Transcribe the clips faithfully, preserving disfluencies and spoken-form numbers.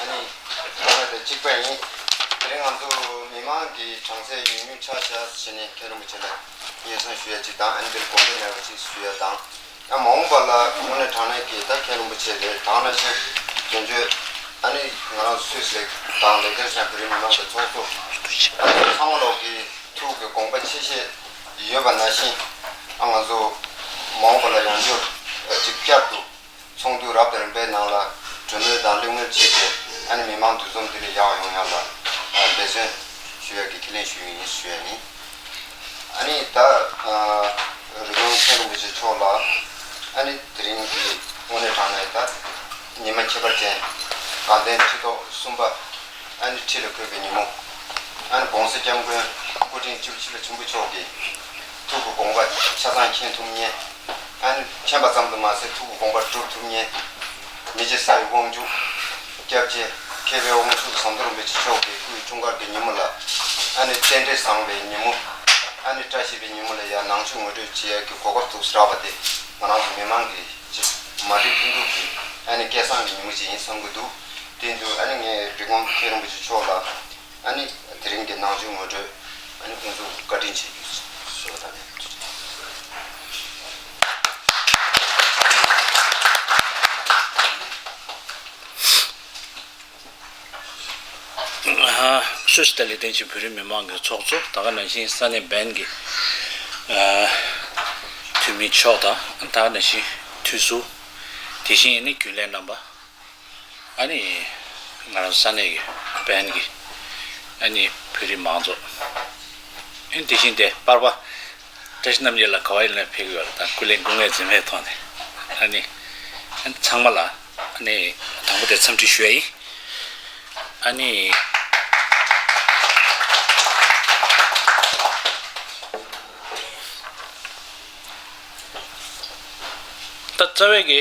ཨ་ནི་ཁོ་རང་དང་གཅིག་པ་ཡིན། དེ་རིང་ང་ཚོ་མི་མང་གི་གྲངས་ཚད་ཉུང་ཉུང་ཆགས་ཤག་ཟེར་ནས་མཁན་རིན་པོ་ཆེ་ལ་སྙན་སེང་ཞུ་ཡ་གཅིག་དང་། ཨ་ནི་འདིར་དགོངས་འགལ་མེད་པ་གཅིག་ཞུ་ཡ་དང་། ཡང་མ་འོངས་པ་ལ་དངོས་གནས་དྲང་གནས་ཀྱི་ད་མཁན་རིན་པོ་ཆེ་རེད། དེ་ནང་བཞིན་དོན་གཅོད། ཨ་ནི་ང་རང་སུད་སི་ལ་དང་ལས་ཀ་བྱེད་བོད་རིགས་མི་མང་གི་ཚོགས་གཙོ། ཨ་ནི་ཚང་མ་ལོག་གི་ཐུགས་ཀྱི་དགོངས་པ་ཆེ་བཞེས་ཡོད་པ་ནང་བཞིན། ཨ་ང་ཚོ་མ་འོངས་པ་ལ་ཡང་བསྐྱར་ཅིག་བསྐྱར་དུ་ཚོགས་འདུ་རབ་དང་རིམ་པའི་ནང་ལ་གྲོས་མོལ་དང་གླེང་མོལ་བྱས་ཏེ། ཨ་ནི་མི་མང་འདུ་འཛོམས་འདི་ལས་ཡག་ཡོང་ཡ་ལ་འབད་བརྩོན་ཞུ་ཡ་གི་ཁས་ལེན་ཞུ་ཡ་ཡིན་ཞུ་ཡ་ཡིན། ཨ་ནི་ད་རི་ཀོན་མཁན་རིན་པོ་ཆེ་མཆོག་ལ། ཨ་ནི་དེ་རིང་གི་དངོས་གནས་དྲང་གནས་ད་ཉི་མ་ཁྱད་པར་ཅན། དགའ་ལྡན་ཁྲི་ཐོག་གསུམ་པ། ཨ་ནི་ཁྲི་ལ་འཁོད་པའི་ཉིན་མོ། ཨ་ནི་༸གོང་ས་༸སྐྱབས་མགོན་སྐུ་ཕྲེང་བཅུ་བཞི་པ་ཆེན་པོ་མཆོག་གི་ཐུགས་ཀྱི་དགོངས་པ་ཆ་ཚང་མཁྱེན་ཐུབ་མཁན། ཨ་ནི་མཁྱེན་པ་ཙམ་དུ་མ་ཟད་ཐུགས་ཀྱི་དགོངས་པ་སྒྲུབ་ཐུབ་མཁན། མི་རྗེ་ས་ཡི་དབང་ཕྱུག་སྐྱབས་རྗེ་མཁས་པའི་དབང་ཕྱུག་ཟམ་གདོང་རིན་པོ་ཆེ་མཆོག་གི་སྐུའི་འཁྲུངས་སྐར་གྱི་ཉིན་མོ་ལ། ཨ་ནི་རྟེན་འབྲེལ་བཟང་བའི་ཉིན་མོ། ཨ་ནི་བཀྲ་ཤིས་པའི་ཉིན་མོ་ལ་ཡང་ནང་ཆོས་ངོ་སྤྲོད་བྱེད་ཡག་གི་གོ་སྐབས་ཐུགས་སུ་རག་པ་དེ། ང་རང་ཚོ་མི་མང་གི་ཅིག་མ་འགྲིག་ལྷུན་གྲུབ་ཀྱི་ཨ་ནི་སྐལ་བཟང་གི་ཉིན་མོ་ཅིག་ཡིན་བསམ་གྱི་འདུག་དེ་དུས་ཨ་ནི་ངས་རི་ཀོན་མཁན་རིན་པོ་ཆེ་མཆོག་ལ། ཨ་ནི་དེ་རིང་གི་ནང་ཆོས་ངོ་སྤྲོད་ཨ་ནི་དབུ་འཛུགས་བཀའ་དྲིན་ཆེ་ཞུ་ཞུ་བ་དང་། སུད་སི་ལ་ལས་དོན་བྱེད་བོད་རིགས་མི་མང་གི་ཚོགས་གཙོ། ད་ག་ནང་བཞིན་ས་གནས་བན་གྱི་འཐུས་མི་མཆོག་དང་། ད་ག་ནང་བཞིན་འཐུས་ཟུར། དེ་བཞིན་ཨ་ནི་རྒྱུན་ལས་རྣམ་པ། ཨ་ནི་ང་རང་ས་གནས་ཀྱི་བན་གྱི་ཨ་ནི་བོད་རིགས་མང་ཚོགས། ཨ་ནི་དེ་བཞིན་ཏེ་པར་པ་བཀྲ་ཤིས་རྣམ་རྒྱལ་ལགས་ག་བ་ཡིན་ན་ཕེབས་ཀྱི་ཡོད་རེད། ད་སྐུ་ལས་སྐུ་ངལ་འཛེམས་མེད་ཐོག་ནས། ཨ་ནི་ཨ་ནི་ཚང་མ་ལ་ཨ་ནི་དང་པོ་དེ་འཚམས་འདྲི་ཞུ་ཡ་ཡིན། ཨ་ནི་ད་རྩ་བའི་གི་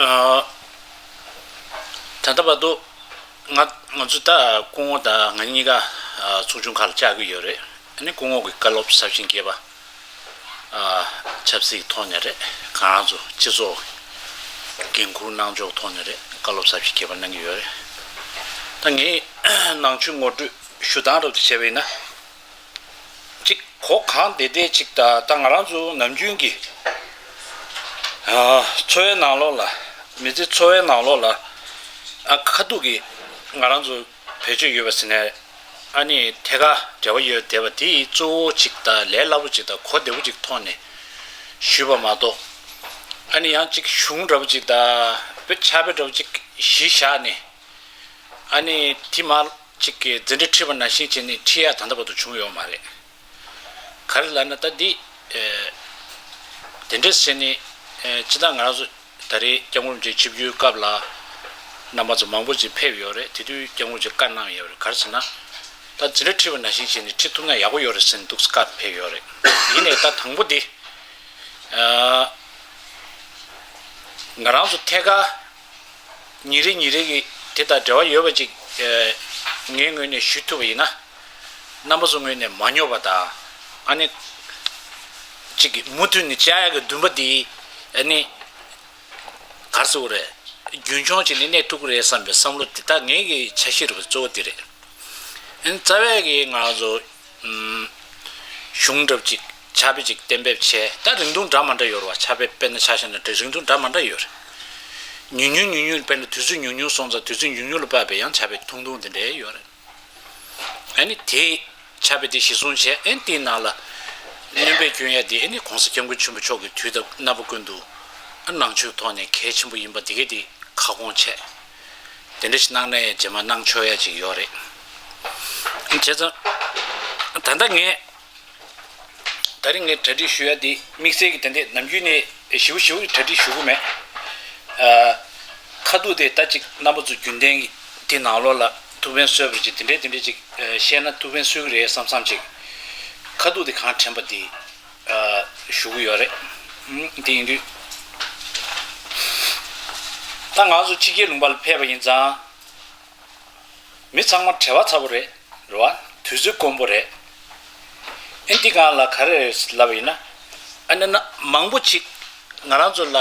ཨ། ད་ལྟ་བར་དུ་ང་ང་ཚོ་ད་སྐུ་ངོ་དང་ང་གཉིས་ཀ་ཨ་ཚོགས་ཆུང་ཁག་ལ་བཅར་གྱི་ཡོད་རེད། ཨ་ནི་སྐུ་ངོ་གི་བཀའ་སློབ་ཟབ་ཅིང་རྒྱས་པ་ཨ་ཆབ་སྲིད་ཐོག་ནས་རེད། གང་རང་ཚོ་སྤྱི་ཚོགས་འགན་འཁུར་གནང་ཕྱོགས་ཐོག་ནས་རེད། བཀའ་སློབ་ཟབ་ཅིང་རྒྱས་པ་གནང་གི་ཡོད་རེད། ད་ངས་ནང་ཆོས་ངོ་སྤྲོད་ཞུ་སྟངས་རབ་ཏུ་བྱས་པ་ཡིན་ན། གཅིག་གོ་གང་བདེ་བདེ་གཅིག་དང་། ད་ང་རང་ཚོ་ནམ་རྒྱུན་གྱི་ཨ་འཚོ་བའི་ནང་ལོགས་ལ། མི་ཚེ་འཚོ་བའི་ནང་ལོགས་ལ་ཨ་ཁ་ཐུག་གི་ང་རང་ཚོ་བེད་སྤྱོད་ཡོད་པ་ཟེར་ནས། ཨ་ནི་ཐད་ཀར་འབྲེལ་བ་ཡོད་བསྡད་པ་དེ་གཙོ་བོ་གཅིག་དང་། ལས་སླ་པོ་གཅིག་དང་། གོ་བདེ་པོ་གཅིག་ཐོག་ནས་ཞུས་པ་མ་གཏོགས། ཨ་ནི་ཡང་གཅིག་གཞུང་འདྲ་པོ་གཅིག་དང་། ཕྱག་དཔེ་འདྲ་པོ་གཅིག་གཞི་བཞག་ནས། ཨ་ནི་དེ་མ་གཅིག་གི་འཛིན་གྲྭ་ཁྲིད་པ་ནང་བཞིན་བྱས་ནས་ཁྲིད་ཡག་ད་ལྟ་བར་དུ་བྱུང་ཡོད་མ་རེད། ག་རེ་ལབ་ན་ད་འདི་ཨེ་དེ་འདྲས་བྱས་ནས་ཨེ་སྤྱིར་བཏང་ང་རང་ཚོ་ད་རེས་སྐྱབས་མགོན་རིན་པོ་ཆེ་ཆིབས་བསྒྱུར་སྐབས་ལ་རྣམ་པ་ཚོ་མང་པོ་ཅིག་ཕེབས་ཡོད་རེད། དེ་དུས་སྐྱབས་མགོན་རིན་པོ་ཆེས་བཀའ་གནང་ཡོད་རེད། ག་རེ་ཟེར་ན། ད་འཛིན་གྲྭ་ཁྲིད་པ་ནང་བཞིན་བྱས་ནས་ཁྲིད་ཐུབ་ན་ཡག་པོ་ཡོད་རེད་ཟེར་ནས་འདུག་སེ་བཀའ་ཕེབས་ཡོད་རེད། ཡིན་ནའི་ད་དང་པོ་འདི་ཨ་ང་རང་ཚོ་ཐད་ཀར་ཉིན་རེ་ཉིན་རེ་གི་དེ་དང་འབྲེལ་བ་ཡོད་པ་ཅིག་ཨེ་ངའི་ངོས་ནས་ཞུ་ཐུབ་པ་ཡིན་ན། རྣམ་པ་ཚོ་ངོས་ནས་མ་ཉོབ་པ་དང་། ཨ་ནི་ཅིག་གི་མུ་མཐུད་ནས་བཅར་ཡག་གི་འདུན་པ་དེ་ཨ་ནི་ག་རེ་ཟེར་དགོས་རེད། རྒྱུན་འཁྱོངས་བྱས་ནས་གནས་ཐུབ་ཀྱི་རེད་བསམ་པའི་བསམ་བློ་དེ་ད་ངའི་གི་འཆར་གཞི་རེད་པ། གཙོ་བོ་དེ་རེད། ཨ་ནི་རྩ་བའི་གི་ང་རང་ཚོ་ཨུམ། གཞུང་འདྲ་པོ་ཅིག་ཕྱག་དཔེ་ཅིག་གཏན་འབེབས་བྱས། ད་རིང་ཐུང་འདྲ་མ་འདྲ་ཡོད་རེད་པ། ཕྱག་དཔེ་དཔེར་ན་ཆ་བཞག་ན་རིང་ཐུང་འདྲ་མ་འདྲ་ཡོད་རེད། ཉུང་ཉུང་ཉུང་ཉུང་། དཔེར་ན་དུས་ཚོད་ཉུང་ཉུང་སོང་ཙང་། དུས་ཚོད་ཉུང་ཉུང་ལ་དཔག་པའི་ཡང་ཕྱག་དཔེ་ཐུང་ཐུང་དེ་འདྲ་ཡོད་རེད། ཨ་ནི་དེ་ཕྱག་དཔེ་དེ་གཞིར་བཟུང་བྱས། ཨ་ནི་དེའི་ནང་ལ་སྣོན་པ་སྐྱོན་ཡ་དེ་ཨ་ནི་༸གོང་ས་༸སྐྱབས་མགོན་ཆེན་པོ་མཆོག་གི་དུས་དང་རྣམ་པ་ཀུན་ཏུ་ཨ་ནང་ཆོས་ཐོག་ནས་གལ་ཆེན་པོ་ཡིན་པ་དེ་གས་དེ་ཁ་སྐོང་བྱས། དེ་འདྲ་ཞིག་གནང་ན་ཡང་རྗེས་མ་གནང་ཆོག་ཡ་ཅིག་ཡོད་རེད། བྱས་ཙང་ད་ལྟ་ངས་ད་རིང་ངས་གྲ་སྒྲིག་ཞུ་ཡ་དེ་དམིགས་བསལ་གྱི་དེ་འདྲས་ནམ་རྒྱུན་ནས་ཞིབ་ཞིབ་གྲ་སྒྲིག་ཞུ་གི་མེད། ཨ། ཁ་ཐུག་དེ་ད་ཅིག་རྣམ་པ་ཚོ་རྒྱུན་ལྡན་གྱི་དེ་ནང་ལོགས་ལ་ཐུགས་ཕན་གསོས་པ་ཅིག་དེ་འདྲས་དེ་འདྲས་ཅིག་བཤད་ན་ཐུགས་ཕན་གསོས་ཀྱི་རེད་བསམ་བསམ་ཅིག་ཁ་ཐུག་དེ་གང་དྲན་པ་དེ་ཞུ་གི་ཡོད་རེད། དེ་ཡིན་དུས་ད་ང་ཚོ་ཕྱི་རྒྱལ་ལུང་པ་ལ་ཕེབས་པ་ཡིན་ཙང་། མི་ཚང་མ་བྲེལ་བ་ཚ་པོ་རེད། རེད་བ། དུས་ཚོད་དཀོན་པོ་རེད། ཨ་ནི་འདི་སྒང་ལ་ག་རེ་རེད་ལབ་པ་ཡིན་ན། ཨ་ནི་ན་མང་པོ་ཅིག་ང་རང་ཚོ་ལ་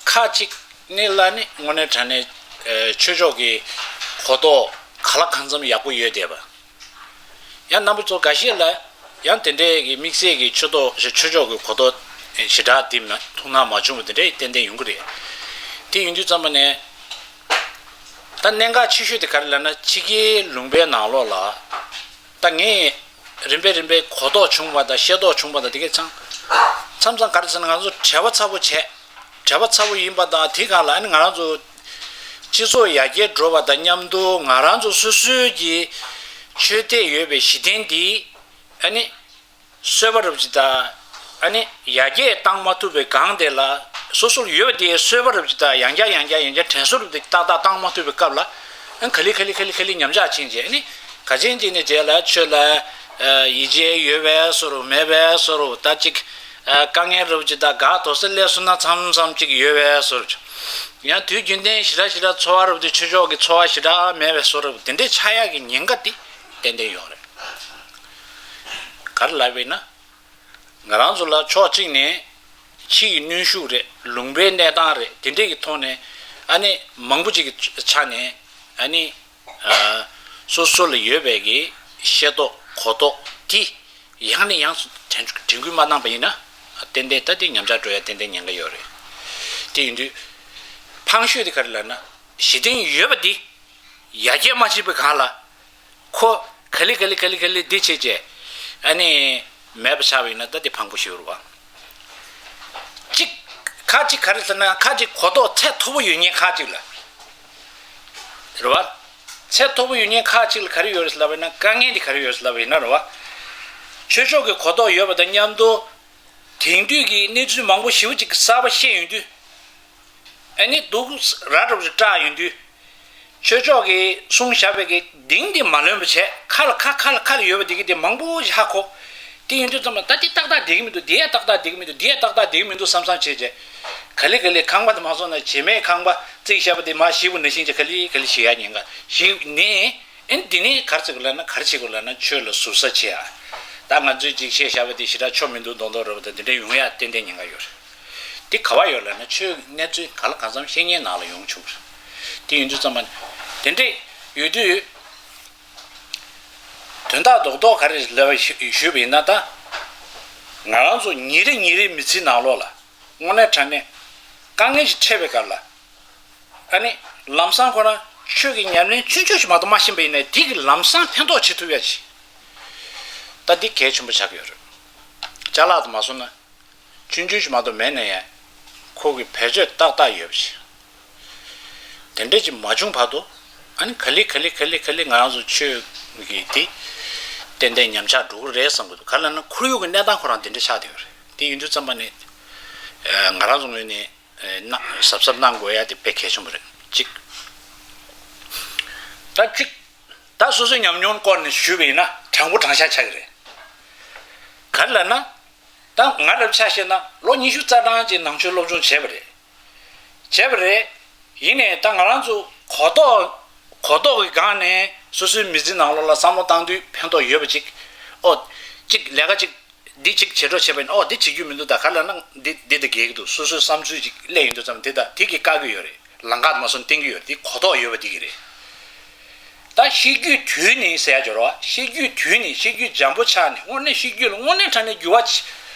ཁག་ཅིག་ནི་ལ་ནི་དངོས་གནས་དྲང་གནས་ ཆོས་ཕྱོགས་ཀྱི་གོ་རྟོགས་ག་ལ་གང་འཚམ་ཡག་པོ་ཡོད་བསྡད་པ། ཡང་རྣམ་པ་ཚོ་འགའ་ཤས་ལ་ཡང་དེ་འདྲའི་གི་དམིགས་བསལ་གྱི་ཆོས་ཐོག་ཆོས་ཕྱོགས་ཀྱི་གོ་རྟོགས་ཞེ་དྲག་དེ་མ་ཐུགས་སྣང་མ་བྱུང་བ་དེ་འདྲ་ཏན་ཏན་ཡོང་གི་རེད། དེ་ཡིན་དུས་ཙམ་པ་ནས་ད་གནད་འགག་ཆེ་ཤོས་དེ་ག་རེ་ལབ་ན། ཕྱི་རྒྱལ་ལུང་པའི་ནང་ལོགས་ལ་ད་ངས་རིམ་པས་རིམ་པས་གོ་རྟོགས་བྱུང་བ་དང་ཤེས་རྟོགས་བྱུང་བ་དང་དེ་གས་ཚང་མཚམས་མཚམས་ག་རེ་ཟེར་ན། ང་ཚོ་བྲེལ་བ་ཚ་པོ་བྱས། བྲེལ་བ་ཚ་པོ་ཡིན་པ་དང་དེ་གང་ལ་ཨ་ནི་ང་རང་ཚོ་སྤྱི་ཚོགས་ཡར་རྒྱས་འགྲོ་བ་དང་མཉམ་དུ་ང་རང་ཚོ་སོ་སོའི་གི་ཆོས་དད་ཡོད་པའི་གཞི་རྟེན་འདི་ཨ་ནི་གསོད་པ་རུབ་ཅིག་དང་། ཨ་ནི་ཡར་རྒྱས་བཏང་མ་ཐུབ་པའི་སྒང་དེ་ལ་སོ་སོར་ཡོད་པ་དེ་གསོད་པ་རུབ་ཅིག་དང་། ཡང་བསྐྱར་ཡང་བསྐྱར་ཡང་བསྐྱར་དྲན་གསོ་རུབ་དེ་ཏག་ཏག་བཏང་མ་ཐུབ་པའི་སྐབས་ལ་ཨ་ནི་ག་ལེ་ག་ལེ་ག་ལེ་ག་ལེ་ཉམས་ཆག་ཕྱིན་རྗེས། ཨ་ནི་ག་ཅན་ཅིག་ནས་རྗེས་ལ་ཆོས་ལ་ཡིད་ཆེས་ཡོད་པའི་བཟོ་འདྲ་མེད་པའི་བཟོ་འདྲ། ད་ཅིག་དཀའ་ངལ་རུབ་ཅིག་དང་དགའ་དོགས་སེ་སླེབས་སོང་ན་མཚམས་མཚམས་ཅིག་ཡོད་པའི་བཟོ་འདྲ། ཡང་དུས་རྒྱུན་ལྡན་ཞེ་དྲག་ཞེ་དྲག་ཚོར་བ་རུབ་དེ་ཆོས་ཕྱོགས་ཀྱི་ཚོར་བ་ཞེ་དྲག་མེད་པའི་བཟོ་འདྲ། དེ་འདྲའི་ཆགས་ཡག་གི་ཉེན་ཁ་དེ་ཏན་ཏན་ཡོད་རེད། ག་རེ་ལབ་པ་ཡིན་ན། ང་རང་ཚོ་ལ་ཕྱོགས་གཅིག་ནས་ཕྱི་ཡི་གནོན་ཤུགས་རེད། ལུང་པའི་གནས་སྟངས་རེད། དེ་འདྲས་ཀྱི་ཐོག་ནས་ཨ་ནི་མང་པོ་ཅིག་གི་ཆ་ནས་ཨ་ནི་ཨ་སོ་སོ་ལ་ཡོད་པའི་གི་ཤེས་རྟོགས་གོ་རྟོགས་དེ་ཡང་ནས་ཡང་དུ་དྲན་དྲན་སྐུལ་མ་བཏང་པ་ཡིན་ན། ཏན་ཏན་ད་དེ་ཉམས་ཆག་འགྲོ་ཡ་ཏན་ཏན་ཉེན་ཁ་ཡོད་རེད། དེ་ཡིན་དུས་ཕངས་ཤོས་དེ་ག་རེ་ལབ་ན། གཞི་རྟེན་ཡོད་པ་འདི་ཡར་རྒྱས་མ་བྱས་པའི་སྒང་ལ་ཁོ་ག་ལེ་ག་ལེ་ག་ལེ་ག་ལེ་འདི་བྱས་རྗེས་ཨ་ནི་མེད་པ་ཆགས་པ་ཡིན་ན་ད་དེ་ཕངས་པོ་ཞིག་རེད་བ། གཅིག་ཁག་ཅིག་ག་རེ་ཟེར་ན། ཁག་ཅིག་གོ་རྟོགས་ཚད་མཐོ་པོ་ཡོད་མཁན་ཁག་ཅིག་ལ་རེད་བ། ཚད་མཐོ་པོ་ཡོད་མཁན་ཁག་ཅིག་ལ་ག་རེ་ཡོད་རེད་ལབ་པ་ཡིན་ན། དཀའ་ངལ་འདི་ག་རེ་ཡོད་རེད་ལབ་པ་ཡིན་ན་རེད་བ། ཆོས་ཕྱོགས་ཀྱི་གོ་རྟོགས་ཡོད་པ་དང་མཉམ་དུ་དེང་དུས་ཀྱི་གནས་ཚུལ་མང་པོ་ཞེ་པོ་ཅིག་གསར་པ་ཤེས་ཡོང་དུས། ཨ་ནི་སྡུག་ར་འདྲ་པོ་ཅིག་སྐྲག་ཡོང་དུས། ཆོས་ཕྱོགས་ཀྱིས་གསུངས་བཞག་པའི་གི་གདེང་དེ་མ་ལོན་པ་བྱས། ཁ་ལ་ཁ་ཁ་ལ་ཁ་ལ་ཡོད་པ་དེ་གི་དེ་མང་པོ་ཞིག་ཧ་གོ། དེ་ཡིན་དུས་ཙམ་པ་ད་དེ་ཏག་ཏག་བསྡད་ཀྱི་མི་འདུག་དེ་ཡང་ཏག་ཏག་བསྡད་ཀྱི་མི་འདུག་དེ་ཡང་ཏག་ཏག་བསྡད་ཀྱི་མི་འདུག་བསམ་བསམ་བྱས་བྱས། ག་ལེ་ག་ལེ་ཁང་པ་དེ་མ་སོང་ན་བྱེ་མའི་ཁང་པ་བརྩིགས་བཞག་པ་དེ་མར་བཤིག་པ་ནང་བཞིན་བྱས། ག་ལེ་ག་ལེ་བཤིག་ཡ་ཉེན་ཁ་ཞིག་ནས། ཨ་ནི་འདི་ནས་ག་རེ་བྱེད་དགོས་ལབ་ན། ག་རེ་བྱེད་དགོས་ལབ་ན། ཆོས་ལ་ཟུར་ཟ་བྱེད་ཨ། ད་ང་ཚོས་ཅིག་བཤད་བཞག་པ་དེ་ཞེ་དྲག་ཆོ་མི་འདུག་མདོག་མདོག་རེད་པ། ད་འདི་འདྲ་ཡོང་ཡ་ཏན་ཏན་ཉེན་ཁ་ཡོད་རེད། འདི་ག་པར་ཡོད་ལབ་ན། ཆོས་གནས་ཚུལ་ག་ལ་གང་འཚམ་བཤད་མཁན་ནང་ལ་ཡོང་བྱུང་རེད། དེ་ཡིན་དུས་ཙམ་པ་ནས་དེ་འདྲས་ཡོད་དུས། དོན་དག་རྡོག་རྡོག་ག་རེ་ལབ་ཞུ་ཞུས་པ་ཡིན་ན། ད་ང་རང་ཚོ་ཉིན་རེ་ཉིན་རེའི་མི་ཚེའི་ནང་ལོགས་ལ་དངོས་གནས་དྲང་གནས་དཀའ་ངལ་ཞིག་འཕྲད་པའི་སྐབས་ལ། ཨ་ནི་ལམ་སང་ཁོ་རང་ཆོས་ཀྱི་ཉམས་ལེན་ཆུང་ཆུང་ཞིག་མ་གཏོགས་མ་ཤེས་པ་ཡིན་ནའི། དེ་གི་ལམ་སང་ཕན་ཐོགས་བྱེད་ཐུབ་ཡ་ཞིག་ད་འདི་གལ་ཆེན་པོ་ཆགས་ཀྱི་ཡོད་རེད། ཅ་ལག་དུ་མ་སོང་ན་ཆུང་ཆུང་ཞིག་མ་གཏོགས་མེད་ན་ཡང་ཁོ་གི་བེད་སྤྱོད་ཏག་ཏག་ཡོད་པ་ཞིག་དེ་འདྲ་ཅིག་མ་བྱུང་བར་དུ། ཨ་ནི་ག་ལེ་ག་ལེ་ག་ལེ་ག་ལེ་ང་རང་ཚོ་ཆོས་ཀྱི་དེ་ཏན་ཏན་ཉམས་ཆག་འགྲོ་གི་རེད་བསམ་གི་འདུག་ག་རེ་ལབ་ན་ཁོར་ཡུག་གི་གནས་སྟངས་ཁོ་རང་དེ་འདྲ་ཆགས་བསྡད་ཡོད་རེད། དེ་ཡིན་དུས་ཙམ་པ་ནས་ང་རང་ཚོ་ངོས་ནས་ཨེ་ན་གཟབ་གཟབ་གནང་དགོས་ཡ་དེ་དཔེ་གལ་ཆེན་པོ་རེད། གཅིག་ད་གཅིག་ད་སོ་སོའི་ཉམས་མྱོང་སྐོར་ནས་ཞུས་པ་ཡིན་ན་དྲང་པོ་དྲང་བཞག་ཆགས་ཀྱི་རེད། ག་རེ་ལབ་ན། ད་ང་རང་ཆ་བཞག་ན་ལོ་ཉི་ཤུ་རྩ་གྲངས་ཀྱི་ནང་ཆོས་སློབ་སྦྱོང་བྱས་པ་རེད། བྱས་པ་རེད། ཡིན་ནའི་ད་ང་རང་ཚོ་གོ་རྟོགས་གོ་རྟོགས་ཀྱི་སྒང་ནས་སོ་སོའི་མི་ཚེ་ནང་ལོགས་ལ་བསམ་བློ་བཏང་དུས་ཕན་ཐོགས་ཡོད་པ་ཅིག་ཨོ། གཅིག་ལས་ཀ་གཅིག་འདི་གཅིག་བྱེད་རོགས་བྱས་པ་ཡིན་ན། ཨོ་འདི་བྱེད་རྒྱུ་མི་འདུག་ད་ག་རེ་ལབ་ན་འདི་འདི་དང་འགལ་གྱི་འདུག་སོ་སོའི་བསམ་ཚུལ་ཅིག་སླེབས་ཡོང་དུས་ཙམ་འདི་དང་འདི་གིས་བཀག་གི་ཡོད་རེད། ལམ་ཁ་དུ་མ་སོང་བསྟན་གྱི་ཡོད་རེད། འདི་གོ་རྟོགས་ཡོད་པ་འདི་གིས་རེད། ད་ཤེས་རྒྱུད་དུས་ནི་ཟེར་ཡ་སྦྱོར་བ། ཤེས་རྒྱུད་དུས་ནི་ཤེས་རྒྱུད་འཇམ་པོ་ཆགས་ནས་དངོས་གནས་ཤེས་རྒྱུད་ལ་དངོས་གནས་དྲང་གནས་འགྱུར་བ་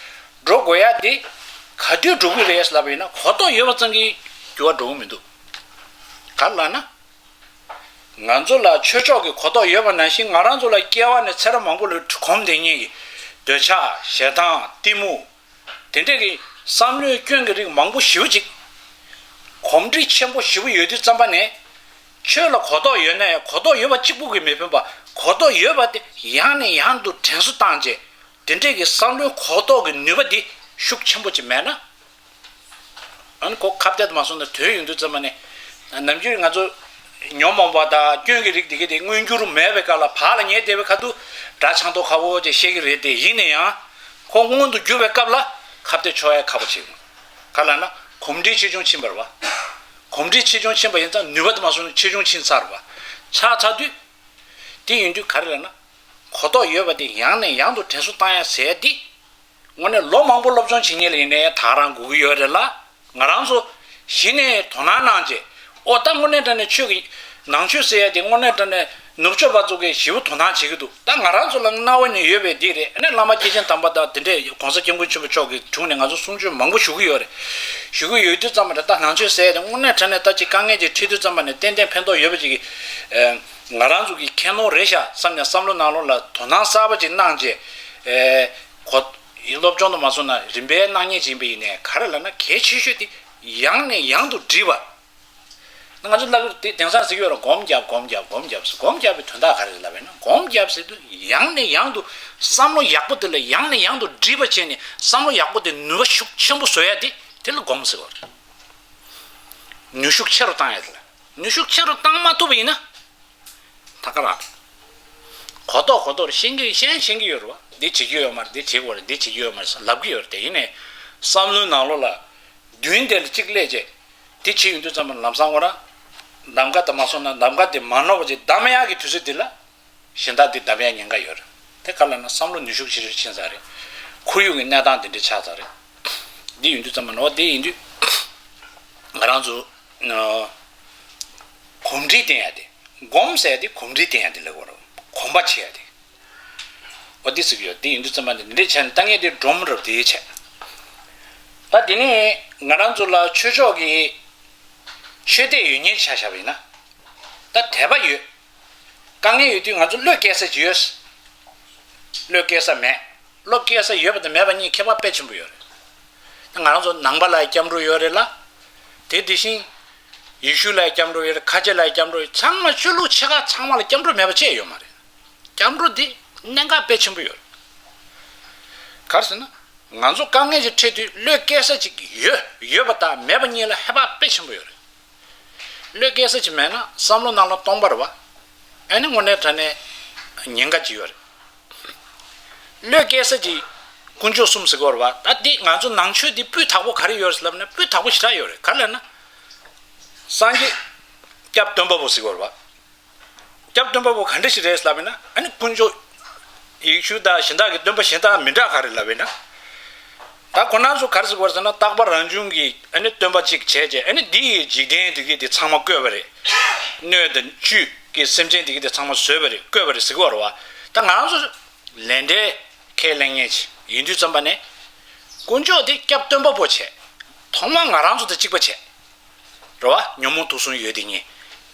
འགྲོ་དགོས་ཡ་འདི་ག་དུས་འགྲོ་གི་རེད་ལབ་པ་ཡིན་ན། གོ་རྟོགས་ཡོད་པ་ཙམ་གྱིས་འགྱུར་བ་འགྲོ་གི་མི་འདུག་ག་རེ་ལབ་ན། ང་ཚོ་ལ་ཆོས་ཕྱོགས་ཀྱི་གོ་རྟོགས་ཡོད་པ་ནང་བཞིན། ང་རང་ཚོ་ལ་སྐྱེ་བ་ནས་ཚེ་རབས་མང་པོ་ལ་གོམས་བསྡད་མཁན་གྱི་འདོད་ཆགས། ཞེ་སྡང་། གཏི་མུག་དེ་འདྲས་ཀྱི་བསམ་བློའི་སྐྱོན་གྱི་རིགས་མང་པོ་ཞེ་པོ་ཅིག་གོམས་འདྲིས་ཆེན་པོ་ཞེ་པོ་ཡོད་དུས་ཙམ་པ་ནས། ཆོས་ལ་གོ་རྟོགས་ཡོད་ན་ཡང་གོ་རྟོགས་ཡོད་པ་གཅིག་པུ་གིས་མི་ཕན་པ། གོ་རྟོགས་ཡོད་པ་དེ་ཡང་ནས་ཡང་དུ་དྲན་གསོ་བཏང་རྗེས། དེ་འདྲས་ཀྱི་བསམ་བློའི་གོ་རྟོགས་ཀྱི་ནུས་པ་འདི་ཤུགས་ཆེན་པོ་ཅིག་མེད་ན། ཨ་ནི་ཁོ་ཁ་གཏད་དུ་མ་སོང་ན་དོན་ཡོང་དུས་ཙམ་པ་ནས། ནམ་རྒྱུན་ང་ཚོ་ཉོན་མོངས་པ་དང་སྐྱོན་གྱི་རིགས་དེ་ག་དེ་མངོན་གྱུར་མེད་པའི་སྐབས་ལ། བག་ལ་ཉལ་བསྡད་པའི་ཁ་ཐུག་དགྲ་ཆང་ཏོག་ཁ་བོ་ཅིག་བཤད་ཀྱི་རེད་དེ། ཡིན་ན་ཡང་ཁོ་མངོན་དུ་གྱུར་པའི་སྐབས་ལ་ཁ་གཏད་གཅོག་ཡ་ཁག་པོ་ཆེ། ག་རེ་ལབ་ན་གོམས་འདྲིས་ཆེ་ཆུང་ཕྱིན་པ་རེད་བ། གོམས་འདྲིས་ཆེ་ཆུང་ཕྱིན་པ་ཡིན་ཙང་ནུས་པ་དུ་མ་སོང་ན་ཆེ་ཆུང་ཕྱིན་ཚར་བ་ཆགས་ཚར་དུས། དེ་ཡིན་དུས་ག་རེ་ལབ་ན། གོ་རྟོགས་ཡོད་པ་དེ་ཡང་ནས་ཡང་དུ་དྲན་གསོ་བཏང་ཡ་ཟེར་ཡ་འདི། དངོས་གནས་ལོ་མང་པོ་སློབ་སྦྱོང་བྱེད་མཁན་ལ་ཡིན་ནའི་ད་ག་རང་དགོས་ཀྱི་ཡོད་རེད་ལ། ང་རང་ཚོ་གཞི་ནས་དོ་སྣང་གནང་རྗེས། ཨོ་ད་དངོས་གནས་དྲང་གནས་ཆོས་ཀྱི་ནང་ཆོས་ཟེར་ཡ་དེ་དངོས་གནས་དྲང་གནས་ནུབ་ཕྱོགས་པ་ཚོ་གིས་ཞེ་པོ་དོ་སྣང་བྱེད་ཀྱི་འདུག་ད་ང་རང་ཚོ་ལ་རྣ་བ་ནས་ཡོད་པའི་འདི་རེད། ཨ་ནི་བླ་མ་སྐྱེས་ཆེན་དམ་པ་དང་དེ་འདྲས་གོང་ས་སྐྱབས་མགོན་ཆེན་པོ་མཆོག་གི་དྲུང་ནས་ང་ཚོ་གསུང་ཆོས་མང་པོ་ཞུ་གི་ཡོད་རེད། ཞུ་གི་ཡོད་དུས་ཙམ་པ་རེད། ད་ནང་ཆོས་ཟེར་ཡ་དེ་དངོས་གནས་དྲང་གནས་ད་ཅིག་དཀའ་ངལ་ཅིག་འཕྲད་དུས་ཙམ་པ་ནས་ཏན་ཏན་ཕན་ཐོགས་ཡོད་པ་ཅིག་གི་ང་རང་ཚོ་གི་ཁྱད་ནོར་རེད་ཤག་བསམ་ནས་བསམ་བློ་ནང་ལོགས་ལ་དོ་སྣང་གསར་པ་ཅིག་གནང་རྗེས་གོ་སློབ་སྦྱོང་དུ་མ་སོང་ན་རིམ་པས་གནང་མཁན་ཅིག་ཡིན་པ་ཡིན་ནའི་ག་རེ་ལབ་ན་གལ་ཆེ་ཤོས་དེ་ཡང་ནས་ཡང་དུ་འདྲིས་པ། ང་ཚོ་ལབ་དེ་དེང་སང་ཟེར་གྱི་ཡོད་རེད། སྒོམ་རྒྱབ་སྒོམ་རྒྱབ་སྒོམ་རྒྱབ་ཟེར། སྒོམ་རྒྱབ་པའི་དོན་དག་ག་རེ་རེད་ལབ་པས་ན། སྒོམ་རྒྱབ་ཟེར་དུས་ཡང་ནས་ཡང་དུ་བསམ་བློ་ཡག་པོ་དེ་ལ་ཡང་ནས་ཡང་དུ་འདྲིས་པ་བྱས་ནས་བསམ་བློ་ཡག་པོ་དེ་ནུས་པ་ཤུགས་ཆེན་པོ་བཟོ་ཡ་དེ་དེ་ལ་སྒོམ་ཟེར་བ་རེད། ནུས་ཤུགས་ཆེ་རུ་བཏང་ཡ་དེ་ལ། ནུས་ཤུགས་ཆེ་རུ་བཏང་མ་ཐུབ་པ་ཡིན་ན། ད་ག་རང་གོ་ཐོག་གོ་ཐོག་ཤེས་ཀྱི་ཤེས་ཤེས་ཀྱི་ཡོད་རེད་བ། འདི་བྱེད་ཀྱི་ཡོད་མ་རེད། འདི་བྱེད་དགོས་རེད། འདི་བྱེད་ཀྱི་ཡོད་མ་རེད་ཟེར་ལབ་ཀྱི་ཡོད་རེད། དེ་ཡིན་ནའི་བསམ་བློའི་ནང་ལོགས་ལ་མདུན་དེ་ལ་གཅིག་སླེབས་རྗེས་དེ་བྱེད་ཡོང་དུས་ཙམ་པ་ལམ་སང་ཁོ་རང་གདམ་ག་དེ་མ་སོང་ན་གདམ་ག་དེ་མ་ནོར་བ་ཅིག་གདམ་ཡག་གི་དུས་ཚོད་འདི་ལ་གཞན་དག་འདི་གདམ་ཡག་ཉེན་ཁ་ཡོད་རེད། དེ་ག་ལ་ན་བསམ་བློ་ནུས་ཤུགས་ཆེ་རུ་ཕྱིན་ཚར་རེད། ཁོར་ཡུག་གི་གནས་སྟངས་འདི་འདྲ་ཆགས་ཚར་རེད། འདི་ཡིན་དུས་ཙམ་པ་ནོར་བ་འདི་ཡིན་དུས་ང་རང་ཚོ་གོམས་འདྲིས་བསྟེན་ཡག་དེ། སྒོམ་ཟེར་ཡ་དེ་གོམས་འདྲིས་བསྟེན་ཡ་དེ་ལ་གོ་ར། གོམས་པ་བྱེད་ཡ་དེ། འོ་དེ་ཟེར་གྱི་ཡོད། དེ་ཡིན་དུས་ཙམ་པ་འདི་འདྲས་བྱས་ནས་ལྟ་ངན་དེ་སྒྲོམ་རབ་དེ་བྱས། ད་དེ་ནས་ང་རང་ཚོ་ལ་ཆོས་ཕྱོགས་ཀྱི་ཆོས་དད་ཡོད་མཁན་ཆ་བཞག་པ་ཡིན་ན། ད་དད་པ་ཡོད། དཀའ་ངལ་ཡོད་དུས་ང་ཚོ་བློས་འགེལ་ས་ཅིག་ཡོད། བློས་འགེལ་ས་མེད། བློ་འགེལ་ས་ཡོད་པ་དང་མེད་པ་གཉིས་ཁྱད་པར་དཔེ་ཆེན་པོ་ཡོད་རེད། ང་རང་ཚོ་ནང་པ་ལ་སྐྱབས་འགྲོ་ཡོད་རེད་ལ། དེ་དེ་བཞིན་ཡེ་ཤུ་ལ་སྐྱབས་འགྲོ་ཡོད་རེད། ཁ་ཆེ་ལ་སྐྱབས་འགྲོ་ཡོད། ཚང་མ་ཆོས་ལུགས་ཆེ་ཁག་ཚང་མ་ལ་སྐྱབས་འགྲོ་མེད་པ་ཅིག་ཡོད་མ་རེད། སྐྱབས་འགྲོ་འདི་གནད་འགག་དཔེ་ཆེན་པོ་ཡོད་རེད། ག་རེ་ཟེར་ན། ང་ཚོ་དཀའ་ངལ་ཅིག་འཕྲད་དུས་བློས་འགེལ་ས་ཅིག་ཡོད། ཡོད་པ་དང་མེད་པ་གཉིས་ལ་ཁྱད་པར་དཔེ་ཆེན་པོ་ཡོད་རེད། བློས་འགེལ་ས་ཅིག་མེད་ན་བསམ་བློ་ནང་ལ་སྟོང་པ་རེད་བ། ཨ་ནི་དངོས་གནས་དྲང་གནས་ཉེན་ཁ་ཅིག་ཡོད་རེད། བློས་འགེལ་ས་ཅིག་དཀོན་མཆོག་གསུམ་ཟེར་གྱི་ཡོད་རེད་བ། ད་འདི་ང་ཚོ་ནང་ཆོས་འདི་སྤུས་དག་པོ་ག་རེ་ཡོད་རེད་ལབ་ན་སྤུས་དག་པོ་ཞེ་དྲག་ཡོད་རེད། ག་རེ་ལབ་ན། སངས་རྒྱས་སྐྱབས་སྟོན་པ་པོ་ཟེར་གྱི་ཡོད་རེད་བ། སྐྱབས་སྟོན་པ་པོ་ག་འདྲ་ཞིག་རེད་ལབ་ན་ཨ་ནི་དཀོན་མཆོག་ཡེ་ཤུ་དང་གཞན་དག་གི་སྟོན་པ་གཞན་དག་མི་འདྲ་ག་རེ་ལབ་ན། ད་ཁོ་རང་ཚོ་ག་རེ་ཟེར་གྱི་ཡོད་རེད་ཟེར་ན་རྟག་པ་རང་བྱུང་གི་ཨ་ནི་སྟོན་པ་གཅིག་བྱས་རྗེས་ཨ་ནི་འདི་ཡི་འཇིག་རྟེན་འདི་གི་དེ་ཚང་མ་བཀོད་པ་རེད། སྣོད་དང་བཅུད་ཀྱི་སེམས་ཅན་འདི་གི་དེ་ཚང་མ་བཟོས་པ་རེད། བཀོད་པ་རེད་ཟེར་གྱི་ཡོད་རེད་བ། ད་ང་རང་ཚོ་ལས་འབྲས་ཁས་ལེན་མཁན་ཅིག་ཡིན་དུས་ཙམ་པ་ནས་དཀོན་མཆོག་དེ་སྐྱབས་སྟོན་པ་པོ་བྱས། ཐོག་མར་ང་རང་ཚོ་དང་གཅིག་པ་བྱས། རེད་བ། ཉོན་མོངས་དུག་གསུམ་ཡོད་དེ་ཉིད།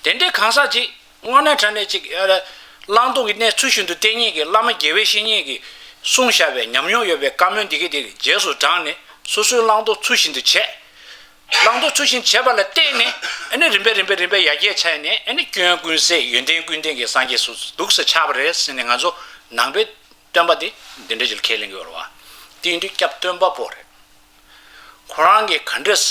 དེ་འདྲའི་གང་ཟག་ཅིག་དངོས་གནས་དྲང་གནས་ཅིག་ཨ་བླང་དོར་གྱི་གནས་ཚུལ་བཞིན་དུ་བསྟན་མཁན་གྱི་བླ་མ་དགེ་བའི་བཤེས་གཉེན་གྱིས་གསུངས་བཞག་པའི་ཉམས་མྱོང་ཡོད་པའི་བཀའ་མོལ་འདི་གའི་དེ་རྗེས་སུ་འབྲངས་ནས་སོ་སོའི་བླང་དོར་ཚུལ་བཞིན་དུ་བྱས། བླང་དོར་ཚུལ་བཞིན་བྱས་པ་ལ་བརྟེན་ནས་ཨ་ནི་རིམ་པས་རིམ་པས་རིམ་པས་ཡར་རྒྱས་ཆགས་ནས་ཨ་ནི་སྐྱོན་ཀུན་ཟད་ཡོན་ཏན་ཀུན་ལྡན་གྱི་སངས་རྒྱས་སུ་འདུག་སེ་ཆགས་པ་རེད་ཟེར་ནས་ང་ཚོ་ནང་པའི་སྟོན་པ་དེ་འདི་འདྲ་ཞིག་ལ་ཁས་ལེན་གྱི་ཡོད་རེད་བ། དེ་ཡིན་དུས་སྐྱབས་སྟོན་པ་པོ་རེད། ཁོ་རང་གིས་ག་འདྲས།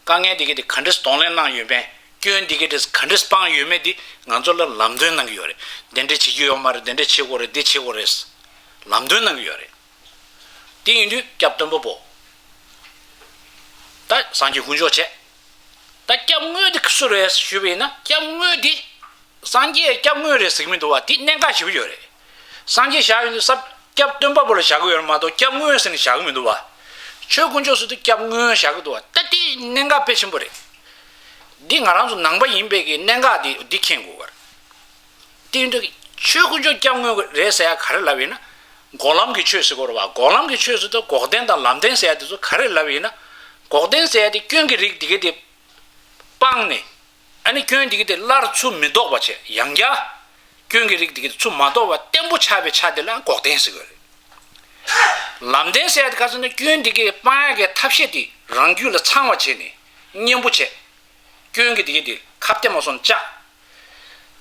དཀའ་ངལ་འདི་གའི་དེ་ག་འདྲས་གདོང་ལེན་གནང་ཡོད་མེད། སྐྱོན་འདི་གའི་དེ་ག་འདྲས་སྤངས་ཡོད་མེད་དེ་ང་ཚོ་ལ་ལམ་སྟོན་གནང་གི་ཡོད་རེད། དེ་འདྲས་བྱེད་རྒྱུ་ཡོད་མ་རེད། དེ་འདྲས་བྱེད་དགོས་རེད། འདི་བྱེད་དགོས་རེད། ལམ་སྟོན་གནང་གི་ཡོད་རེད། དེ་ཡིན་དུས་སྐྱབས་སྟོན་པ་པོ། ད་སངས་རྒྱས་དཀོན་མཆོག་བྱས། ད་སྐྱབས་དངོས་དེ་སུ་རེད་ཞུས་པ་ཡིན་ན་སྐྱབས་དངོས་དེ། སངས་རྒྱས་སྐྱབས་དངོས་རེད་ཟེར་གྱི་མི་འདུག་བ། དེ་གནད་འགག་ཞེ་པོ་ཡོད་རེད། སངས་རྒྱས་བཞག་ཡོད་དུས་ས་སྐྱབས་སྟོན་པ་པོ་ལ་བཞག་གི་ཡོད་རེད་མ་གཏོགས་སྐྱབས་དངོས་ཟེར་ནས་བཞག་གི་མི་འདུག་བ། ཆོས་དཀོན་མཆོག་ཟེར་དུས་སྐྱབས་དངོས་བཞག་གི་འདུག་བ། ད་དེ་གནད་འགག་དཔེ་ཆེན་པོ་རེད། འདི་ང་རང་ཚོ་ནང་པ་ཡིན་པའི་གི་གནད་འགག་དེ་འདི་མཁྱེན་དགོས་པ་རེད། དེ་ཡིན་དུས་ཆོས་དཀོན་མཆོག་སྐྱབས་དངོས་རེད་ཟེར་ཡ་ག་རེ་ལབ་ཡིན་ན། འགོག་ལམ་གྱི་ཆོས་ཟེར་གྱི་ཡོད་རེད་བ། འགོག་ལམ་གྱི་ཆོས་ཟེར་དུས་འགོག་བདེན་དང་ལམ་བདེན་ཟེར་ཡ་དེ་ཚོ་ག་རེ་ལབ་ཡིན་ན། འགོག་བདེན་ཟེར་ཡ་དེ་སྐྱོན་གྱི་རིགས་དེ་གའི་དེ་སྤངས་ནས། ཨ་ནི་སྐྱོན་འདི་གི་དེ་སླར་ཚུར་མི་ལྡོག་པ་བྱས། ཡང་བསྐྱར་སྐྱོན་གྱི་རིགས་འདི་གི་དེ་ཚུར་མ་ལྡོག་པ་བརྟན་པོ་ཆགས་པའི་ཆ་དེ་ལ་འགོག་བདེན་ཟེར་གྱི་རེད། ལམ་བདེན་ཟེར་ཡ་དེ་ག་ཟེར་ན་སྐྱོན་འདི་གི་སྤང་ཡ་གི་ཐབས་ཤེས་དེ་རང་རྒྱུད་ལ་ཚང་བ་བྱས་ནས་གཉེན་པོ་བྱས། སྐྱོན་གྱི་འདི་གི་དེ་ཁ་གཏད་མ་སོང་བཅག་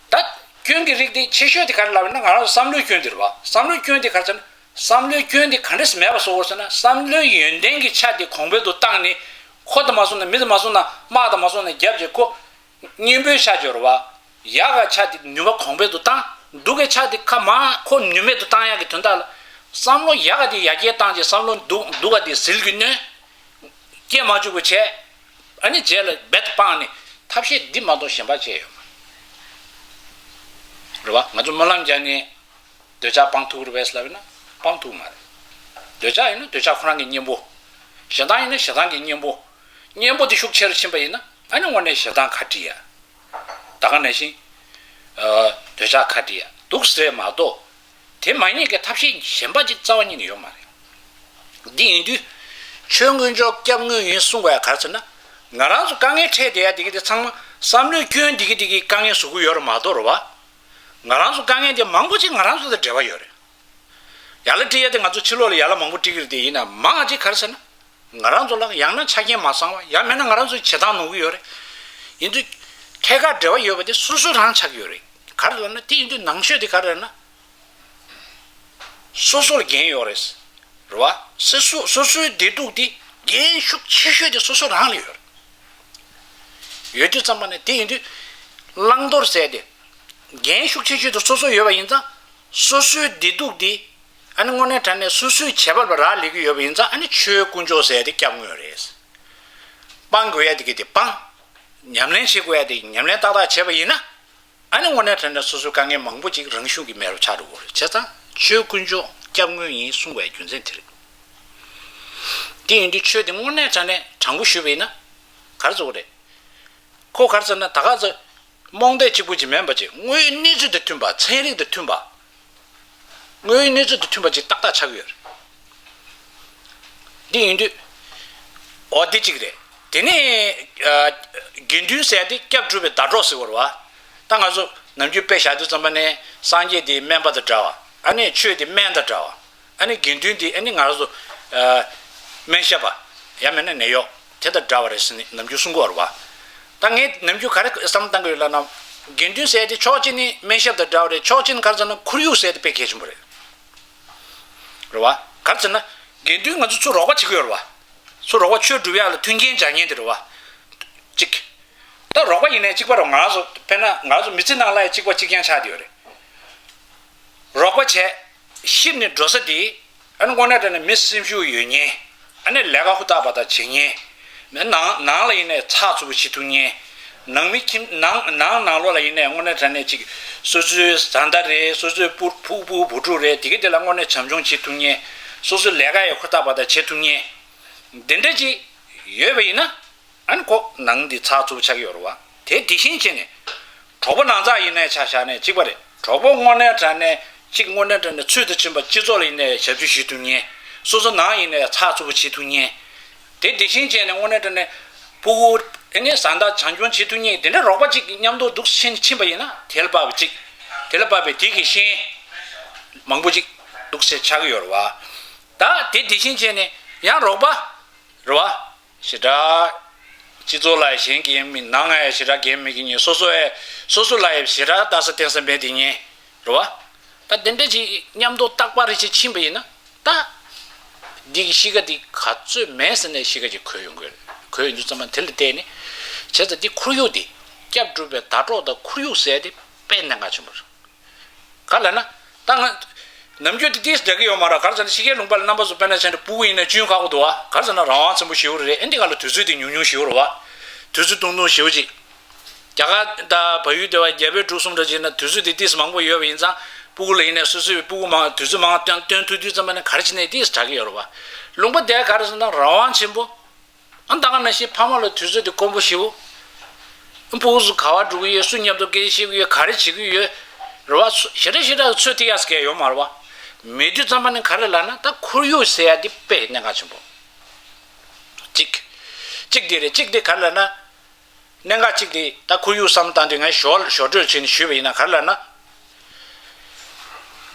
ད་སྐྱོན་གྱི་རིགས་དེ་ཆེ་ཤོས་དེ་ག་རེ་ལབ་ན་ང་རང་བསམ་བློའི་སྐྱོན་དེ་རེད་བ། བསམ་བློའི་སྐྱོན་དེ་ག་རེ་ཟེར་ན། བསམ་བློའི་སྐྱོན་དེ་ག་འདྲས་མེད་པ་བཟོ་དགོས་ཟེར་ན། བསམ་བློའི་ཡོན་ཏན་གྱི་ཆ་དེ་གོང་འཕེལ་དུ་བཏང་ནས་ཁོ་དང་མ་སོང་ན་མི་དང་མ་སོང་ན་དམག་དང་མ་སོང་ན་རྒྱབ་ཀྱི་ཁོ་གཉེན་པོའི་ཆ་སྦྱོར་བ། ཡག་ག་ཆ་དེ་ནུས་པ་གོང་འཕེལ་དུ་བཏང་། སྡུག་གི་ཆ་དེ་ཁ་མ་ཁོ་ནུས་མེད་དུ་བཏང་ཡག་གི་དོན་དག་ལ། བསམ་བློ་ཡག་ག་དེ་ཡར་རྒྱས་བཏང་རྗེས་བསམ་བློ་སྡུག་སྡུག་ག་དེ་ཟིལ་གྱིས་གནོན། སྐྱེ་མ་བཅུག་པ་བྱས། ཨ་ནི་རྗེས་ལ་རྦད་དེ་སྤངས་ནས་ཐབས་ཤེས་འདི་མ་གཏོགས་གཞན་པ་བྱས་ཡོད་མ་རེད་བ། ང་ཚོ་སྨོན་ལམ་རྒྱག་ནས། འདོད་ཆགས་སྤང་ཐུབ་རེད་པས་ལབ་ན་སྤང་ཐུབ་མ་རེད། འདོད་ཆགས་ཡིན་ན་འདོད་ཆགས་ཁོ་རང་གི་གཉེན་པོ། ཞེ་སྡང་ཡིན་ན་ཞེ་སྡང་གི་གཉེན་པོ། གཉེན་པོ་དེ་ཤུགས་ཆེ་རུ་ཕྱིན་པ་ཡིན་ན་ཨ་ནི་དངོས་གནས་ཞེ་སྡང་ཁ་འདྲི་ཡ། ད་ག་ནང་བཞིན། ཨ། འདོད་ཆགས་ཁ་བྲལ་ཡ་འདུག་ཟེར་མ་གཏོགས། དེ་མ་ཡིན་གྱི་ཐབས་ཤེས་གཞན་པ་ཅིག་རྩ་བ་ཉིད་ནས་ཡོད་མ་རེད། འདི་ཡིན་དུས། ཆོས་དཀོན་མཆོག་སྐྱབས་དངོས་ཡིན་གསུང་བའི་ག་རེ་ཟེར་ན། ང་རང་ཚོ་དཀའ་ངལ་འཕྲད་བསྡད་ཡ་འདི་གི་དེ་ཚང་མ་བསམ་བློའི་སྐྱོན་འདི་གི་འདི་གི་དཀའ་ངལ་བཟོ་གི་ཡོད་རེད་མ་གཏོགས་རེད་བ། ང་རང་ཚོ་དཀའ་ངལ་འདི་མང་པོ་ཅིག་ང་རང་ཚོ་དང་འབྲེལ་བ་ཡོད་རེད། ཡ་ལ་སྤྲད་ཡ་དེ་ང་ཚོ་ཕྱི་ལོགས་ལ་ཡ་ལ་མང་པོ་སྤྲད་ཀྱི་རེད་དེ། ཡིན་ན་མང་ཅིག་ག་རེ་ཟེར་ན། ང་རང་ཚོ་ལ་ཡང་ན་ཆ་རྐྱེན་མ་བཟང་བ། ཡང་མིན་ན་ང་རང་ཚོའི་བྱེད་སྟངས་ནོར་གྱི་ཡོད་རེད། ཡིན་དུས། ཐད་ཀར་འབྲེལ་བ་ཡོད་པ་དེ་སོ་སོ་རང་ཆགས་ཀྱི་ཡོད་རེད། ག་རེ་ལབ་ན། དེ་ཡིན་དུས་ནང་ཆོས་དེ་ག་རེ་ལབ་ན། སོ་སོ་ལ་འགན་ཡོད་རེད། རེད་བ། སོ་སོ་སོ་སོའི་བདེ་སྡུག་དེ་འགན་ཤུགས་ཆེ་ཤོས་དེ་སོ་སོ་རང་ལ་ཡོད་རེད། ཡོད་དུས་ཙམ་པ་ནས་དེ་ཡིན་དུས། བླང་དོར་ཟེར་དེ། འགན་ཤུགས་ཆེ་ཤོས་དེ་སོ་སོ་ཡོད་པ་ཡིན་ཙང་། སོ་སོའི་བདེ་སྡུག་དེ། ཨ་ནི་དངོས་གནས་དྲང་གནས་སོ་སོའི་བྱེད་པ་ལ་རག་ལས་ཀྱི་ཡོད་པ་ཡིན་ཙང་། ཨ་ནི་ཆོས་དཀོན་མཆོག་ཟེར་དེ་སྐྱབས་དངོས་རེད། སྤང་དགོས་ཡ་དེ་གི་དེ་སྤང་། ཉམས་ལེན་བྱེད་དགོས་ཡ་དེ་ཉམས་ལེན་ཏག་ཏག་བྱས་པ་ཡིན་ན། ཨ་ནི་དངོས་གནས་དྲང་གནས་སོ་སོའི་དཀའ་ངལ་མང་པོ་ཅིག་རང་བྱུང་གི་མེད་པ་ཆགས་འགྲོ་གི་རེད། བྱས་ཙང་ཆོས་དཀོན་མཆོག་སྐྱབས་དངོས་ཡིན་གསུང་བའི་རྒྱུ་མཚན་དེ་རེད། དེ་ཡིན་དུས་ཆོས་དེ་དངོས་གནས་དྲང་གནས་དྲང་པོ་ཞུས་པ་ཡིན་ན། ག་རེ་ཟེར་དགོས་རེད། ཁོ་ག་རེ་ཟེར་ན། ད་ག་ཚོད་རྨོངས་དད་གཅིག་པུ་ཅིག་མིན་པ་ཅིག་དངོས་ཡོད་གནས་ཚུལ་དང་མཐུན་པ། ཚན་རིག་དང་མཐུན་པ། དངོས་ཡོད་གནས་ཚུལ་དང་མཐུན་པ་ཅིག་ཏག་ཏག་ཆགས་ཀྱི་ཡོད་རེད། འདི་ཡིན་དུས། འོ། འདི་གཅིག་རེད། དེ་ནས། ཨ། དགེ་འདུན་ཟེར་དེ་སྐྱབས་སྒྲུབ་པའི་ཟླ་གྲོགས་ཟེར་བ་རེད་བ། ད་ང་ཚོ་ནམ་རྒྱུན་དཔེ་བཞག་དུས་ཙམ་པ་ནས་སངས་རྒྱས་དེ་སྨན་པ་དང་འདྲ་བ། ཨ་ནི་ཆོས་དེ་སྨན་དང་འདྲ་བ། ཨ་ནི་དགེ་འདུན་དེ་ཨ་ནི་ང་རང་ཚོ། ཨ། སྨན་ཞབས་པ། ཡང་མིན་ན་ནད་གཡོག་དེ་དང་འདྲ་བ་རེད་ཟེར་ནས་ནམ་རྒྱུན་གསུང་གི་ཡོད་རེད་བ། ད་ངས་ནམ་རྒྱུན་ག་རེ་བསམ་བློ་བཏང་གི་ཡོད་ལབ་ན། དགེ་འདུན་ཟེར་དེ་ཕྱོགས་གཅིག་ནས་སྨན་ཞབས་དང་འདྲ་བ་རེད། ཕྱོགས་གཅིག་ནས་ག་རེ་ཟེར་ན་ཁོར་ཡུག་ཟེར་དེ་དཔེ་གལ་ཆེན་པོ་རེད། རེད་བ། ག་རེ་ཟེར་ན། དགེ་འདུན་ང་ཚོ་ཚུར་རོགས་པ་བྱེད་ཀྱི་ཡོད་རེད་བ། ཚུར་རོགས་པ། ཆོས་སྒྲུབ་ཡག་ལ་མཐུན་རྐྱེན་སྦྱར་མཁན་དེ་རེད་བ། གཅིག་ད་རོགས་པ་ཡིན་ནའི་གཅིག་པ་རེད། ང་རང་ཚོ་དཔེར་ན་ང་རང་ཚོ་མི་ཚེ་ནང་ལ་ཡང་གཅིག་པ་གཅིག་རྐྱང་ཆགས་བསྡད་ཡོད་རེད། རོགས་པ་བྱས། གཤིབས་ནས་འགྲོ་ས་དེ། ཨ་ནི་དངོས་གནས་དྲང་གནས་མི་སེམས་ཤུགས་ཡོད་མཁན། ཨ་ནི་ལས་ཀ་ཧུར་ཐག་པ་ཐག་བྱེད་མཁན། ནང་ནང་ལ་ཡིན་ནའི་ཚགས་ཚུད་པོ་བྱེད་ཐུབ་མཁན། ནང་མི་ཁྱིམ་ནང་ནང་ནང་ལོགས་ལ་ཡིན་ནའི་དངོས་གནས་དྲང་གནས་ཅིག་སོ་སོའི་བཟའ་ཟླ་རེད། སོ་སོའི་ཕྲུ་ཕྲུ་གུ་བུ་ཕྲུག་རེད། དེ་ག་དེ་ལ་དངོས་གནས་བྱམས་སྐྱོང་བྱེད་ཐུབ་མཁན། སོ་སོའི་ལས་ཀ་ཡང་ཧུར་ཐག་པ་ཐག་བྱེད་ཐུབ་མཁན། འདི་འདྲ་ཅིག་ཡོད་པ་ཡིན་ན། ཨ་ནི་ཁོ་ནང་འདི་ཚགས་ཚུད་པོ་ཆགས་ཀྱི་ཡོད་རེད་བ། དེ་དེ་བཞིན་བྱས་ནས། གྲོགས་པོ་ནང་ཚགས་ཡིན་ནའི་ཆ་བཞག་ནའི་གཅིག་པ་རེད། གྲོགས་པོ་དངོས་གནས་དྲང་གནས་གཅིག་དངོས་གནས་དྲང་གནས་ཚུལ་དང་མཐུན་པ་སྤྱི་ཚོགས་ལ་ཡིན་ནའི་ཞབས་ཞུ་བྱེད་ཐུབ་མཁན། སོ་སོ་ནང་ཡིན་ནའི་ཚགས་ཚུད་པོ་བྱེད་ཐུབ་མཁན། དེ་དེ་བཞིན་བྱས་ནས་དངོས་གནས་དྲང་གནས་ཕྲུ་གུ་ཨ་ནི་བཟའ་ཟླ་བྱམས་སྐྱོང་བྱེད་ཐུབ་མཁན། དེ་འདྲ་རོགས་པ་གཅིག་མཉམ་དུ་འདུག་ཕྱིན་ཕྱིན་པ་ཡིན་ན། དེ་ལ་དཔག་པའི་གཅིག་དེ་ལ་དཔག་པའི་དེ་གི་ཤན་མང་པོ་གཅིག་འདུག་ཟེར་ཆགས་ཀྱི་ཡོད་རེད་བ། ད་དེ་དེ་བཞིན་བྱས་ནས་ཡང་རོགས་པ་རེད་བ། ཞེ་དྲག་སྤྱི་ཚོགས་ལ་གཞན་གྱིས་མི་ནང་ང་ཡང་ཞེ་དྲག་འགན་མི་འཁྱེར་མཁན། སོ་སོ་ཡང་སོ་སོ་ལ་ཡང་ཞེ་དྲག་ལྟ་ས་བསྟེན་ས་མེད་དེ་ཉན་རེད་བ། ད་དེ་འདྲ་ཅིག་མཉམ་དུ་རྟག་པར་རེ་ཅིག་ཕྱིན་པ་ཡིན་ན། ད་འདི་གི་གཤིས་ཀ་འདི་ག་ཚོད་མེད་ཟེར་ནས་གཤིས་ཀ་ཅིག་འཁོད་ཡོང་གི་རེད། འཁོད་ཡོང་དུས་ཙམ་པ་དེ་ལ་བལྟས་ནས། བྱས་ཙང་འདི་ཁོར་ཡུག་འདི། སྐྱབས་སྒྲུབ་པའི་ཟླ་གྲོགས་དང་ཁོར་ཡུག་ཟེར་དེ་དཔེ་གནད་འགག་ཆེན་པོ་རེད། ག་ལབ་ན། ད་ང་ནམ་རྒྱུན་དེ་ཏིས་འདྲ་གི་ཡོད་མ་རེད། ག་རེ་ཟེར་ན་ཕྱི་རྒྱལ་ལུང་པ་ལ་རྣམ་པ་ཚོ་དཔེར་ན་བྱས་ན་ཕྲུ་གུ་ཡིན་ན་གཅུན་ཁག་པོ་འདུག་བ། ག་རེ་ཟེར་ན་རང་དབང་ཆེན་པོ་ཞེ་པོ་རེད། ཨེ་འདི་ག་ལ་དུས་ཚོད་དེ་ཉུང་ཉུང་ཞེ་པོ་རེད་བ། དུས་ཚོད་ཐུང་ཐུང་ཞེ་པོ་ཅིག་རྒྱ་གར་དང་བལ་ཡུལ་དེ་བ་རྒྱ་བལ་འབྲུག་གསུམ་འདྲ་བྱས་ན་དུས་ཚོད་དེ་ཏིས་མང་པོ་ཡོད་པ་ཡིན་ཙང་། ཕྲུ་གུ་ལ་ཡིན་ན་སོ་སོའི་ཕྲུ་གུ་མང་དུས་ཚོད་མང་བཏོན་བཏོན་ཐུབ་དུས་ཙམ་པ་ནས་ག་རེ་བྱས་ནས་ཏིས་དྲག་གི་ཡོད་རེད་བ། ལུང་པ་དེ་ག་རེ་ཟེར་ན་རང་དབང་ཆེན་པོ། ཨ། ད་ག་ནང་བཞིན་ཕ་མ་ལ་དུས་ཚོད་དེ་དཀོན་པོ་ཞེ་པོ། ཕྲུ་གུ་ཚོ་ག་པར་འགྲོ་གི་ཡོད། སུ་མཉམ་དུ་སྐད་ཆ་བཤད་ཀྱི་ཡོད། ག་རེ་བྱེད་ཀྱི་ཡོད་རེད་བ། ཞེ་དྲག་ཞེ་དྲག་ཚོད་ཐིག་ཡག་ཟེར་མཁན་ཡོད་མ་རེད་བ། མེད་དུས་ཙམ་པ་ནས་ག་རེ་ལབ་ན། ད་ཁོར་ཡུག་ཟེར་ཡ་འདི་དཔེ་གནད་འགག་ཆེན་པོ། གཅིག་གཅིག་འདི་རེད། གཅིག་འདི་ག་རེ་ལབ་ན། གནད་འགག་གཅིག་དེ་ད་ཁོར་ཡུག་བསམ་བློ་བཏང་དུས་ངས་ཞོར་ཞོར་འཕྲོས་བྱས་ནས་ཞུས་པ་ཡིན་ན། ག་རེ་ལབ་ན།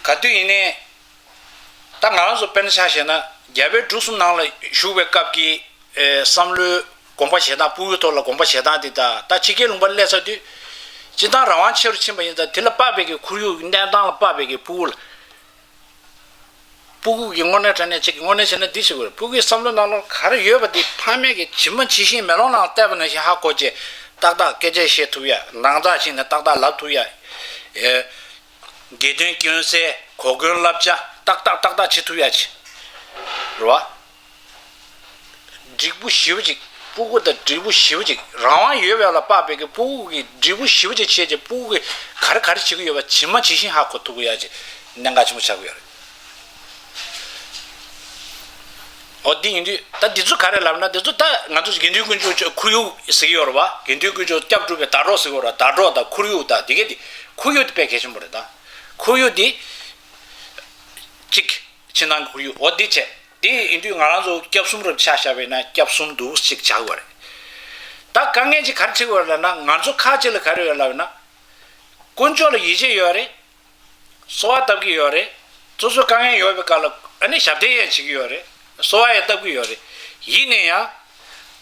ག་དུས་ཡིན་ནའི། ད་ང་རང་ཚོ་དཔེར་ན་ཆ་བཞག་ན་རྒྱ་བལ་འབྲུག་གསུམ་ནང་ལ་བཞུགས་པའི་སྐབས་ཀྱི་ཨེ་བསམ་བློའི་དགོངས་པ་བཞེས་སྟངས། ཕྲུ་གུའི་ཐོག་ལ་དགོངས་པ་བཞེས་སྟངས་དེ་དང་། ད་ཕྱི་རྒྱལ་ལུང་པ་སླེབས་ཚར་དུས་སྤྱིར་བཏང་རང་དབང་ཆེ་རུ་ཕྱིན་པ་ཡིན་ཙང་། དེ་ལ་དཔག་པའི་གི་ཁོར་ཡུག་གནས་སྟངས་ལ་དཔག་པའི་གི་ཕྲུ་གུ་ལ། ཕྲུ་གུ་གི་དངོས་གནས་དྲང་གནས་ཅིག་དངོས་གནས་བྱས་ན་འདི་ཞིག་དགོས་རེད། ཕྲུ་གུའི་བསམ་བློ་ནང་ལོགས་ག་རེ་ཡོད་པ་དེ་ཕ་མས་གི་ཇི་མ་ཇི་བཞིན་མེ་ལོང་ནང་བལྟས་པ་ནང་བཞིན་ཧ་གོ་བྱས། ཏག་ཏག་སྐད་ཆ་བཤད་ཐུབ་ཡ། ནང་ཚགས་ཕྱིན་ནས་ཏག་ཏག་ལབ་ཐུབ་ཡ། ཨེ། དགེ་འདུན་སྐྱོན་སེལ། གོ་སྐོན་བསླབ་བྱ་ཏག་ཏག་ཏག་ཏག་བྱེད་ཐུབ་ཡ་ཅིག་རེད་བ། འགྲིག་པོ་ཞེ་པོ་ཅིག་ཕྲུ་གུ་དང་འགྲིག་པོ་ཞེ་པོ་ཅིག་རང་དབང་ཡོད་པ་ལ་དཔག་པའི་གི་ཕྲུ་གུ་གི་འགྲིག་པོ་ཞེ་པོ་ཅིག་བྱས་ཀྱི། ཕྲུ་གུ་གི་ག་རེ་ག་རེ་བྱེད་ཀྱི་ཡོད་པ་ཇི་མ་ཇི་བཞིན་ཧ་གོ་ཐུབ་ཀྱི་ཡ་ཅིག་གནད་འགག་ཆེན་པོ་ཆགས་ཀྱི་ཡོད་རེད། འོ་འདི་ཡིན་དུས་ད་འདི་ཚོ་ག་རེ་ལབ་ན། འདི་ཚོ་ད་ང་ཚོ་དགེ་འདུན་དཀོན་མཆོག་ཁོར་ཡུག་ཟེར་གྱི་ཡོད་རེད་བ། དགེ་འདུན་དཀོན་མཆོག་སྐྱབས་སྒྲུབ་པའི་ཟླ་གྲོགས་ཟེར་གྱི་ཡོད་རེད། ཟླ་གྲོགས་དང་ཁོར་ཡུག་དང་དེ་གས་དེ། ཁོར་ཡུག་དེ་དཔེ་གལ་ཆེན་པོ་རེད། ད་ཁོར་ཡུག་དེ་གཅིག་ཕྱི་ནང་གི་ཁོར་ཡུག་འོ་འདི་བྱས། དེ་ཡིན་དུས་ང་རང་ཚོ་སྐྱབས་གསུམ་རུ་ཆ་བཞག་པ་ཡིན་ན་སྐྱབས་གསུམ་འདུག་ཅིག་བྱ་དགོས་རེད། ད་དཀའ་ངལ་ཅིག་ག་རེ་འཕྲད་ཀྱི་ཡོད་རེད་ལབ་ན། ང་ཚོ་ཁག་ཅིག་ལ་ག་རེ་ཡོད་ལབ་ན། དཀོན་མཆོག་ལ་ཡིད་ཆེས་ཡོད་རེད། གསོལ་བ་བཏབ་ཀྱི་ཡོད་རེད། སོ་སོ་དཀའ་ངལ་ཡོད་པའི་སྐབས་ལ་ཨ་ནི་ཞབས་བརྟན་ཡང་བྱེད་ཀྱི་ཡོད་རེད། གསོལ་བ་ཡང་བཏབ་ཀྱི་ཡོད་རེད། ཡིན་ན་ཡང་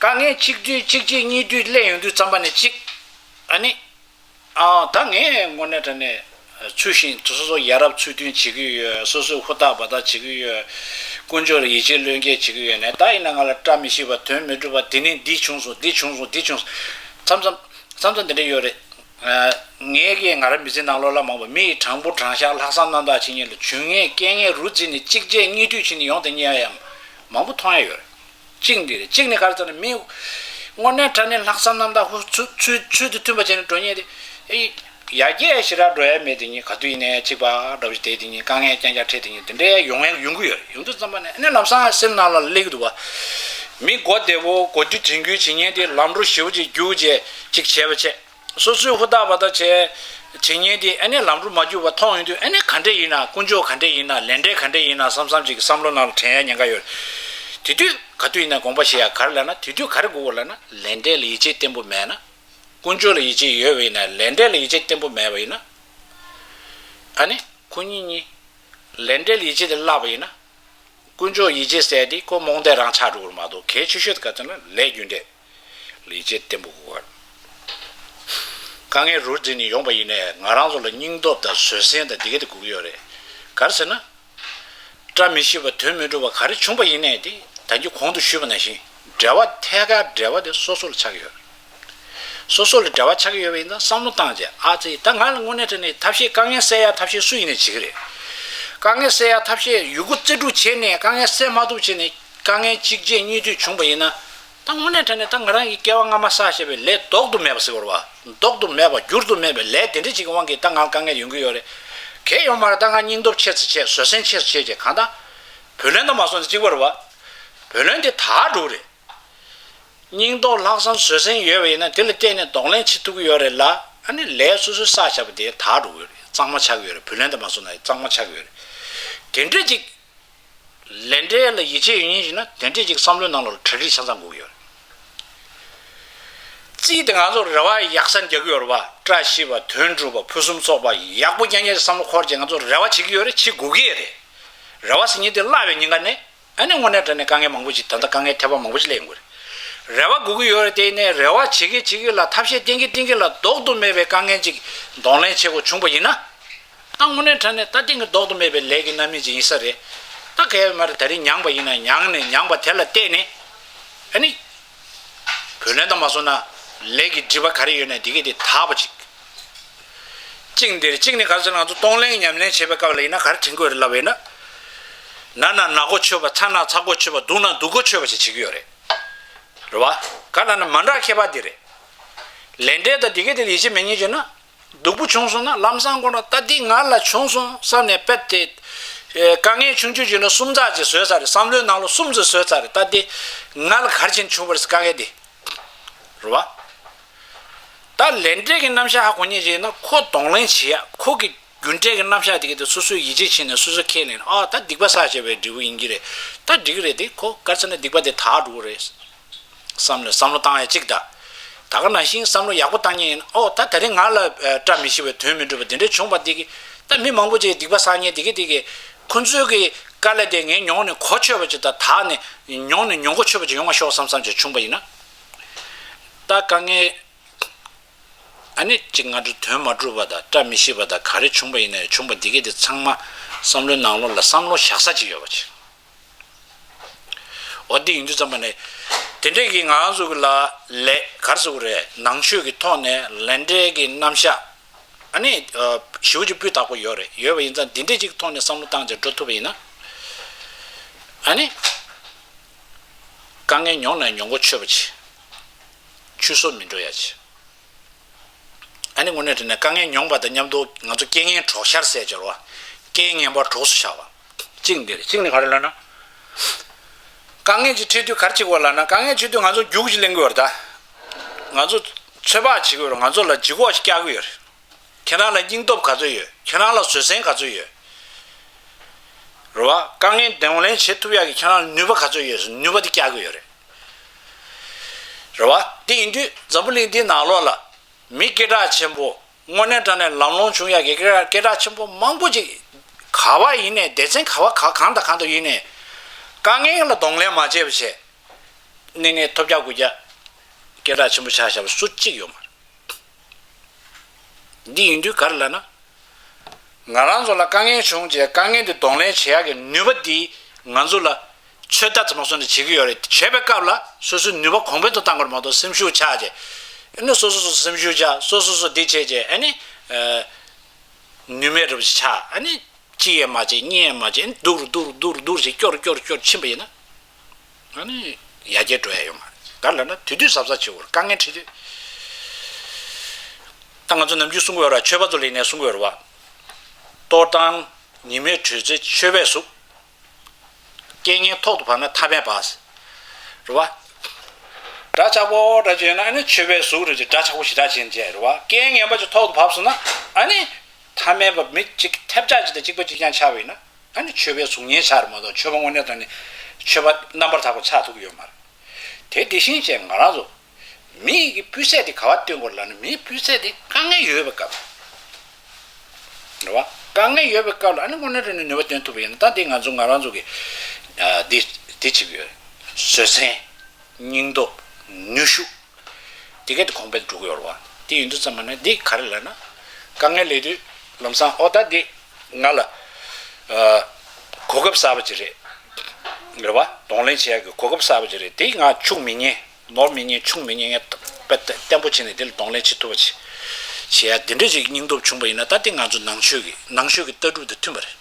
དཀའ་ངལ་གཅིག་དུས་གཅིག་རྗེས་གཉིས་མཐུད་སླེབས་ཡོང་དུས་ཙམ་པ་ནས་གཅིག་ཨ་ནི། ཨ་ད་ངས་དངོས་གནས་དྲང་གནས་ཚུལ་བཞིན་དུ་སོ་སོ་ཡ་རབས་ཚུལ་མཐུན་བྱེད་ཀྱི་ཡོད། སོ་སོས་ཧུར་ཐག་འབད་ཐག་བྱེད་ཀྱི་ཡོད། དཀོན་མཆོག་ལ་ཡིད་ཆེས་བློས་འགེལ་བྱེད་ཀྱི་ཡོད་ནས། ད་ཡིན་ན་ང་ལ་བཀྲ་མི་ཤིས་པ་དོན་མི་འགྲུབ་པ་འདི་ནི་འདི་བྱུང་སོང་། འདི་བྱུང་སོང་། འདི་བྱུང་སོང་། མཚམས་མཚམས་མཚམས་མཚམས་འདི་འདྲ་ཡོད་རེད། ངས་ཀྱིས་ང་རང་མི་ཚེ་ནང་ལོགས་ལ་མང་པོ་མི་ཡི་དྲང་པོ་དྲང་བཞག་ལྷག་བསམ་རྣམ་དག་བྱེད་མཁན་ལ་བྱུང་ངས་རྐྱེན་ངན་རུ་འཛིན་ནས་གཅིག་རྗེས་གཉིས་མཐུད་བྱས་ནས་ཡོང་དེ་ཉེ་ཡ་ཡང་མང་པོ་མཐོང་ཡ་ཡོད་རེད། གཅིག་འདི་རེད། གཅིག་ནི་ག་རེ་ཟེར་ན། མི་དངོས་གནས་དྲང་གནས་ལྷག་བསམ་རྣམ་དག་ཧུ་ཚུལ་ཚུལ་ཚུལ་དང་མཐུན་པ་བྱས་ནས་འགྲོ་མཁན་དེ་ཨེ་ཡར་རྒྱས་ཞེ་དྲག་འགྲོ་ཡ་མེད། དེ་ཉིད་ག་དུས་ཡིན་ནའི་གཅིག་པ་འདྲ་བོ་ཞིག་དེ་དེ་ཉིད་དཀའ་ངལ་རྐྱང་རྐྱང་འཕྲད། དེ་ཉིད་དེ་འདྲའི་ཡོང་ཡ་ཡོང་གི་ཡོད་རེད། ཡོང་དུས་ཙམ་པ་ནས་ཨ་ནི་ལམ་སང་སེམས་ནང་ལ་སླེབས་ཀྱི་འདུག་བ། མི་མགོ་བདེ་བོ་མགོ་རྒྱུ་དྲན་རྒྱུ་བྱེད་མཁན་དེ་ལམ་འགྲོ་ཞེ་པོ་ཅིག་རྒྱུགས་བྱས་ཅིག་བྱས་པ་བྱས། སོ་སོས་ཧུར་ཐག་འབད་ཐག་བྱས་བྱེད་མཁན་དེ་ཨ་ནི་ལམ་འགྲོ་མ་རྒྱུག་པ་མཐོང་ཡོང་དུས་ཨ་ནི་ག་འདྲས་ཡིན་ན། དཀོན་མཆོག་ག་འདྲས་ཡིན་ན། ལས་འབྲས་ག་འདྲས་ཡིན་ན་བསམ་བསམ་ཅིག་བསམ་བློ་ནང་ལ་དྲན་ཡ་ཉེན་ཁ་ཡོད། དེ་དུས་ག་དུས་ཡིན་ན་དགོངས་པ་བཞེས་ཡ་ག་རེ་ལབ་ན། དེ་དུས་ག་རེ་དགོས་ལབ་ན། ལས་འབྲས་ལ་ཡིད་ཆེས་བརྟན་པོ་མེད་ན། དཀོན་མཆོག་ལ་ཡིད་ཆེས་ཡོད་པ་ཡིན་ན། ལས་འབྲས་ལ་ཡིད་ཆེས་བརྟན་པོ་མེད་པ་ཡིན་ན། ཨ་ནི་ཁོ་གཉིས་གཉིས་ལས་འབྲས་ལ་ཡིད་ཆེས་དེ་བརླག་པ་ཡིན་ན། དཀོན་མཆོག་ཡིད་ཆེས་ཟེར་དེ་ཁོ་རྨོངས་དད་རང་ཆགས་འགྲོ་གི་རེད་མ་གཏོགས། གལ་ཆེ་ཤོས་དེ་ག་ཚོད་ན་ལས་རྒྱུ་འབྲས་ལ་ཡིད་ཆེས་བརྟན་པོ་དགོས་པ་རེད། དཀའ་ངལ་རུ་འཛིན་ནས་ཡོང་པ་ཡིན་ནའི་ང་རང་ཚོ་ལ་སྙིང་སྟོབས་དང་བཟོད་བསྲན་དང་འདི་ག་དེ་དགོས་ཀྱི་ཡོད་རེད། ག་རེ་ཟེར་ན། བཀྲ་མི་ཤིས་པ་དོན་མི་འགྲུབ་པ་ག་རེ་བྱུང་པ་ཡིན་ནའི་དེ་ད་གིན་གོང་དུ་ཞུས་པ་ནང་བཞིན་འབྲེལ་བ་ཐད་ཀར་འབྲེལ་བ་དེ་སོ་སོ་ལ་ཆགས་ཀྱི་ཡོད་རེད། སོ་སོ་ལ་འབྲེལ་བ་ཆགས་ཀྱི་ཡོད་པ་ཡིན་ཙང་བསམ་བློ་བཏང་བྱས། ཨ་ཙི། ད་ང་ལ་དངོས་གནས་དྲང་གནས་ཐབས་ཤེས་དཀའ་ངལ་སེལ་ཡ་ཐབས་ཤེས་སུ་ཡིན་ནའི་བྱེད་ཀྱི་རེད། དཀའ་ངལ་སེལ་ཡ་ཐབས་ཤེས་ཡོད་རྒུ་རྩལ་སྤྲུགས་བྱས་ནས་དཀའ་ངལ་སེལ་མ་ཐུབ་བྱས་ནས་དཀའ་ངལ་གཅིག་རྗེས་གཉིས་མཐུད་བྱུང་པ་ཡིན་ན། ད་དངོས་གནས་དྲང་གནས་ད་ང་རང་གི་སྐྱེ་བ་སྔ་མ་བསགས་བཞག་པའི་ལས་ལྡོག་ཏུ་མེད་པ་ཟེར་བ་རེད་བ། ལྡོག་ཏུ་མེད་པ་འགྱུར་དུ་མེད་པའི་ལས་དེ་འདྲ་ཅིག་གི་དབང་གིས་ད་ང་ལ་དཀའ་ངལ་ཡོང་གི་ཡོད་རེད། གལ་ཡོད་མ་རེད། ད་ང་སྙིང་སྟོབས་ཆེ་ཙམ་བྱས། བཟོད་བསྲན་ཆེ་ཙམ་བྱས་བྱས། གང་ལྟར་བུ་ལོན་དང་མ་སོང་ན་གཅིག་པ་རེད་བ། བུ་ལོན་དེ་དག་འགྲོ་གི་རེད། སྙིང་སྟོབས་ལྷག་བསམ་བཟོད་བསྲན་ཡོད་པ་ཡིན་ན་དེ་ལ་བརྟེན་ནས་གདོང་ལེན་བྱེད་ཐུབ་ཀྱི་ཡོད་རེད་ལ། ཨ་ནི་ལས་སོ་སོས་བསགས་བཞག་པ་དེ་དག་འགྲོ་གི་ཡོད་རེད། གཙང་མ་ཆགས་ཀྱི་ཡོད་རེད། བུ་ལོན་དང་མ་སོང་ན་གཙང་མ་ཆགས་ཀྱི་ཡོད་རེད། དེ་འདྲ་ཅིག་ལས་འབྲས་ལ་ཡིད་ཆེས་ཡོད་མཁན་ཞིག་ན་དེ་འདྲས་ཅིག་བསམ་བློའི་ནང་ལོགས་ལ་གྲ་སྒྲིག་ཆ་ཚང་དགོས་ཀྱི་ཡོད་རེད། རྩིས་དེ་ང་ཚོ་རེ་བ་ཡག་ས་རྒྱག་གི་ཡོད་རེད་བ། བཀྲ་ཤིས་པ་དོན་འགྲུབ་པ་ཕུན་སུམ་ཚོགས་པ་ཡག་པོ་རྐྱང་རྐྱང་བསམ་བློ་འཁོར་བྱས་ང་ཚོ་རེ་བ་བྱེད་ཀྱི་ཡོད་རེད། བྱེད་དགོས་ཀྱི་རེད། རེ་བ་ཟེར་མཁན་དེ་བརླག་པའི་ཉེན་ཁ་ནས་ཨ་ནི་དངོས་གནས་དྲང་གནས་དཀའ་ངལ་མང་པོ་ཅིག་ད་ལྟ་དཀའ་ངལ་ཐེབས་པ་མང་པོ་ཅིག་སླེབས་ཡོང་གི་རེད། རེ་བ་དགོས་ཀྱི་ཡོད་རེད། དེ་ནས་རེ་བ་བྱེད་ཀྱི་བྱེད་ཀྱི་ལ་ཐབས་ཤེས་བསྟེན་གྱི་བསྟེན་གྱི་ལ་ལྡོག་ཏུ་མེད་པའི་དཀའ་ངལ་ཅིག་གདོང་ལེན་བྱེད་དགོས་བྱུང་པ་ཡིན་ན། ད་དངོས་གནས་དྲང་གནས་ད་ཐེངས་ཀྱི་ལྡོག་ཏུ་མེད་པའི་ལས་ཀྱི་རྣམ་སྨིན་ཅིག་ཡིན་ས་རེད། ད་གལ་ཡོད་མ་རེད། ད་རེས་མྱངས་པ་ཡིན་ན་མྱངས་ནས་མྱངས་པ་དེ་ལ་བལྟས་ནས་ཨ་ནི་བུ་ལོན་དང་མ་སོང་ན་ལས་ཀྱི་སྒྲིབ་པ་ག་རེ་ཡོད་ན་དེ་གས་དེ་དག་པ་ཅིག་གཅིག་འདིར་གཅིག་ནི་ག་རེ་ཟེར་ན་ང་ཚོ་གདོང་ལེན་ཉམས་ལེན་བྱེད་པའི་སྐབས་ལ་ཡིན་ན་ག་རེ་དྲན་དགོས་རེད་ལབ་པ་ཡིན་ན། ན་ན་ན་གོ་ཆོད་པ། ཚ་ན་ཚ་གོ་ཆོད་པ། སྡུག་ན་སྡུག་གོ་ཆོད་པ་ཞིག་བྱེད་ཀྱི་ཡོད་རེད། རེད་བ། ག་ལབ་ན་མ་འདྲ་ཁྱད་པར་འདི་རེད། ལས་འབྲས་དང་འདི་གས་དེ་ལ་ཡིད་ཆེས་མེད་མཁན་བྱས་ན། སྡུག་པོ་བྱུང་སོང་ན་ལམ་སང་ཁོ་ན་ད་འདི་ང་ལ་བྱུང་སོང་བསམ་ནས་དཔེ་དེ། ཨེ། དཀའ་ངལ་ཆུང་ཆུང་བྱུང་ན་གསུམ་ཙམ་ཅིག་བཟོས་ཚར་རེད། བསམ་བློའི་ནང་ལ་གསུམ་ཙམ་བཟོས་ཚར་རེད། ད་འདི་ང་ལ་ག་རེ་བྱས་ནས་བྱུང་བ་རེད་དཀའ་ངལ་འདི། རེད་བ། ད་ལས་འབྲས་ཀྱི་རྣམ་གཞག་ཧ་གོ་མཁན་ཅིག་ཡིན་ན་ཁོ་གདོང་ལེན་བྱེད་ཡ། ཁོ་གི་རྒྱུ་འབྲས་ཀྱི་རྣམ་གཞག་དེ་ག་དེ་སོ་སོས་ཡིད་ཆེས་བྱས་ནས་སོ་སོ་ཁས་ལེན། ཨ། ད་སྡིག་པ་བསགས་བྱས་པའི་འབྲས་བུ་ཡིན་གྱི་རེད། ད་འགྲིག་གི་རེད། དེ་ཁོ་ག་རེ་ཟེར་ན་སྡིག་པ་དེ་དག་འགྲོ་གི་རེད། བསམ་བློ་བསམ་བློ་བཏང་ཡ་གཅིག་དང་། ད་ག་ནང་བཞིན་བསམ་བློ་ཡག་པོ་བཏང་མཁན་ཡིན་ན། ཨོ། ད་ད་རེས་ང་ལ་བཀྲ་མི་ཤིས་པའི་དོན་མི་འགྲུབ་པ་དེ་འདྲ་བྱུང་བ་དེ་གིས་ད་མི་མང་པོ་ཅིག་སྡིག་པ་བསགས་མཁན་དེ་གིས་དེ་གིས་ཁོ་ཚོའི་གི་དཀའ་ལས་དེ་ངས་མྱོང་ནས་གོ་ཆོད་པ་ཅིག་དང་། དག་ནས་མྱོང་ནས་མྱོང་གོ་ཆོད་པ་ཅིག་ཡོང་བ་ཤོག་བསམ་བསམ་ཅིག་བྱུང་བ་ཡིན་ན། ད་དཀའ་ངལ། ཨ་ནི་གཅིག་ང་ཚོ་དོན་མ་འགྲུབ་པ་དང་བཀྲ་མི་ཤིས་པ་དང་ག་རེ་བྱུང་བ་ཡིན་ནའི་བྱུང་བ་འདི་གས་དེ་ཚང་མ་བསམ་བློའི་ནང་ལོགས་ལ་བསམ་བློ་བཞག་ས་ཅིག་ཡོད་པ་ཅིག་འོ་འདི་ཡིན་དུས་ཙམ་པ་ནས་དེ་འདྲས་ཀྱི་ང་རང་ཚོ་གི་ལ་ལས་ག་རེ་ཟེར་དགོས་རེད། ནང་ཆོས་ཀྱི་ཐོག་ནས་ལས་འབྲས་ཀྱི་རྣམ་གཞག་ཨ་ནི་ཞེ་པོ་ཅིག་སྤུས་དག་པོ་ཡོད་རེད། ཡོད་པ་ཡིན་ཙང་འདི་འདྲས་ཅིག་ཐོག་ནས་བསམ་བློ་བཏང་བྱས་འགྲོ་ཐུབ་པ་ཡིན་ན། ཨ་ནི་དཀའ་ངལ་མྱོང་ན་མྱོང་གོ་ཆོད་པ་ཅིག་ཆུད་ཟོས་མི་འགྲོ་ཡ་ཅིག་ཨ་ནི་དངོས་གནས་དྲང་གནས་དཀའ་ངལ་མྱོང་བ་དང་མཉམ་དུ་ང་ཚོ་རྐྱེན་ངན་གྲོགས་ཤར་ཟེར་སྦྱོར་བ། རྐྱེན་ངན་པ་གྲོགས་སུ་བཞག་པ། གཅིག་འདིར་གཅིག་ནི་ག་རེ་ལབ་ན། དཀའ་ངལ་ཅིག་འཕྲད་དུས་ག་རེ་བྱེད་དགོས་ལབ་ན། དཀའ་ངལ་འཕྲད་དུས་ང་ཚོ་རྒྱུགས་ཅིག་ལེན་དགོས་རེད་ད། ང་ཚོ་ཚོད་དཔག་བྱེད་དགོས་རེད། ང་ཚོ་ལ་ལྗིད་ཁོག་ཅིག་བཀྱག་གི་ཡོད་རེད། ཁྱེད་རང་ལ་སྙིང་སྟོབས་ག་ཚོད་ཡོད། ཁྱེད་རང་ལ་བཟོད་བསྲན་ག་ཚོད་ཡོད། རེད་བ། དཀའ་ངལ་གདོང་ལེན་བྱེད་ཐུབ་ཡག་གི་ཁྱེད་རང་ལ་ནུས་པ་ག་ཚོད་ཡོད་ཟེར། ནུས་པ་དེ་བཀྱག་གི་ཡོད་རེད། རེད་བ། དེ་ཡིན་དུས་འཛམ་བུ་གླིང་འདིའི་ནང་ལོགས་ལ་མི་སྐད་གྲགས་ཆེན་པོ། དངོས་གནས་དྲང་གནས་ལམ་ལྷོང་བྱུང་ཡག་གི་སྐད་གྲགས་ཆེན་པོ་མང་པོ་ཅིག་ག་བ་ཡིན་ནའི། སྡེ་ཚན་ག་བ་ག་གང་དང་གང་དུ་ཡིན་ནའི། དཀའ་ངལ་ལ་གདོང་ལེན་མ་བྱས་པ་བྱས། གནས་ངེས་ཐོབ་རྒྱག་དགོས་རྒྱ་སྐད་གྲགས་ཆེན་པོ་ཆགས་བཞག་པ་སུ་གཅིག་ཡོད་མ་རེད། འདི་ཡིན་དུས་ག་རེ་ལབ་ན། ང་རང་ཚོ་ལ་དཀའ་ངལ་བྱུང་རྗེས་དཀའ་ངལ་འདི་གདོང་ལེན་བྱེད་ཡག་གི་ནུས་པ་འདི་ང་ཚོ་ལ་ཚོད་ལྟ་ཙམ་སོང་ནས་བྱེད་ཀྱི་ཡོད་རེད། བྱེད་པའི་སྐབས་ལ་སོ་སོའི་ནུས་པ་གོང་འཕེལ་དུ་གཏང་དགོས་རེད་མ་གཏོགས། སེམས་ཤུགས་ཆག་རྗེས་ཨ་ནི་སོ་སོ་སོ་སེམས་ཤུགས་ཆག་སོ་སོ་སོ་འདི་བྱས་རྗེས་ཨ་ནི་ནུས་མེད་འདྲ་པོ་ཞིག་ཆགས། ཨ་ནི་གཅིག་ཡས་མ་བྱེད་གཉིས་ཡས་མ་བྱེད། སྡུག་རུ་སྡུག་རུ་སྡུག་རུ་སྡུག་རུ་ཞིག་སྐྱོ་རུ་སྐྱོ་རུ་སྐྱོ་རུ་ཕྱིན་པ་ཡིན་ན། ཨ་ནི་ཡར་རྒྱས་འགྲོ་ཡ་ཡོད་མ་རེད། ག་རེ་ལབ་ན་དུས་དུས་གཟབ་གཟབ་བྱེད་དགོས་རེད། དཀའ་ངལ་འཕྲད་དུས། ད་ང་ཚོ་ནམ་རྒྱུན་གསུང་གི་ཡོད་རེད། ཆོས་པ་ཚོ་ལ་ཡིན་ནའི་གསུང་གི་ཡོད་རེད་བ། གཏོར་དང་ཉི་མའི་དྲོད་ཚད་ཆོས་པའི་གཟུགས། རྐྱེན་ངན་ཐོག་ཏུ་བབས་ན་ཐ་མལ་པ། རེད་བ། འདྲ་ཆགས་པོ་འདྲ་ཅིག་ཡོད་ན་ཨ་ནི་ཆོས་པའི་གཟུགས་རེད་ཅེས་འདྲ་ཆགས་པོ་ཞེ་དྲག་བྱེད་བྱེད་རེད་བ། རྐྱེན་ངན་པ་ཅིག་ཐོག་ཏུ་བབས་སོང་ན་ཨ་ནི་ཐ་མལ་པ་མི་གཅིག་ཐབས་ཆག་ཅིག་དང་གཅིག་པ་གཅིག་རྐྱང་ཆགས་པ་ཡིན་ན། ཨ་ནི་ཆོས་པའི་གཟུགས་བརྙན་ཆགས་རེད་མ་གཏོགས། ཆོས་པ་དངོས་གནས་དྲང་གནས་ཆོས་པ་རྣམ་པར་དག་པ་ཆགས་ཐུབ་ཀྱི་ཡོད་མ་རེད། དེ་དེ་བཞིན་བྱས་ང་རང་ཚོ་མི་ཡི་གི་སྤུས་ཚད་དེ་ག་བ་སྟོན་དགོས་ལབ་ན། མིའི་སྤུས་ཚད་དེ་དཀའ་ངལ་ཡོད་པའི་སྐབས་རེད་བ། དཀའ་ངལ་ཡོད་པའི་སྐབས་ལ་ཨ་ནི་དངོས་གནས་དྲང་གནས་ནུས་པ་སྟོན་ཐུབ་པ་ཡིན་ན། ད་དེ་ང་ཚོ་ང་རང་ཚོ་གི་ཨ་འདི་འདི་བྱེད་ཀྱི་ཡོད། བཟོད་བསྲན། སྙིང་སྟོབས། ནུས་ཤུགས། དེ་གས་དེ་གོང་འཕེལ་འགྲོ་གི་ཡོད་རེད་བ། དེ་ཡིན་དུས་ཙམ་པ་ན་འདི་ག་རེ་ལབ་ན། དཀའ་ངལ་སླེབས་དུས་ལམ་སང་ཨོ་ད་འདི་ང་ལ་ཨ་གོ་སྐབས་གསར་པ་ཅིག་རེད། རེད་བ། གདོང་ལེན་བྱེད་ཡག་གི་གོ་སྐབས་གསར་པ་ཅིག་རེད། དེ་ང་འཆུག་མི་ཉན། ནོར་མི་ཉན། འཆུག་མི་ཉན། ངས་དཔེ་བརྟན་པོ་བྱས་ནས་འདི་ལ་གདོང་ལེན་བྱེད་ཐུབ་པ་ཅིག་བྱེད་ཡ། འདི་འདྲ་ཅིག་སྙིང་སྟོབས་བྱུང་པ་ཡིན་ན། ད་དེ་ང་ཚོ་ནང་ཆོས་ཀྱི་ནང་ཆོས་ཀྱི་ལྟ་གྲུབ་དང་མཐུན་པ་རེད།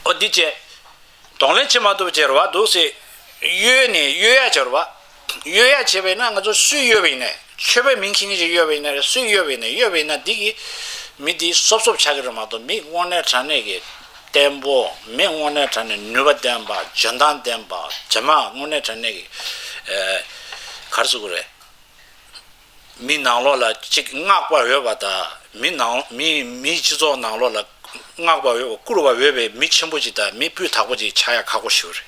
ཨོ་འདི་བྱས། གདོང་ལེན་བྱེད་མ་ཐུབ་བྱས་རེད་བ། འདུག་སེ་གཡོལ་ནས་གཡོལ་ཡ་བྱས་རེད་བ། གཡོལ་ཡ་བྱས་པ་ཡིན་ན་ང་ཚོ་སུས་གཡོལ་བ་ཡིན་ནའི། ཆོས་པའི་མིང་ཁྱེར་མཁན་ཅིག་གཡོལ་བ་ཡིན་ནའི། སུས་གཡོལ་བ་ཡིན་ནའི། གཡོལ་བ་ཡིན་ན་འདི་གིས་མི་འདི་སོབ་སོབ་ཆགས་ཀྱི་རེད་མ་གཏོགས། མི་དངོས་གནས་དྲང་གནས་ཀྱི་བརྟན་པོ། མི་དངོས་གནས་དྲང་གནས་ནུས་པ་ལྡན་པ། འཇོན་ཐང་ལྡན་པ། རྗེས་མ་དངོས་གནས་དྲང་གནས་ཀྱི་ཨ་ག་རེ་ཟེར་དགོས་རེད། མི་ནང་ལོགས་ལ་གཅིག་བསྔགས་པ་འོས་པ་དང་། མི་ནང་མི་མིའི་སྤྱི་ཚོགས་ནང་ལོགས་ལ་བསྔགས་པ་འོས་པ། བཀུར་བ་འོས་པའི་མི་ཆེན་པོ་ཅིག་དང་མི་སྤུས་དག་པོ་ཅིག་ཆགས་ཡ་ཁག་པོ་ཞིག་རེད།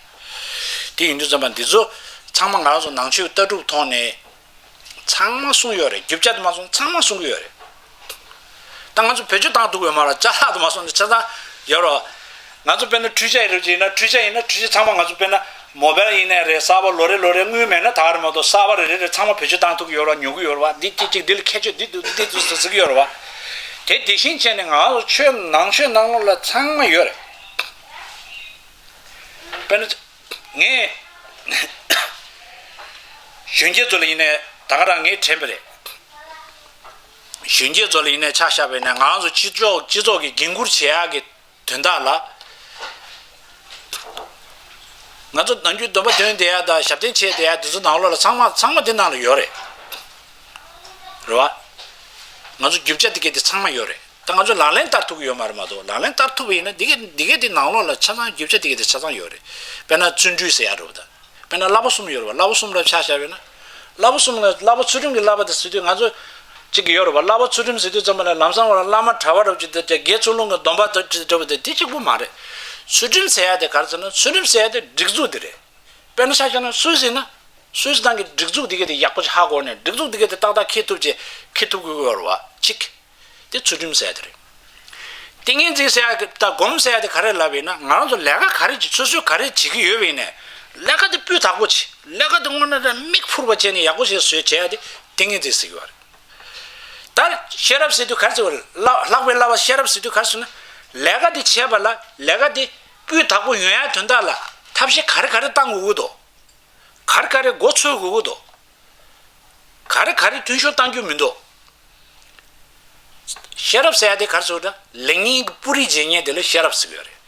དེ་ཡིན་དུས་ཙམ་པ་འདི་ཚོ་ཚང་མ་ང་རང་ཚོ་ནང་ཆོས་ཀྱི་ལྟ་གྲུབ་ཐོག་ནས་ཚང་མ་གསུངས་ཡོད་རེད། རྒྱུ་ཆ་དུ་མ་སོང་ཚང་མ་གསུང་གི་ཡོད་རེད། ད་ང་ཚོ་བེད་སྤྱོད་བཏང་ཐུབ་ཡོད་མ་རེད། ཅ་ལག་དུ་མ་སོང་ནས་ཆ་ཚང་ཡོད་རོ། ང་ཚོ་དཔེར་ན་འཕྲུལ་ཆས་རེད་ཅེ་ཡིན་ན། འཕྲུལ་ཆས་ཡིན་ན་འཕྲུལ་ཆས་ཚང་མ་ང་ཚོ་དཔེར་ན་མོ་བེལ་ཡིན་ནའི་རེད། གསར་པ་ལོ་རེ་ལོ་རེ་དངུལ་མེད་ན་ད་ག་རེད་མ་གཏོགས། གསར་པ་རེ་རེ་རེ་ཚང་མ་བེད་སྤྱོད་བཏང་ཐུབ་ཀྱི་ཡོད་རེད་བ། འདི་གཅིག་གཅིག་འདི་ལ་ཁྱད་ཆོས་འདི་འདུག་འདི་འདུག་ཟེར་ཟེར་གྱི་ཡོད་རེད་བ། དེ་དེ་བཞིན་བྱས་ནས་ང་ཚོ་ཆོས་ནང་ཆོས་ནང་ལོགས་ལ་ཚང་མ་ཡོད་རེད། དཔེར་ན་ངས་གཞོན་སྐྱེས་ཚོ་ལ་ཡིན་ནའི་ད་ག་རང་ངས་དྲན་པ་རེད། གཞོན་སྐྱེས་ཚོ་ལ་ཡིན་ནའི་ཆ་བཞག་པ་ཡིན་ན། ང་ཚོ་སྤྱི་ཚོགས་སྤྱི་ཚོགས་ཀྱི་འགན་འཁུར་བྱེད་ཡག་གི་དོན་དག་ལ། ང་ཚོ་ནམ་རྒྱུན་སྡོམ་པ་འདོན་བསྡད་ཡ་དང་ཞབས་བརྟན་བྱས་བསྡད་ཡ་དེ་ཚོ་ནང་ལོགས་ལ་ཚང་མ་ཚང་མ་དེ་ནང་ལ་ཡོད་རེད། རེད་བ། ང་ཚོ་རྒྱུ་ཆ་དེ་གས་དེ་ཚང་མ་ཡོད་རེད། ད་ང་ཚོ་ལག་ལེན་བསྟར་ཐུབ་ཀྱི་ཡོད་མ་རེད་མ་གཏོགས། ལག་ལེན་བསྟར་ཐུབ་པ་ཡིན་ན་དེ་གས་དེ་གས་དེ་ནང་ལོགས་ལ་ཆ་ཚང་། རྒྱུ་ཆ་དེ་གས་དེ་ཆ་ཚང་ཡོད་རེད། དཔེར་ན་བརྩོན་འགྲུས་ཟེར་ཡ་འདྲ་བོ་དང་། དཔེར་ན་བསླབ་པ་གསུམ་ཡོད་རེད་བ། བསླབ་པ་གསུམ་ལ་ཆ་བཞག་པ་ཡིན་ན། བསླབ་པ་གསུམ་ལ་བསླབ་པ་ཚུལ་ཁྲིམས་ཀྱི་བསླབ་པ་དེ་ཟེར་དུས་ང་ཚོ་གཅིག་གི་ཡོད་རེད་བ། བསླབ་པ་ཚུལ་ཁྲིམས་ཟེར་དུས་ཙམ་པ་ལ་ལམ་སང་བར་བླ་མ་གྲྭ་པ་འདྲ་བོ་ཅིག་དང་དགེ་ཚུལ་སློང་གི་སྡོམ་པ་འདྲ་བོ་དེ་གཅིག་པུ་མ་རེད། ཚུལ་ཁྲིམས་ཟེར་ཡ་དེ་ག་རེ་ཟེར་ན། ཚུལ་ཁྲིམས་ཟེར་ཡ་དེ་སྒྲིག་འཛུགས་དེ་རེད། དཔེར་ན་ཆ་བཞག་ན་སུད་སི་ན། སུད་སི་ནང་གི་སྒྲིག་འཛུགས་དེ་གས་དེ་ཡག་པོ་ཅིག་ཧ་གོ་ནས། སྒྲིག་འཛུགས་དེ་གས་དེ་ཏག་ཏག་འཁྱེར་ཐུབ་ཅེས་འཁྱེར་ཐུབ་དགོས་ཀྱི་ཡོད་རེད་བ། གཅིག་དེ་ཚུལ་ཁྲིམས་ཟེར་ཡ་དེ་རེད། ཏིང་ངེ་འཛིན་ཟེར་ཡ་དང་སྒོམ་ཟེར་ཡ་དེ་ག་རེ་ལབ་ཡིན་ན། ང་རང་ཚོ་ལས་ཀ་ག་རེ་བྱེད། སོ་སོས་ག་རེ་བྱེད་ཀྱི་ཡོད་པ་ཡིན་ནའི་ལས་ཀ་དེ་སྤུས་དག་པོ་བྱེད། ལས་ཀ་དེ་དངོས་གནས་དྲང་མིག་ཕུར་བ་བྱས་ནས་ཡག་པོ་ཞིག་བཟོས་བྱས་ཡ་དེ་ཏིང་ངེ་འཛིན་ཟེར་གྱི་ཡོད་རེད། ད་ཤེས་རབ་ཟེར་དུས་ག་རེ་ཟེར་བ་རེད། ལྷག་པའི་བསླབ་པ་ཤེས་རབ་ཟེར་དུས་ག་རེ་ཟེར་ན། ལས་ཀ་དེ་བྱས་པ་ལ་ལས་ཀ་དེ་སྤུས་དག་པོ་ཡོང་ཡ་དོན་དག་ལ་ཐབས་ཤེས་ག་རེ་ག་རེ་བཏང་དགོས་ཀྱི་འདུག་ག་རེ་ག་རེ་མགོ་འཚོས་དགོས་ཀྱི་འདུག་ག་རེ་ག་རེ་མཐུན་ཤོར་གཏང་རྒྱུ་མི་འདུག་ཤེས་རབ་ཟེར་ཡ་དེ་ག་རེ་ཟེར་བ་དང་། ལེགས་ཉེས་ཀྱི་སྤུ་རིས་འབྱེད་མཁན་དེ་ལ་ཤེས་རབ་ཟེར་གྱི་ཡོད་རེད།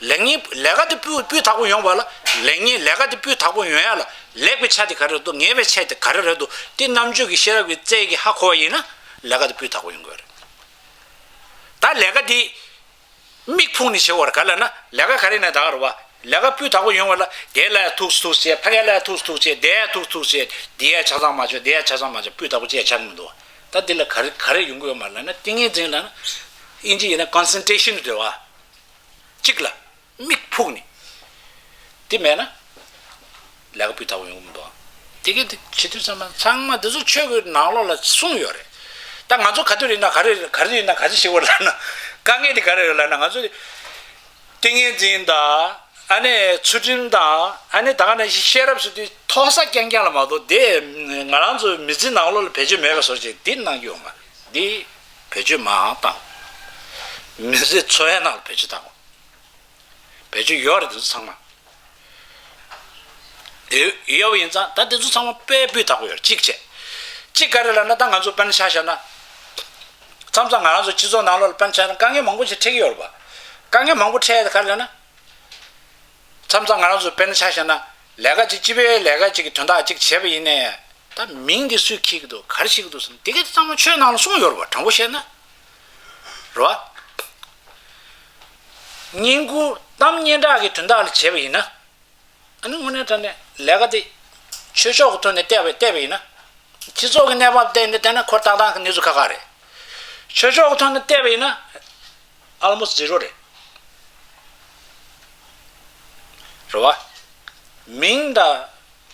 ལེགས་ཉེས་ལས་ཀ་དེ་སྤུས་སྤུས་དག་པོ་ཡོང་བ་ལ། ལེགས་ཉེས་ལས་ཀ་དེ་སྤུས་དག་པོ་ཡོང་ཡ་ལ་ལེགས་པའི་ཆ་དེ་ག་རེ་རེད་འདུག་ཉེས་པའི་ཆ་དེ་ག་རེ་རེད་འདུག་དེ་རྣམ་དཔྱོད་ཀྱི་ཤེས་རབ་ཀྱི་རྩལ་གྱིས་ཧ་གོ་བ་ཡིན་ན་ལས་ཀ་དེ་སྤུས་དག་པོ་ཡོང་གི་ཡོད་རེད། ད་ལས་ཀ་དེ་ མིག་ཕུག་ནས་བྱེད་དགོས་རེད། ག་ལ་ན་ལས་ཀ་ག་རེ་ན་ད་ག་རེད་བ། ལས་ཀ་སྤུས་དག་པོ་ཡོང་བ་ལ་དེ་ལ་ཐུགས་ཐུགས་བྱེད། ཕ་གི་ལ་ཐུགས་ཐུགས་བྱེད། དེ་ཡ་ཐུགས་ཐུགས་བྱེད། དེ་ཡ་ཆ་ཚང་མ་བྱོས། དེ་ཡ་ཆ་ཚང་མ་བྱོས། སྤུས་དག་པོ་ཅི་ཡ་ཆགས་མི་འདུག་བ། ད་འདི་ལ་ག་རེ་ག་རེ་ཡོང་གི་ཡོད་མ་རེད་ལབ་ན། ཏིང་ངེ་འཛིན་ལབ་ན་ཨིན་ཇི་ཡིན་ན་ཀོན་སེན་ཊྲེ་ཤན་རེད་བ། གཅིག་ལ་མིག་ཕུག་ནས། དེ་མེད་ན་ལས་ཀ་སྤུས་དག་པོ་ཡོང་གི་མི་འདུག་བ། དེ་ག་དེ་བྱེད་དུས་ཚང་མ་ཚང་མ་དེ་ཚོ་ཆོས་ཀྱི་ནང་ལོགས་ལ་གསུངས་ཡོད་རེད། ད་ང་ཚོ་ག་དུས་ཡིན་ན་ག་རེ་ག་རེ་ཡིན་ན་ག་རེ་ཞིག་བར་ལབ་ན། དཀའ་ངལ་དེ་ག་རེ་ཡོད་ལབ་ན། ང་ཚོ་ཏིང་ངེ་འཛིན་དང་། ཨ་ནི་ཚུལ་ཁྲིམས་དང་། ཨ་ནི་ད་ག་ནང་བཞིན་ཤེས་རབ་ཟེར་དུས་མཐོ་ས་རྐྱང་རྐྱང་ལ་མ་གཏོགས། དེ་ང་རང་ཚོའི་མི་ཚེ་ནང་ལོགས་ལ་བེད་སྤྱོད་མེད་པ་བཟོ་ཅིག་འདི་གནང་རྒྱུ་ཡོད་མ་རེད། འདི་བེད་སྤྱོད་མ་བཏང་། མི་ཚེ་འཚོ་ཡ་ནང་ལ་བེད་སྤྱོད་བཏང་དགོས། བེད་སྤྱོད་ཡོད་རེད། དེ་ཚོ་ཚང་མ། དེ་ཡོད་པ་ཡིན་ཙང་ད་དེ་ཚོ་ཚང་མ་དཔེ་སྤུས་དག་པོ་ཡོད་རེད། གཅིག་བྱས། གཅིག་ག་རེ་ལབ་ན། ད་ང་ཚོ་དཔེར་ན་ཆ་བཞག་ན། མཚམས་མཚམས་ང་རང་ཚོ་སྤྱི་ཚོགས་ནང་ལོགས་ལ་དཔེར་ན་ཆ་བཞག་ན་དཀའ་ངལ་མང་པོ་ཞིག་འཕྲད་ཀྱི་ཡོད་རེད་པ། དཀའ་ངལ་མང་པོ་འཕྲད་ཡ་དེ་ག་རེ་ལབ་ན། མཚམས་མཚམས་ང་རང་ཚོ་དཔེར་ན་ཆ་བཞག་ན་ལས་ཀ་ཅིག་སྤྱི་པའི་ལས་ཀ་ཅིག་གི་དོན་དག་ཅིག་བྱས་པ་ཡིན་ནའི། ད་མིང་འདི་སུས་འཁྱེར་གྱི་འདུག་ག་རེ་བྱེད་ཀྱི་འདུག་ཟེར་ན། དེ་ག་ཚང་མ་ཆོས་ནང་ལ་གསུངས་ཡོད་རེད་པ། དྲང་པོ་བཤད་ན། རེད་པ། བསྙེན་བཀུར་གཏམ་སྙན་གྲགས་ཀྱི་དོན་དག་ལ་བྱས་པ་ཡིན་ན། ཨ་ནི་དངོས་གནས་དྲང་གནས་ལས་ཀ་དེ་ཆོས་ཕྱོགས་ཀྱི་ཐོག་ནས་བལྟས་པ་བལྟས་པ་ཡིན་ན། སྤྱི་ཚོགས་ཀྱི་གནས་བབ་བལྟས་ནས་བལྟས་ན་ཁོ་ཏག་ཏག་གི་གནས་ཚུལ་ཁག་ཁག་རེད། ཆོས་ཕྱོགས་ཀྱི་ཐོག་ནས་བལྟས་པ་ཡིན་ན་ཨལ་མོ་སི་ཛི་རོ་རེད། རེད་པ། མིང་དང་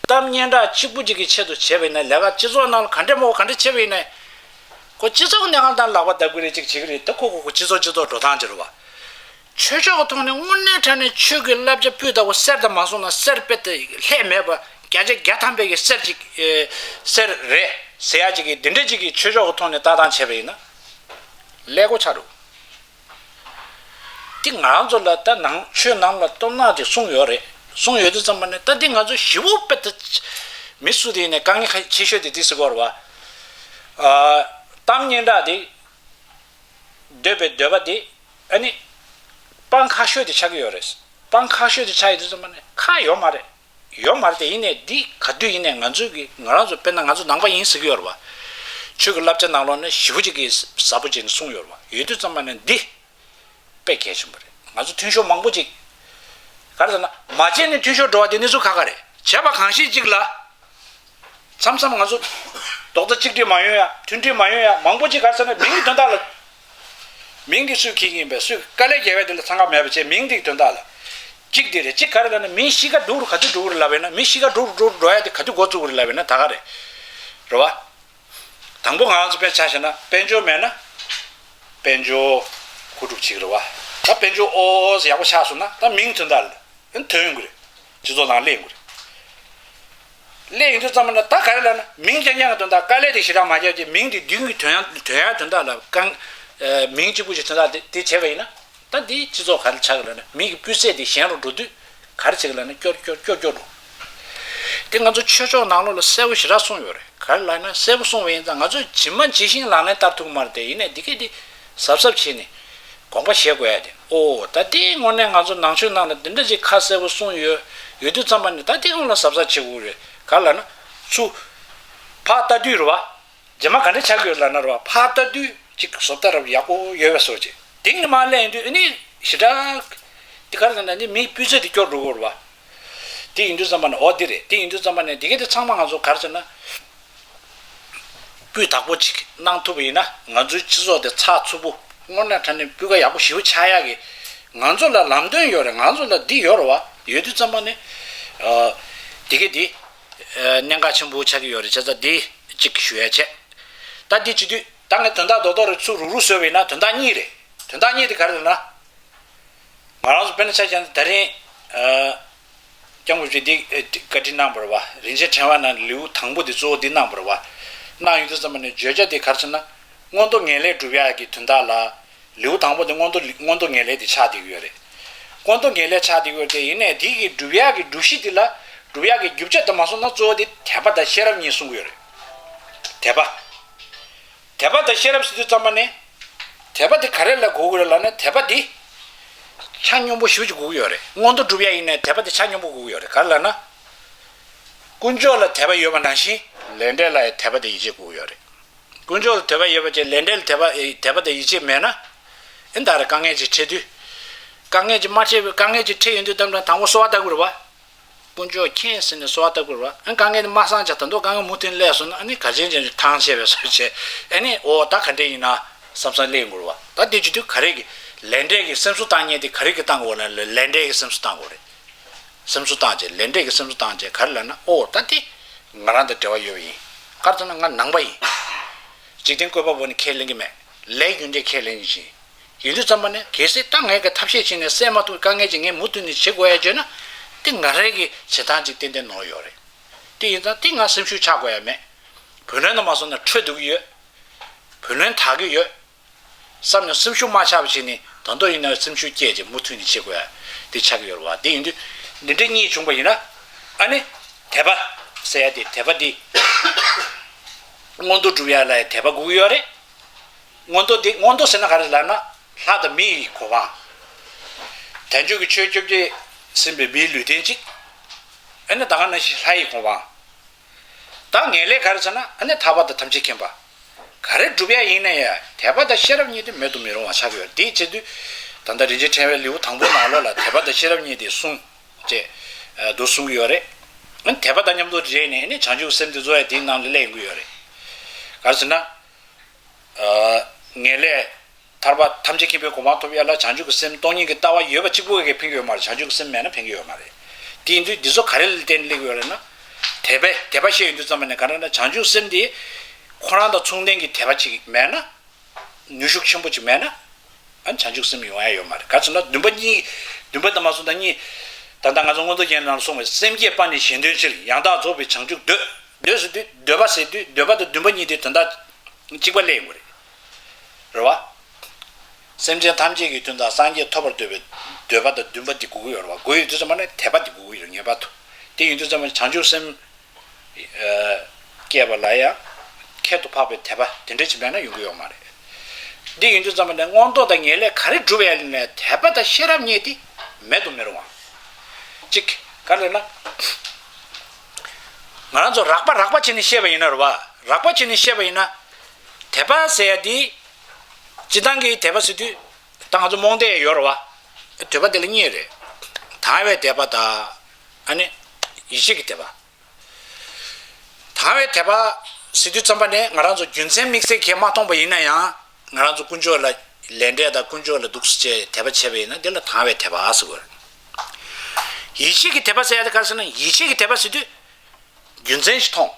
གཏམ་སྙན་གྲགས་གཅིག་པུ་གཅིག་གི་ཆེད་དུ་བྱས་པ་ཡིན་ན། ལས་ཀ་སྤྱི་ཚོགས་ནང་ལ་ག་འདྲ་མོ་ག་འདྲ་བྱས་པ་ཡིན་ན། ཁོ་སྤྱི་ཚོགས་ཀྱི་གནས་སྟངས་དང་ལག་པ་བརྡབ་གི་རེད། ཅིག་བྱེད་ཀྱི་རེད། ད་ཁོ་ཁོ་ཁོ་སྤྱི་ཚོགས་སྤྱི་ཚོགས་འགྲོ་སྟངས་ཅིག་རེད་པ། ཆོས་ཕྱོགས་ཀྱི་ཐོག་ནས་དངོས་གནས་དྲང་གནས་ཆོས་ཀྱི་བསླབ་བྱ་སྤུས་དག་པོ་གསེར་དང་མ་སོང་ན་གསེར་དཔེ་དེ་ལྷད་མེད་པ་བརྒྱ་ཆ་བརྒྱ་ཐམ་པའི་གི་གསེར་ཅིག་ཨེ་གསེར་རེད་ཟེར་ཡ་ཅིག་གི་འདི་འདྲ་ཅིག་གི་ཆོས་ཕྱོགས་ཀྱི་ཐོག་ནས་ལྟ་སྟངས་བྱས་པ་ཡིན་ན་ཀླད་ཀོར་ཆགས་འགྲོ། འདི་ང་རང་ཚོ་ལ་ད་ནང་ཆོས་ནང་ལ་སྟོབས་ནག་དེ་གསུངས་ཡོད་རེད། གསུངས་ཡོད་དུས་ཙམ་པ་ནས་ད་འདི་ང་ཚོ་ཞེ་པོ་དཔེ་ད་མི་སུ་དེ་ཡིན་ནའི་དཀའ་ངལ་ཁ་ཆེ་ཤོས་དེ་འདི་ཟེར་གོ་རེད་པ། ཨ་གཏམ་སྙན་གྲགས་དེ། འདོད་པའི་འདོད་པ་དེ། ཨ་ནི། སྤང་ཁག་ཤོས་དེ་ཆགས་ཀྱི་ཡོད་རེད། སྤང་ཁག་ཤོས་དེ་ཆགས་ཡོད་དུས་ཙམ་པ་ནས་ཁག་ཡོད་མ་རེད། ཡོད་མ་རེད་དེ། ཡིན་ནའི་འདི་ག་དུས་ཡིན་ནའི་ང་ཚོའི་གི་ང་རང་ཚོ་དཔེར་ན་ང་ཚོ་ནང་པ་ཡིན་ཟེར་གྱི་ཡོད་རེད་པ། ཆོས་ཀྱི་བསླབ་བྱ་ནང་ལོགས་ནས་ཞེ་པོ་ཅིག་གི་ཟབ་པོ་བྱས་ནས་གསུངས་ཡོད་རེད་པ། ཡོད་དུས་ཙམ་པ་ནས་འདི་དཔེ་གལ་ཆེན་པོ་རེད། ང་ཚོ་མཐུན་ཕྱོགས་མང་པོ་ཅིག་ག་རེ་ཟེར་ན་མ་བྱས་ནས་མཐུན་ཕྱོགས་འགྲོ་བ་དེ་གནས་ཚུལ་ཁག་ཁག་རེད། བྱས་པ་གང་ཤེས་ཅིག་ལ། མཚམས་མཚམས་ང་ཚོ་རྡོག་རྩ་གཅིག་སྒྲིལ་མ་ཡོང་ཡ། མཐུན་སྒྲིལ་མ་ཡོང་ཡ། མང་པོ་ཅིག་ག་རེ་ཟེར་ན་མིང་གི་དོན་དག་ལ། མིང་འདི་སུས་འཁྱེར་གྱི་ཡིན་པས། སུས་དཀའ་ལས་རྒྱག་ཡ་འདི་ལ་འཚང་ཁ་མེད་པ་བྱས། མིང་འདི་གི་དོན་དག་ལ། གཅིག་འདི་རེད། གཅིག་ག་རེ་ལབ་ན་མིང་གཤིས་ཀ་སྡུག་རུ་ག་དུས་འགྲོ་གི་རེད་ལབ་པས་ན། མིང་གཤིས་ཀ་སྡུག་རུ་འགྲོ་རུ་འགྲོ་ཡ་དེ་ག་དུས་འགོ་བཙུགས་གི་རེད་ལབ་པས་ན་ད་ག་རེད། རེད་བ། དང་པོ་ང་རང་ཚོ་དཔེ་ཆ་བཞག་ན་དཔལ་འབྱོར་མེད་ན། དཔལ་འབྱོར་མཁོ་སྒྲུབ་བྱེད་ཀྱི་རེད་བ། ད་དཔལ་འབྱོར་ཨོ་ཨོ་ཟེར་ཡག་པོ་ཆགས་སོང་ན་ད་མིང་དོན་དག་ལ། ཨ་ནི་ཐོན་ཡོང་གི་རེད། སྤྱི་ཚོགས་ནང་སླེབས་ཡོང་གི་རེད། སླེབས་ཡོང་དུས་ཙམ་པ་ན་ད་ག་རེ་ལབ་ན་མིང་རྐྱང་རྐྱང་གི་དོན་དག་དཀའ་ལས་དེ་ཞེ་དྲག་མ་རྒྱབ་ཀྱི། མིང་དེ་མདུན་གྱི་དོན་ཡང་དོན་ཡང་དོན་དག་ལ་རྐང་། ཨ་མིང་གཅིག་པུ་ཞིག་དོན་དག་དེ་དེ་བྱས་པ་ཡིན་ན། ད་འདིའི་སྤྱི་ཚོགས་ག་རེ་ཆགས་ཀྱི་ལབ་ན་མི་གི་སྤུས་ཚད་དེ་ཞན་རུ་འགྲོ་དུས་ག་རེ་བྱེད་ཀྱི་ལབ་ན་སྐྱོ་སྐྱོ་སྐྱོ་སྐྱོ་འགྲོ། དེ་ང་ཚོ་ཆོས་ཕྱོགས་ནང་ལོགས་ལ་གསལ་པོ་ཞེ་དྲག་གསུངས་ཡོད་རེད། ག་རེ་ལབ་ན་གསལ་པོ་གསུངས་པ་ཡིན་ཙང་ང་ཚོས་ཇི་མ་ཇི་བཞིན་ལག་ལེན་བསྟར་ཐུབ་ཀྱི་མ་རེད་དེ། ཡིན་ནའི་འདི་གས་འདི་གཟབ་གཟབ་བྱས་ནས་དགོངས་པ་བཞེས་དགོས་ཡ་དེ། ཨོ་ད་དེ་དངོས་གནས་ང་ཚོ་ནང་ཆོས་ནང་ལ་འདི་འདྲ་ཅིག་ཁ་གསལ་པོ་གསུངས་ཡོད། ཡོད་དུས་ཙམ་པ་ནས་ད་དེ་སྔོན་ལ་གཟབ་གཟབ་བྱེད་དགོས་རེད། ག་རེ་ལབ་ན་ཚུར་ཕར་ལྟ་དུས་རེད་བ། རྗེས་མ་ག་འདྲ་ཆགས་ཀྱི་ཡོད་ལབ་ན་རེད་བ། ཕར་ལྟ་དུས་ཅིག་བཟོ་ལྟ་རབ་ཡག་པོ་ཡོད་པའི་བཟོ་ཅིག་དེང་ནི་མར་སླེབས་ཡོང་དུས་ཨ་ནི་ཞེ་དྲག་དེ་ག་རེ་ཟེར་ན་ནི་མིའི་སྤུས་ཚད་དེ་སྐྱོ་འགྲོ་གི་རེད་བ། དེ་ཡིན་དུས་ཙམ་པ་ནས། ཨོ་འདི་རེད། དེ་ཡིན་དུས་ཙམ་པ་ནས་འདི་ག་དེ་ཚང་མ་ང་ཚོ་ག་རེ་ཟེར་ན། སྤུས་དག་པོ་ཅིག་གནང་ཐུབ་པ་ཡིན་ན་ང་ཚོའི་སྤྱི་ཚོགས་དེ་ཚགས་ཚུད་པོ། དངོས་གནས་དྲང་གནས་སྤུས་ཀ་ཡག་པོ་ཞེ་པོ་ཆགས་ཡག་གི། ང་ཚོ་ལ་ལམ་སྟོན་ཡོད་རེད། ང་ཚོ་ལ་འདི་ཡོད་རེད་བ། ཡོད་དུས་ཙམ་པ་ནས། ཨ་འདི་ག་འདི། ཨ་གནད་འགག་ཆེན་པོ་ཆགས་ཀྱི་ཡོད་རེད། བྱས་ཙང་འདི་གཅིག་ཞུ་ཡ་བྱས། ད་འདི་བྱེད་དུས་ད་ངས་དོན་དག་རྡོག་རྡོག་རེ་ཚུར་རུག་རུག་བཟོས་པ་ཡིན་ན་དོན་དག་གཉིས་རེད། དོན་དག་གཉིས་དེ་ག་རེ་རེད་ན། ང་རང་ཚོ་དཔེར་ན་ཆ་བཞག་ན་ད་རིང་། ཨ་སྐྱབས་མགོན་ཆེན་པོ་འདི་ཨ་བཀའ་འདྲི་གནང་བ་རེད་བ། རིན་ཆེན་ཕྲེང་བ་ནང་ལེའུ་དང་པོ་འདི་གཙོ་བོ་འདི་གནང་བ་རེད་བ། གནང་ཡོང་དུས་ཙམ་པ་ནས་བརྗོད་བྱ་འདི་ག་རེ་ཟེར་ན། མངོན་མཐོ་ངེས་ལེགས་སྒྲུབ་ཡག་གི་དོན་དག་ལ། ལེའུ་དང་པོ་འདི་མངོན་མཐོ་མངོན་མཐོ་ངེས་ལེགས་འདི་ཆགས་བསྡད་ཀྱི་ཡོད་རེད། མངོན་མཐོ་ངེས་ལེགས་ཆགས་བསྡད་ཀྱི་ཡོད་རེད་དེ། ཡིན་ནའི་འདི་གི་སྒྲུབ་ཡག་གི་སྒྲུབ་གཞི་འདི་ལ། སྒྲུབ་ཡག་གི་རྒྱུ་ཆ་དེ་མ་སོང་ན་གཙོ་བོ་འདི་དད་པ་དང་ཤེས་རབ་གཉིས་གསུང་གི་ཡོད་རེད། དད་པ། དད་པ་དང་ཤེས་རབ་ཟེར་དུས་ཙམ་པ་ནས། དད་པ་དེ་ག་རེ་ལ་གོ་གི་རེད་ལབ་ན། དད་པ་དེ་ཆ་སྙོམས་པོ་ཞེ་པོ་ཅིག་དགོས་ཀྱི་ཡོད་རེད། མངོན་མཐོ་སྒྲུབ་ཡ་ཡིན་ནའི་དད་པ་དེ་ཆ་སྙོམས་པོ་དགོས་ཀྱི་ཡོད་རེད། ག་རེ་ལབ་ན། དཀོན་མཆོག་ལ་དད་པ་ཡོད་པ་ནང་བཞིན་ལས་འབྲས་ལ་ཡང་དད་པ་དང་ཡིད་ཆེས་དགོས་ཀྱི་ཡོད་རེད། དཀོན་མཆོག་ལ་དད་པ་ཡོད་པ་བྱས་ལས་འབྲས་ལ་དད་པ་དད་པ་དང་ཡིད་ཆེས་མེད་ན། ཨེ་ད་རེས་དཀའ་ངལ་ཅིག་འཕྲད་དུས། དཀའ་ངལ་ཅིག་མ་འཕྲད་པའི་དཀའ་ངལ་ཅིག་འཕྲད་ཡོང་དུས་ཙམ་པ་དང་པོ་གསོལ་བ་བཏབ་དགོས་རེད་བ། དཀོན་མཆོག་མཁྱེན་ཟེར་ནས་གསོལ་བ་བཏབ་དགོས་རེད་བ། ཨ་ནི་དཀའ་ངལ་དེ་མ་སངས་ཀྱང་ད་དུང་དཀའ་ངལ་མུ་མཐུད་སླེབས་སོང་ན། ཨ་ནི་ག་ཅན་ཅན་ཅིག་ཐང་ཆད་པའི་བཟོ་བྱས། ཨ་ནི་འོ་ད་ག་འདྲས་ཡིན་ན་བསམ་བསམ་སླེབས་ཡོང་གི་རེད་བ། ད་དེ་བྱེད་དུས་ག་རེ་གི་ལས་འབྲས་ཀྱི་སེམས་གསོ་བཏང་མཁན་དེ་ག་རེ་གི་བཏང་དགོས་ལབ་ན། ལས་འབྲས་ཀྱི་སེམས་གསོ་བཏང་དགོས་རེད། སེམས་གསོ་བཏང་བྱས། ལས་འབྲས་ཀྱི་སེམས་གསོ་བཏང་བྱས་ག་རེ་ལབ་ན། ཨོ་ད་དེ་ང་རང་དང་འབྲེལ་བ་ཡོད་པ་ཡིན། ག་རེ་ཟེར་ན་ང་ནང་པ་ཡིན། འཇིག་རྟེན་བཀོད་པ་པོ་ནི་ཁས་ལེན་གྱི་མེད། ལས་རྒྱུ་འབྲས་ཁས་ལེན་གྱི་ཡིན། ཡིན་དུས་ཙམ་པ་ནས་གལ་སྲིད་ད་ངས་ཀྱི་ཐབས་ཤེས་བྱས་ནས་སེལ་མ་ཐུབ་དཀའ་ངལ་ཅིག་ངས་མུ་མཐུད་ནས་བྱེད་དགོས་ཡ་བརྗོད་ན། དེ་ང་རང་གི་བྱེད་སྟངས་ཅིག་ཏན་ཏན་ནོར་ཡོད་རེད། དེ་ཡིན་ཙང་དེ་ང་སེམས་ཤུགས་ཆག་དགོས་ཡ་མེད། བུ་ལོན་དུ་མ་སོང་ན་འཕྲོད་སྡུག་ཡོད། བུ་ལོན་དག་གི་ཡོད། བསམ་ཡང་སེམས་ཤུགས་མ་ཆག་པ་བྱས་ནས་ད་དུང་ཡིན་ན་སེམས་ཤུགས་སྐྱེད་ཅིག་མུ་མཐུད་ནས་བྱེད་དགོས་ཡ་དེ་ཆགས་ཀྱི་ཡོད་རེད་བ། དེ་ཡིན་དུས་འདི་འདྲ་གཉིས་བྱུང་པ་ཡིན་ན། ཨ་ནི་དད་པ་ཟེར་ཡ་དེ། དད་པ་འདི་མངོན་མཐོ་སྒྲུབ་ཡ་ལ་ཡ་དད་པ་དགོས་ཀྱི་ཡོད་རེད། མངོན་མཐོ་འདི། མངོན་མཐོ་ཟེར་ན་ག་རེ་ལབ་ན། ལྷ་དང་མི་ཡི་གོ་འཕང་། དལ་འབྱོར་གྱི་ཆོས་སྐྱོབ་བྱས་ཟིན་པའི་མིའི་ལུས་རྟེན་གཅིག་ཨ་ནི་ད་ག་ནང་བཞིན་ལྷ་ཡི་གོ་འཕང་། ད་ངེས་ལེགས་ག་རེ་ཟེར་ན། ཨ་ནི་ཐར་པ་དང་ཐམས་ཅད་མཁྱེན་པ། ག་རེ་སྒྲུབ་ཡ་ཡིན་ན་ཡང་དད་པ་དང་ཤེས་རབ་གཉིས་དེ་མེད་དུ་མི་རུང་བ་ཆགས་ཀྱི་ཡོད་རེད། དེའི་ཆེད་དུ་ད་ལྟ་རིན་ཆེན་ཕྲེང་བའི་ལེའུ་དང་པོའི་ནང་ལོགས་ལ་དད་པ་དང་ཤེས་རབ་གཉིས་དེ་བསྲུང་ཅེས་འདུག་གསུང་གི་ཡོད་རེད། ཨ་ནི་དད་པ་དང་མཉམ་དུ་འབྲེལ་ནས་ཨ་ནི་བྱང་ཆུབ་སེམས་དེ་རྫོགས་ཡ་དེའི་ནང་ལ་སླེབས་ཡོང་གི་ཡོད་རེད། ག་རེ་ཟེར་ན། ངེས་ལེགས། ཐར་པ་ཐམས་ཅད་མཁྱེན་པའི་གོ་འཕང་ཐོབ་ཡ་ལ་བྱང་ཆུབ་ཀྱི་སེམས་སྟོང་ཉིད་ཀྱི་ལྟ་བ་ཡོད་པ་གཅིག་པུ་གིས་ཕན་གྱི་ཡོད་མ་རེད། བྱང་ཆུབ་ཀྱི་སེམས་མེད་ན་ཕན་གྱི་ཡོད་མ་རེད། དེ་ཡིན་དུས་འདི་ཚོ་ག་རེ་ལ་བརྟེན་ནས་སླེབས་ཀྱི་ཡོད་རེད་ན། དད་པས། དད་པ་བཤད་ཡོང་དུས་ཙམ་པ་ནས་ག་རེ་ན། བྱང་ཆུབ་སེམས་དེ་ཁོ་རང་དང་མཚུངས་ལྡན་གྱི་དད་པ་ཅིག་མེད་ན། ནུས་ཤུགས་ཆེན་པོ་ཅིག་མེད་ན། ཨ་བྱང་ཆུབ་སེམས་ཡོང་ཡ་ཡོད་མ་རེད། ག་རེ་ཟེར་ན་འདུན་པ་གཉིས། འདུན་པ་དང་མ་སོང་ད་གཉིས། ད་ལྟ་ང་ཚོ་མངོན་རྟོགས་རྒྱན་ནང་གསུངས་པའི་སེམས་བསྐྱེད་པ་ནི་གཞན་དོན་ཕྱིར། ཡང་དག་རྫོགས་པའི་བྱང་ཆུབ་འདོད། འདོད་ཟེར་དུས་འདོད་པ་ཟེར་དུས་འདོད་པ་དང་འདུན་པ་གཉིས་དེ་དོན་དག་གཅིག་པ་སླེབས་ཡོང་གི་རེད། རེད་བ། སེམས་ཅན་ཐམས་ཅད་ཀྱི་དོན་དག་སངས་རྒྱས་ཐོབ་པར་འདོད་པའི་འདོད་པ་དང་འདུན་པ་འདི་དགོས་ཀྱི་ཡོད་རེད་བ། དགོས་ཡོད་དུས་ཙམ་པ་ནས་དད་པ་འདི་དགོས་ཀྱི་ཡོད་རེད། ངེས་པར་དུ། དེ་ཡིན་དུས་ཙམ་པ་ནས་བྱང་ཆུབ་སེམས་སྐྱེས་པ་ལ་ཡང་ཁྱད་དུ་འཕགས་པའི་དད་པ་དེ་འདྲ་ཅིག་མེད་ན་ཡོང་གི་ཡོད་མ་རེད། འདི་ཡིན་དུས་ཙམ་པ་ནས་མངོན་མཐོ་དང་ངེས་ལེགས་ག་རེ་སྒྲུབ་ཡ་ཡིན་ནའི་དད་པ་དང་ཤེས་རབ་གཉིས་དེ་མེད་དུ་མི་རུང་བ། གཅིག་ག་རེ་ལབ་ན། ང་རང་ཚོ་རགས་པ་རགས་པ་བྱས་ནས་བཤད་པ་ཡིན་ན་རེད་བ། རགས་པ་བྱས་ནས་བཤད་པ་ཡིན་ན། དད་པ་ཟེར་ཡ་དེ། སྤྱིར་བཏང་གི་དད་པ་ཟེར་དུས། ད་ང་ཚོ་རྨོངས་དད་ཡོད་རེད་བ། དད་པ་དེ་ལ་གཉིས་རེད། དང་བའི་དད་པ་དང་། ཨ་ནི། ཡིད་ཆེས་ཀྱི་དད་པ། དང་བའི་དད་པ་ཟེར་དུས་ཙམ་པ་ནས་ང་རང་ཚོ་རྒྱུ་མཚན་དམིགས་བསལ་གང་མ་མཐོང་པ་ཡིན་ན་ཡང་། ང་རང་ཚོ་དཀོན་མཆོག་ལ་ལས་འབྲས་དང་དཀོན་མཆོག་ལ་འདུག་སེ་བྱས་དད་པ་བྱས་པ་ཡིན་ན་དེ་ལ་དང་བའི་དད་པ་ཟེར་གྱི་ཡོད་རེད། ཡིད་ཆེས་ཀྱི་དད་པ་ཟེར་ཡ་དེ་ག་རེ་ཟེར་ན། ཡིད་ཆེས་ཀྱི་དད་པ་ཟེར་དུས་རྒྱུ་མཚན་ཞིག་མཐོང་།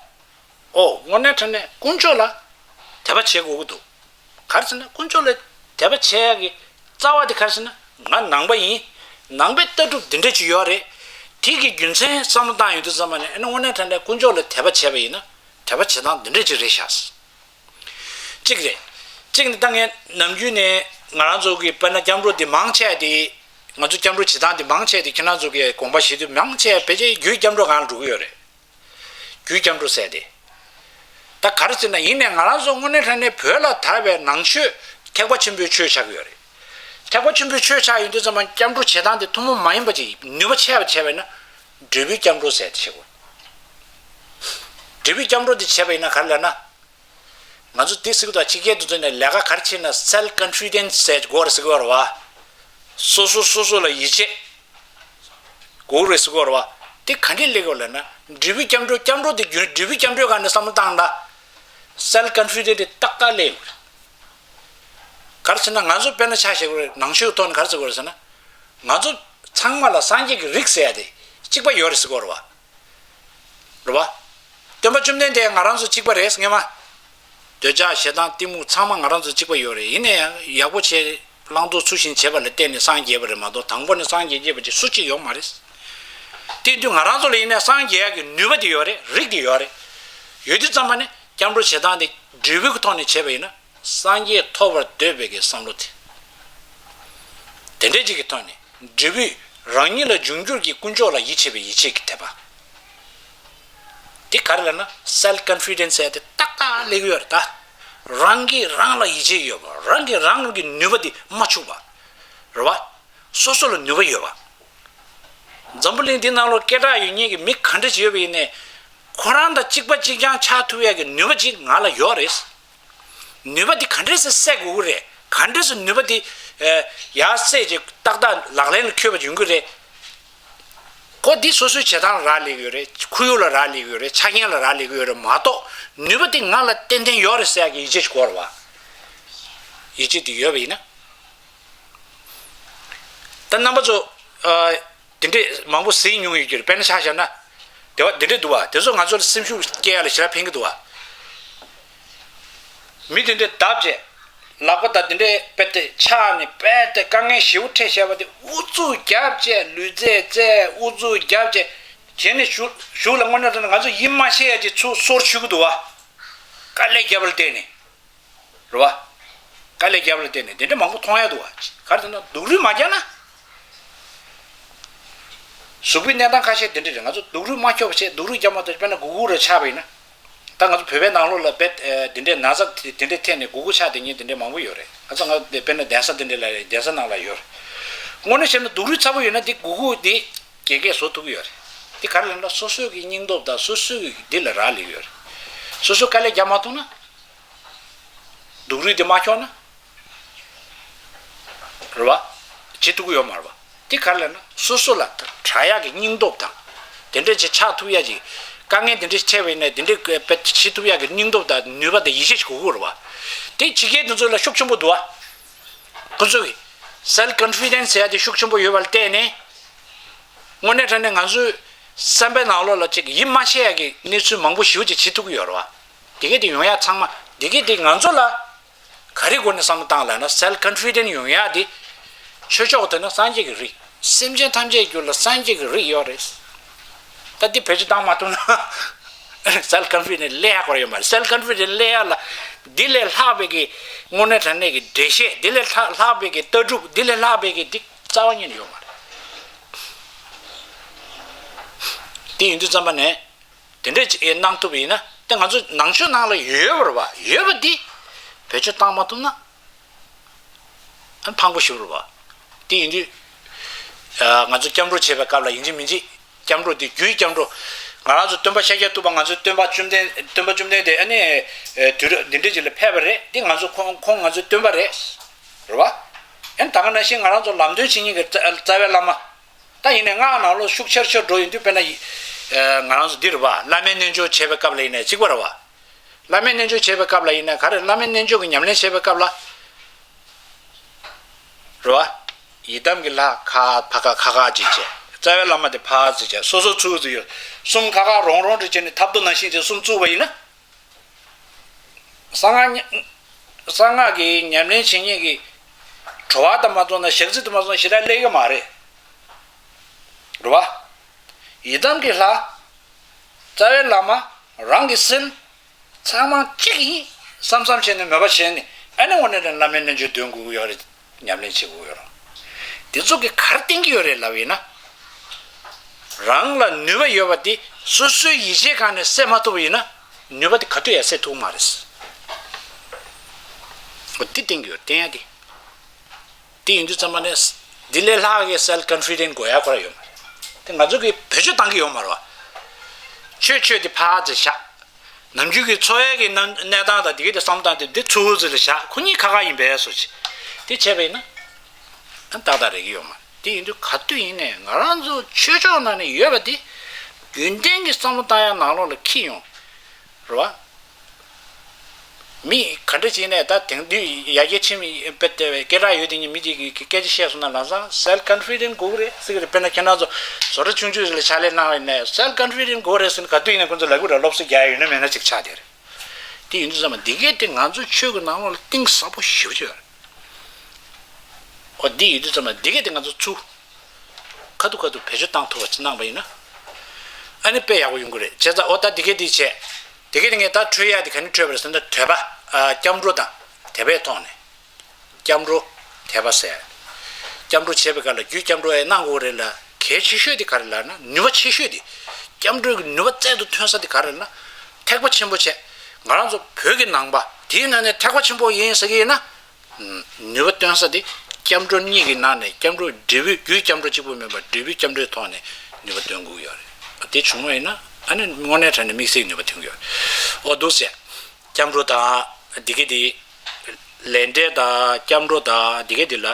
ཨོ་དངོས་གནས་དྲང་གནས་དཀོན་མཆོག་ལ་དད་པ་བྱེད་དགོས་ཀྱི་འདུག་ག་རེ་ཟེར་ན་དཀོན་མཆོག་ལ་དད་པ་བྱེད་ཡ་གི་རྩ་བ་དེ་ག་རེ་ཟེར་ན། ང་ནང་པ་ཡིན། ནང་པའི་ལྟ་གྲུབ་འདི་འདྲ་ཅིག་ཡོད་རེད། དེ་གི་རྒྱུ་མཚན་བསམ་བློ་བཏང་ཡོང་དུས་ཙམ་པ་ནས། ཨ་ནི་དངོས་གནས་དྲང་གནས་དཀོན་མཆོག་ལ་དད་པ་བྱས་པ་ཡིན་ན་དད་པ་བྱེད་སྟངས་འདི་འདྲ་ཅིག་རེད་ཤག་གཅིག་རེད། གཅིག་ནི་ད་ངས་ནམ་རྒྱུན་ནས་ང་རང་ཚོ་གི་དཔེར་ན་སྐྱབས་འགྲོ་འདི་མང་ཆེ་བ་དེ། ང་ཚོ་སྐྱབས་འགྲོ་བྱེད་སྟངས་འདི་མང་ཆེ་བ་དེ་ཁྱེད་རང་ཚོ་གི་དགོངས་པ་བཞེས་དུས་མང་ཆེ་བ་ཕལ་ཆེར་རྒྱུའི་སྐྱབས་འགྲོ་སྒང་ལ་འགྲོ་གི་ཡོད་རེད། རྒྱུའི་སྐྱབས་འགྲོ་ཟེར་ཏེ། ད་ག་རེ་ཟེར་ན། ཡིན་ནའི་ང་རང་ཚོ་དངོས་གནས་དྲང་གནས་བོད་ལ་དར་བའི་ནང་ཆོས་ཐེག་པ་ཆེན་པོའི་ཆོས་ཆགས་ཀྱི་ཡོད་རེད། ཐེག་པ་ཆེན་པོའི་ཆོས་ཆགས་ཡོང་དུས་ཙམ་པ་སྐྱབས་འགྲོ་བྱེད་སྟངས་དེ་ཐུན་མོང་མ་ཡིན་པ་ཅིག་ནུས་པ་ཆེ་བ་བྱས་པ་ཡིན་ན། འབྲས་བུའི་སྐྱབས་འགྲོ་ཟེར་ཏེ་བྱེད་དགོས། འབྲས་བུའི་སྐྱབས་འགྲོ་དེ་བྱས་པ་ཡིན་ན་ག་རེ་ལབ་ན། ང་ཚོ་དེ་ཟེར་གི་འདུག་ཕྱི་རྒྱལ་དུ་འཛུལ་ནས་ལས་ཀ་ག་རེ་བྱེད་ན། self confidence ཟེར་དགོས་རེད་ཟེར་གི་ཡོད་རེད་བ། སོ་སོ་སོ་སོ་ལ་ཡིད་ཆེས་དགོས་རེད་ཟེར་གི་ཡོད་རེད་བ། དེ་ག་འདྲས་སླེབས་ཀྱི་ཡོད་ལབ་ན། འབྲས་བུའི་སྐྱབས་འགྲོ། སྐྱབས་འགྲོ་དེ་རྒྱུ་འབྲས་བུའི་སྐྱབས་འགྲོའི་སྒང་ནས་བསམ་བློ་བཏང་ན། self confidence དེ་ཏག་ཏག་སླེབས་ཡོང་གི་རེད། ག་རེ་ཟེར་ན། ང་ཚོ་དཔེར་ན་ཆ་བཞག་གི་རེད། ནང་ཆོས་ཀྱི་ཐོག་ནས་ག་རེ་ཟེར་གི་རེད་ཟེར་ན། ང་ཚོ་ཚང་མ་ལ་སངས་རྒྱས་ཀྱི་རིགས་ཟེར་ཡ་དེ་གཅིག་པ་ཡོད་རེད་ཟེར་གི་ཡོད་རེད་བ། རེད་བ། སྟོན་པ་བཅོམ་ལྡན་འདས་ང་རང་ཚོ་གཅིག་པ་རེད། སྔོན་མ། འདོད་ཆགས་ཞེ་སྡང་གཏི་མུག་ཚང་མ་ང་རང་ཚོ་གཅིག་པ་ཡོད་རེད། ཡིན་ན་ཡང་ཡག་པོ་བྱས། བླང་དོར་ཚུལ་བཞིན་བྱས་པ་ལ་བརྟེན་ནས་སངས་རྒྱས་པ་རེད་མ་གཏོགས། དང་པོ་ནས་སངས་རྒྱས་རྒྱས་པ་ཅིག་སུ་གཅིག་ཡོད་མ་རེད། དེ་དུས་ང་རང་ཚོ་ལ་ཡིན་ན་སངས་རྒྱས་ཡག་གི་ནུས་པ་དེ་ཡོད་རེད། རིགས་དེ་ཡོད་རེད། ཡོད་དུས་ཙམ་པ་ནས་སྐྱབས་འགྲོ་བྱེད་སྟངས་དེ་འབྲས་བུ་གི་ཐོག་ནས་བྱས་པ་ཡིན་ན། སངས་རྒྱས་ཐོབ་པར་འདོད་པའི་གི་བསམ་བློ་དེ། དེ་འདྲས་ཅིག་གི་ཐོག་ནས། འབྲས་བུས་རང་ཉིད་ལ་འབྱུང་འགྱུར་གྱི་དཀོན་མཆོག་ལ་ཡིད་ཆེས་པའི་ཡིད་ཆེས་ཀྱི་དད་པ། དེ་ག་རེ་ལབ་ན། self confidence ཟེར་ཡ་དེ་ཏག་ཏག་སླེབས་ཀྱི་ཡོད་རེད་ད། རང་གིས་རང་ལ་ཡིད་ཆེས་ཡོད་པ། རང་གིས་རང་གི་ནུས་པ་དེ་མ་འཆུག་པ། རེད་བ། སོ་སོ་ལ་ནུས་པ་ཡོད་པ། འཛམ་བུ་གླིང་འདི་ནང་ལོགས་སྐད་གྲགས་ཡོད་མཁན་གྱི་མི་ག་འདྲ་ཅིག་ཡོད་པ་ཡིན་ནའི། ཁོ་རང་དང་གཅིག་པ་གཅིག་རྐྱང་ཆགས་ཐུབ་ཡ་གི་ནུས་པ་ཅིག་ང་ལ་ཡོད་རེད། ནུས་པ་འདི་ག་འདྲས་སེ་སད་དགོས་ཀྱི་རེད། ག་འདྲས་སེ་ནུས་པ་འདི་ ཡར་བསད་ཅིག་ཏག་ཏག་ལག་ལེན་ལ་འཁྱོལ་བ་ཅིག་ཡོང་གི་རེད། ཁོ་འདི་སོ་སོའི་བྱེད་སྟངས་ལ་རག་ལས་ཀྱི་ཡོད་རེད། ཁོར་ཡུག་ལ་རག་ལས་ཀྱི་ཡོད་རེད། ཆ་རྐྱེན་ལ་རག་ལས་ཀྱི་ཡོད་རེད་མ་གཏོགས། ནུས་པ་དེ་ང་ལ་ཏན་ཏན་ཡོད་རེད་ཟེར་ཡག་གི་ཡིད་ཆེས་ཤིག་དགོས་རེད་བ། ཡིད་ཆེས་དེ་ཡོད་པ་ཡིན་ན། ད་རྣམ་པ་ཚོ། ཨ། དེ་འདྲས་མང་པོ་གཟིགས་མྱོང་ཡོད་ཀྱི་རེད། དཔེར་ན་ཆ་བཞག་ན། དེ་བ་དེ་འདྲས་འདུག་བ། དེ་ཚོ་ང་ཚོ་ལ་སེམས་ཤུགས་སྐྱེ་ཡ་ལ་ཞེ་དྲག་ཕན་གྱི་འདུག་བ། མི་དེ་འདྲས་བརྡབ་བྱས། ལག་པ་དང་དེ་འདྲས་དཔེ་དེ་ཆགས་ནས་དཔེ་དེ་དཀའ་ངལ་ཞེ་པོ་འཕྲད་བྱས་པ་དེ་ཨུ་ཚུགས་རྒྱབ་བྱས། ལུས་རྩལ་རྩེད། ཨུ་ཚུགས་རྒྱབ་བྱས། བྱས་ནས་གཞུག་གཞུག་ལ་དངོས་གནས་དྲང་གནས་ང་ཚོ་ཡིད་མ་ཆེས་ཡ་ཅིག་ཚུར་སོར་ཆུད་ཀྱི་འདུག་བ། དཀའ་ལས་བརྒྱབ་པ་ལ་བརྟེན་ནས། རེད་བ། དཀའ་ལས་བརྒྱབ་ལ་བརྟེན་ནས་དེ་འདྲ་མང་པོ་མཐོང་ཡ་འདུག་བ། ག་རེ་ཟེར་ན་སྡུག་རུས་མ་བརྒྱབ་ན། གཟུགས་པོའི་གནས་སྟངས་ཁ་ཤས་དེ་འདྲ་རེད། ང་ཚོ་སྡུག་རུས་མ་ཁྱོག་པ་བྱས། སྡུག་རུས་བརྒྱབ་མ་ཐུབ། དཔེར་ན་གུག་གུག་རེ་ཆགས་པ་ཡིན་ན། ད་ང་ཚོ་བོད་པའི་ནང་ལོགས་ལ་དཔེ་དེ་འདྲའི་ན་ཚ་དེ་འདྲའི་ཐེབས་ནས་གུག་གུག་ཆགས་བསྡད་མཁན་དེ་འདྲའི་མང་པོ་ཡོད་རེད། ང་ཚོ་ང་དཔེར་ན་གདན་ས་དེ་འདྲའི་ལ་རེད། གདན་ས་ནང་ལ་ཡོད་རེད། དངོས་གནས་བཤད་ན་སྡུག་རུས་ཚ་པོ་ཡོད་ན་དེ་གུག་གུག་དེ་རྒྱས་འགྱེད་བཟོ་ཐུབ་ཀྱི་ཡོད་རེད། དེ་ག་རེ་ལབ་ན་སོ་སོའི་གི་སྙིང་སྟོབས་དང་སོ་སོའི་གི་འདི་ལ་རག་ལས་ཀྱི་ཡོད་རེད། སོ་སོ་དཀའ་ལས་རྒྱག་མ་ཐུབ་ན། སྡུག་རུས་དེ་མ་ཁྱོག་ན། རེད་བ། བྱེད་ཐུབ་ཀྱི་ཡོད་མ་རེད་བ། དེ་ག་རེ་ལབ་ན་སོ་སོ་ལ་དྲག་ཡག་གི་སྙིང་སྟོབས་དང་། དེ་འདྲ་ཅིག་ཆགས་ཐུབ་ཡག་ཅིག་དཀའ་ངལ་དེ་འདྲ་ཞིག་འཕྲད་པ་ཡིན་ན་དེ་འདྲ་བྱེད་ཐུབ་ཡག་གི་སྙིང་སྟོབས་དང་ནུས་པ་དང་ཡིད་ཆེས་ཤིག་དགོས་ཀྱི་རེད་བ། དེ་ཕྱི་རྒྱལ་དེ་ཚོ་ལ་ཤུགས་ཆེན་པོ་འདུག་བ། ཁོ་ཚོ་གི་self confidence ཟེར་ཡག་དེ་ཤུགས་ཆེན་པོ་ཡོད་པ་ལ་བརྟེན་ནས། དངོས་གནས་དྲང་གནས་ང་ཚོའི་བསམ་པའི་ནང་ལོགས་ལ་ཅིག་ཡིད་མ་ཆེས་ཡག་གི་གནས་ཚུལ་མང་པོ་ཞེ་པོ་ཅིག་བྱེད་ཐུབ་ཀྱི་ཡོད་རེད་བ། དེ་གས་དེ་ཡོང་ཡག་ཚང་མ་དེ་གས་དེ་ང་ཚོ་ལ། ག་རེ་སྒོ་ནས་བསམ་བློ་བཏང་ལབ་ན་self confident ཡོང་ཡག་དེ། ཆོས་ཕྱོགས་དེ་ན་སངས་རྒྱས་ཀྱི་རིགས། སེམས་ཅན་ཐམས་ཅད་རྒྱུད་ལ་སངས་རྒྱས་ཀྱི་རིགས་ཡོད་རེད། ད་འདི་བེད་སྤྱོད་བཏང་མ་ཐུབ་ན། self confident སླེབས་ཡག་ཁོ་ར་ཡོད་མ་རེད། self confident སླེབས་ཡག་ལ། འདི་ལས་ལྷག་པའི་གི་དངོས་གནས་དྲང་གནས་ཀྱི་འགྲེལ་བཤད། འདི་ལས་ལྷག་ལྷག་པའི་གི་ལྟ་གྲུབ། འདི་ལས་ལྷག་པའི་གི་འདི་རྩ་བ་ཉིད་ནས་ཡོད་མ་རེད། དེ་ཡིན་དུས་ཙམ་པ་ནས། དེ་འདྲས་ཅིག་གནང་ཐུབ་པ་ཡིན་ན་དེ་ང་ཚོ་ནང་ཆོས་ནང་ལ་ཡོད་པ་རེད་བ། ཡོད་པ་འདི་བེད་སྤྱོད་བཏང་མ་ཐུབ་ན་ཨ་ཕངས་པོ་ཞེ་པོ་རེད་བ། དེ་ཡིན་དུས་ང་ཚོ་སྐྱབས་འགྲོ་བྱེད་པའི་སྐབས་ལ་ཡིན་གཅིག་མིན་གཅིག་སྐྱབས་འགྲོ་དེ་རྒྱུའི་སྐྱབས་འགྲོ། ང་རང་ཚོ་སྟོན་པ་ཤཱཀྱ་ཐུབ་པ། ང་ཚོའི་སྟོན་པ་བཅོམ་ལྡན། སྟོན་པ་བཅོམ་ལྡན་འདས་ཨ་ནི་དུས་རབས་འདི་འདྲས་ཅིག་ལ་ཕེབས་པ་རེད། དེ་ང་ཚོ་ཁོང་ཁོང་ང་ཚོའི་སྟོན་པ་རེད། རེད་བ། ཨ་ནི་ད་ག་ནང་བཞིན་ང་རང་ཚོ་ལམ་སྟོན་བྱེད་མཁན་གྱི་རྩ་རྩ་བའི་བླ་མ། ད་ཡིན་ནའི་སྔགས་ནང་ལོགས་ཤུགས་ཆེར་ཆེར་འགྲོ་ཡོང་དུས་དཔེར་ན་ཡི། ཨ། ང་རང་ཚོ་འདི་རེད་བ། བླ་མའི་རྣལ་འབྱོར་བྱེད་པའི་སྐབས་ལ་ཡིན་ནའི་གཅིག་པ་རེད་བ། བླ་མའི་རྣལ་འབྱོར་བྱེད་པའི་སྐབས་ལ་ཡིན་ནའི་ག་རེ། བླ་མའི་རྣལ་འབྱོར་གྱི་ཉམས་ལེན་བྱེད་པའི་སྐབས་ལ། རེད་བ། ཡི་དམ་གྱི་ལྷ་ཁ་ཕ་ཁ་ཁ་ཁ་ཅིག་བྱས། རྩ་བའི་བླ་མ་དེ་ཕར་ཙིག་བྱས། སོ་སོ་ཚུར་ཙིག་ཡོད། གསུམ་ཁ་ཁ་རོང་རོང་ཙིག་བྱས་ནས་ཐབ་རྡོ་ནང་བཞིན་ཅིག་གསུམ་བཙུགས་པ་ཡིན་ན། གསང་སྔགས་ཉ་གསང་སྔགས་ཀྱི་ཉམས་ལེན་བྱེད་མཁན་གྱི་བྲོ་བ་དང་མ་བཙོང་ན། ཞག་རྩི་དང་མ་བཙོང་ན་ཞེ་དྲག་སླེབས་ཀྱི་མ་རེད། རེད་བ། ཡི་དམ་གྱི་ལྷ། རྩ་བའི་བླ་མ། རང་གི་སེམས། ཚང་མ་གཅིག་ཡིན་བསམ་བསམ་བྱས་ནས་མོས་པ་བྱས་ནས། ཨ་ནི་དངོས་གནས་དྲང་བླ་མའི་རྣལ་འབྱོར་འདོན་དགོས་ཀྱི་ཡོད་རེད། ཉམས་ལེན་བྱེད་དགོས་ཀྱི་ཡོད་རེད། འདི་ཚོ་གིས་ག་རེ་བསྟན་གྱི་ཡོད་རེད་ལབ་ཡིན་ན། རང་ལ་ནུས་པ་ཡོད་པ་དེ་སོ་སོའི་ཡིད་ཆེས་སྒང་ནས་སད་མ་ཐུབ་པ་ཡིན་ན། ནུས་པ་དེ་ག་དུས་ཡང་སད་ཐུབ་མ་རེད། འོ་དེ་བསྟན་གྱི་ཡོད། བསྟན་ཡ་དེ། དེ་ཡིན་དུས་ཙམ་པ་ནས་འདི་ལས་ལྷག་གི་self confident དགོས་ཡ་ཁོ་ར་ཡོད་མ་རེད། དེ་ང་ཚོ་གིས་བེད་སྤྱོད་བཏང་གི་ཡོད་མ་རེད་བ། ཆོས་ཆོས་དེ་ཕར་ཙམ་བཞག་ནམ་རྒྱུན་གྱི་འཚོ་བའི་གི་གནས་གནས་སྟངས་དང་དེ་གའི་དེ་བསམ་སྟངས་དེ་འདི་ཚུར་ཙམ་ལ་བཞག་ཁོ་གཉིས་ཁ་ཁ་ཡིན་པའི་བཟོ་ཅིག་དེ་བྱས་པ་ཡིན་ན། ཨ་ཏག་ཏག་རེད་ཀྱི་ཡོད་མ་རེད། དེ་ཡིན་དུས་ག་དུས་ཡིན་ནའི་ང་རང་ཚོ་ཆོས་ཕྱོགས་ནང་ནས་ཡོད་པ་དེ་རྒྱུན་ལྡན་གྱི་བསམ་བློ་བཏང་ཡ་ནང་ལོགས་ལ་འཁྱེར་ཡོང་། རེད་བ། མི་ག་འདྲ་ཅིག་ནས་ད་དེང་དུས་ཡར་རྒྱས་ཕྱིན་པའི་དཔེ་དེ་སྐད་གྲགས་ཡོད་དེ་ཉིད་མི་གཅིག་གིས་སྐད་ཆ་བཤད་སོང་ན། ལམ་སང་self confident དགོས་ཀྱི་རེད་ཟེར་གྱི་རེད། དཔེར་ན་ཁྱེད་རང་ཚོ་བཟོ་གྲྭ་ཆུང་ཆུང་ཞིག་ལ་ཕྱག་ལས་གནང་བ་ཡིན་ནའི་self confident དགོས་རེད་ཟེར་ནས་ག་དུས་ཡིན་ནའི་ཁོང་ཚོ་ལབ་ཀྱི་རེད། སློབ་གསོ་རྒྱག་ཡ་ཡོད་ན་མེད་ན་ཅིག་ཆགས་བསྡད་རེད། དེ་ཡིན་དུས་ཙམ་པ་འདི་གས་དེ་ང་ཚོའི་ཆོས་ཀྱི་ནང་ལོགས་ལ་གཏིང་ཟབ་པོ་ཞེ་པོ་ཅིག་ཡོད་རེད། འོ་འདི་ཡིན་དུས་ཙམ་པ་འདི་གས་དེ་ང་ཚོ་ཚུར་ཁ་ཐུག་ཁ་ཐུག་བེད་སྤྱོད་བཏང་ཐུབ་པ་ཅིག་གནང་པ་ཡིན་ན། ཨ་ནི་དཔེ་ཡག་པོ་ཡོང་གི་རེད། བྱས་ཙང་འོ་ད་འདི་གས་འདི་བྱས། འདི་གས་དེ་ངས་ད་འཕྲོད་ཡ་དེ་ག་ནས་འཕྲོད་པ་རེད་ཟེར་ན། དད་པ། ཨ། སྐྱབས་འགྲོ་དང་དད་པའི་ཐོག་ནས། སྐྱབས་འགྲོ་དད་པ་ཟེར། སྐྱབས་འགྲོ་བྱེད་པའི་སྐབས་ལ་རྒྱུའི་སྐྱབས་འགྲོ་ཡང་གནང་དགོས་རེད་ལ། གལ་ཆེ་ཤོས་དེ་ག་རེ་ལབ་ན། ནུས་པ་ཆེ་ཤོས་དེ། སྐྱབས་འགྲོའི་ནུས་པ་རྩལ་དུ་ཐོན་ས་དེ་ག་རེ་ལབ་ན། ཐེག་པ་ཆེན་པོ་བྱས། ང་རང་ཚོ་བོད་ཀྱི་ནང་པ་དེའི་ནང་ནས་ཐེག་པ་ཆེན་པོ་ཡིན་ཟེར་གྱི་ཡིན་ན། ནུས་པ་བཏོན་ས་དེ་སྐྱབས་འགྲོ་གཉིས་ཀྱི་ནང་ནས་སྐྱབས་འགྲོ་འབྲས་བུའི། རྒྱུའི་སྐྱབས་འགྲོ་གཅིག་པུ་མིན་པར་འབྲས་བུའི་སྐྱབས་འགྲོའི་ཐོག་ནས་ནུས་པ་འདོན་དགོས་ཀྱི་ཡོད་རེད། དེ་བྱུང་བ་ཡིན་ན་ཨ་ནི་དངོས་གནས་དྲང་གནས་དམིགས་བསལ་གྱི་ནུས་པ་ཐོན་གྱི་ཡོད་རེད། འོ་འདུག་ཟེར། སྐྱབས་འགྲོ་དང་འདི་གས་དེ་ ལས་འབྲས་དང་སྐྱབས་འགྲོ་དང་འདི་ག་འདི་ལ་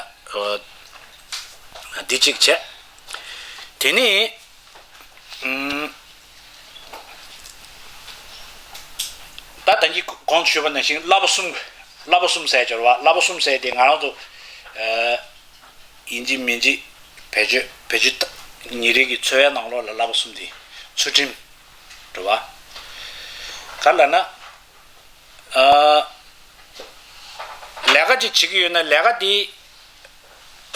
འདི་གཅིག་བྱས། དེ་ནས་ཨུམ། ད་ད་གིན་གོང་དུ་ཞུས་པ་ནང་བཞིན་བསླབ་པ་གསུམ། བསླབ་པ་གསུམ་ཟེར་སྦྱོར་བ། བསླབ་པ་གསུམ་ཟེར་དེ་ང་རང་ཚོ་ཨ་ཡིན་གཅིག་མིན་གཅིག་བེད་སྤྱོད་བེད་སྤྱོད་ཉིན་རེ་གི་འཚོ་བའི་ནང་ལོགས་ལ་བསླབ་པ་གསུམ་དེ་ཚུལ་ཁྲིམས་རེད་བ། ག་ལ་ན། ཨ། ལས་ཀ་ཅིག་བྱེད་ཀྱི་ཡོད་ན་ལས་ཀ་དེ།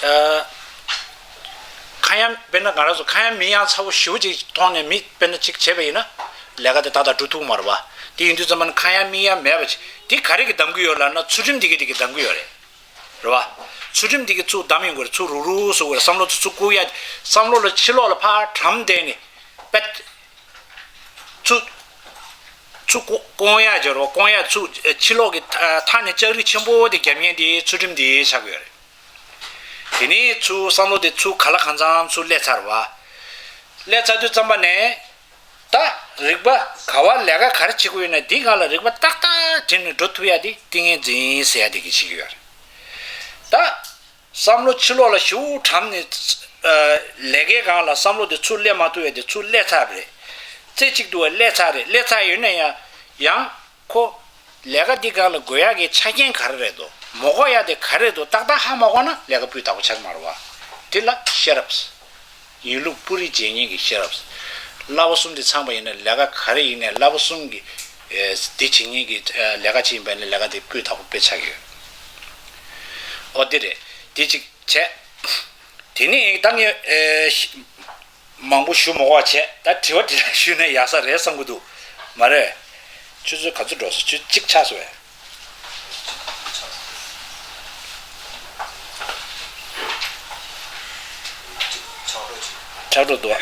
ཨ། ཁ་ཡ་དཔེར་ན་ང་རང་ཚོ་ཁ་ཡ་མིག་ཡ་ཚ་པོ་ཞེ་པོ་ཅིག་མཐོང་ནས་མི་དཔེར་ན་ཅིག་བྱས་པ་ཡིན་ན། ལས་ཀ་དེ་ཏག་ཏག་འགྲུབ་ཐུབ་མ་རེད་བ། དེ་ཡིན་དུས་ཙམ་པ་ན་ཁ་ཡ་མིག་ཡ་མེད་པ་ཅིག་དེ་ག་རེ་གིས་བསྡམ་གྱི་ཡོད་ལབ་ན་ཚུལ་ཁྲིམས་དེ་གིས་དེ་གིས་བསྡམ་གྱི་ཡོད་རེད། རེད་བ། ཚུལ་ཁྲིམས་དེ་གིས་ཚུར་བསྡམ་ཡོང་གི་རེད། ཚུར་རུག་རུག་བཟོ་གི་རེད། བསམ་བློ་དེ་ཚུར་བསྐུར་ཡ། བསམ་བློ་ལ་ཕྱི་ལོགས་ལ་ཕར་གྲམ་བསྡད་ནས་པད། ཚུར། ཚུར་བསྐོ་བསྐོང་ཡག་སྦྱོར་བ། བསྐོང་ཡག་ཚུར་ཕྱི་ལོགས་ཀྱི་མཐའ་མཐའ་ནས་ལྕགས་རི་ཆེན་པོ་དེ་རྒྱབ་མཁན་དེ་ཚུལ་ཁྲིམས་དེ་ཆགས་ཀྱི་ཡོད་རེད། དེ་ནས་ཚུར་བསམ་བློ་དེ་ཚུར་ག་ལ་གང་འཚམ་ཚུར་སླེབས་ཚར་བ། སླེབས་ཚར་དུས་ཙམ་པ་ནས་ད་རིག་པ་ག་བ་ལས་ཀ་ག་རེ་བྱེད་དགོས་ཡོད་ན་འདི་སྒང་ལ་རིག་པ་ཏག་ཏག་བསྒྲིམས་ནས་འགྲོ་ཐུབ་ཡག་དེ་ཏིང་ངེ་འཛིན་ཟེར་ཡག་དེ་གིས་བྱེད་ཀྱི་ཡོད་རེད། ད། བསམ་བློ་ཕྱི་ལོགས་ལ་ཞེ་པོ་གྲམ་ནས། ཨ། ལས་ཀའི་སྒང་ལ་བསམ་བློ་དེ་ཚུར་སླེབས་མ་ཐུབ་པ་དེ་ཚུར་སླེབས་ཚར་བ་རེད། རྩེ་གཅིག་ཏུ་སླེབས་ཚར་རེད། སླེབས་ཚར་ཡོད་ན་ཡང་ཡང་ཁོ་ལས་ཀ་འདི་སྒང་ལ་དགོས་ཡག་གི་ཆ་རྐྱེན་ག་རེ་རེད་འདུག་མ་དགོས་ཡག་དེ་ག་རེ་རེད་འདུག་ཏག་ཏག་ཧ་མ་གོ་ན་ལས་ཀ་སྤུས་དག་པོ་ཆགས་ཀྱི་མ་རེད་བ། དེ་ལ་ཤེས་རབ། ཡིན་ལུགས་སྤུ་རིས་འབྱེད་མཁན་གྱི་ཤེས་རབ། བསླབ་པ་གསུམ་དེ་ཚང་པ་ཡིན་ན་ལས་ཀ་ག་རེ་ཡིན་ནའི་བསླབ་པ་གསུམ་གྱི་ཨེ་འདི་བྱེད་མཁན་གྱི་ཨེ་ལས་ཀ་ཅིག་ཡིན་པ་ཡིན་ན་ལས་ཀ་དེ་སྤུས་དག་པོ་དཔེ་ཆགས་ཀྱི་ཡོད། ཨོ་དེ་རེད། དེ་གཅིག་བྱས། དེ་ནས་ད་ངས་ཨེ་མང་པོ་ཞུ་མ་དགོས་པ་བྱས། ད་དྲི་བ་དྲི་ལན་ཞུས་ན་ཡག་ས་རེད་བསམ་གྱི་འདུག་མ་རེད། ཆུ་ཚོད་ག་ཚོད་འགྲོ་སོང་། ཆུ་གཅིག་ཆགས་སོང་བས། ཆགས་འགྲོ་འདུག་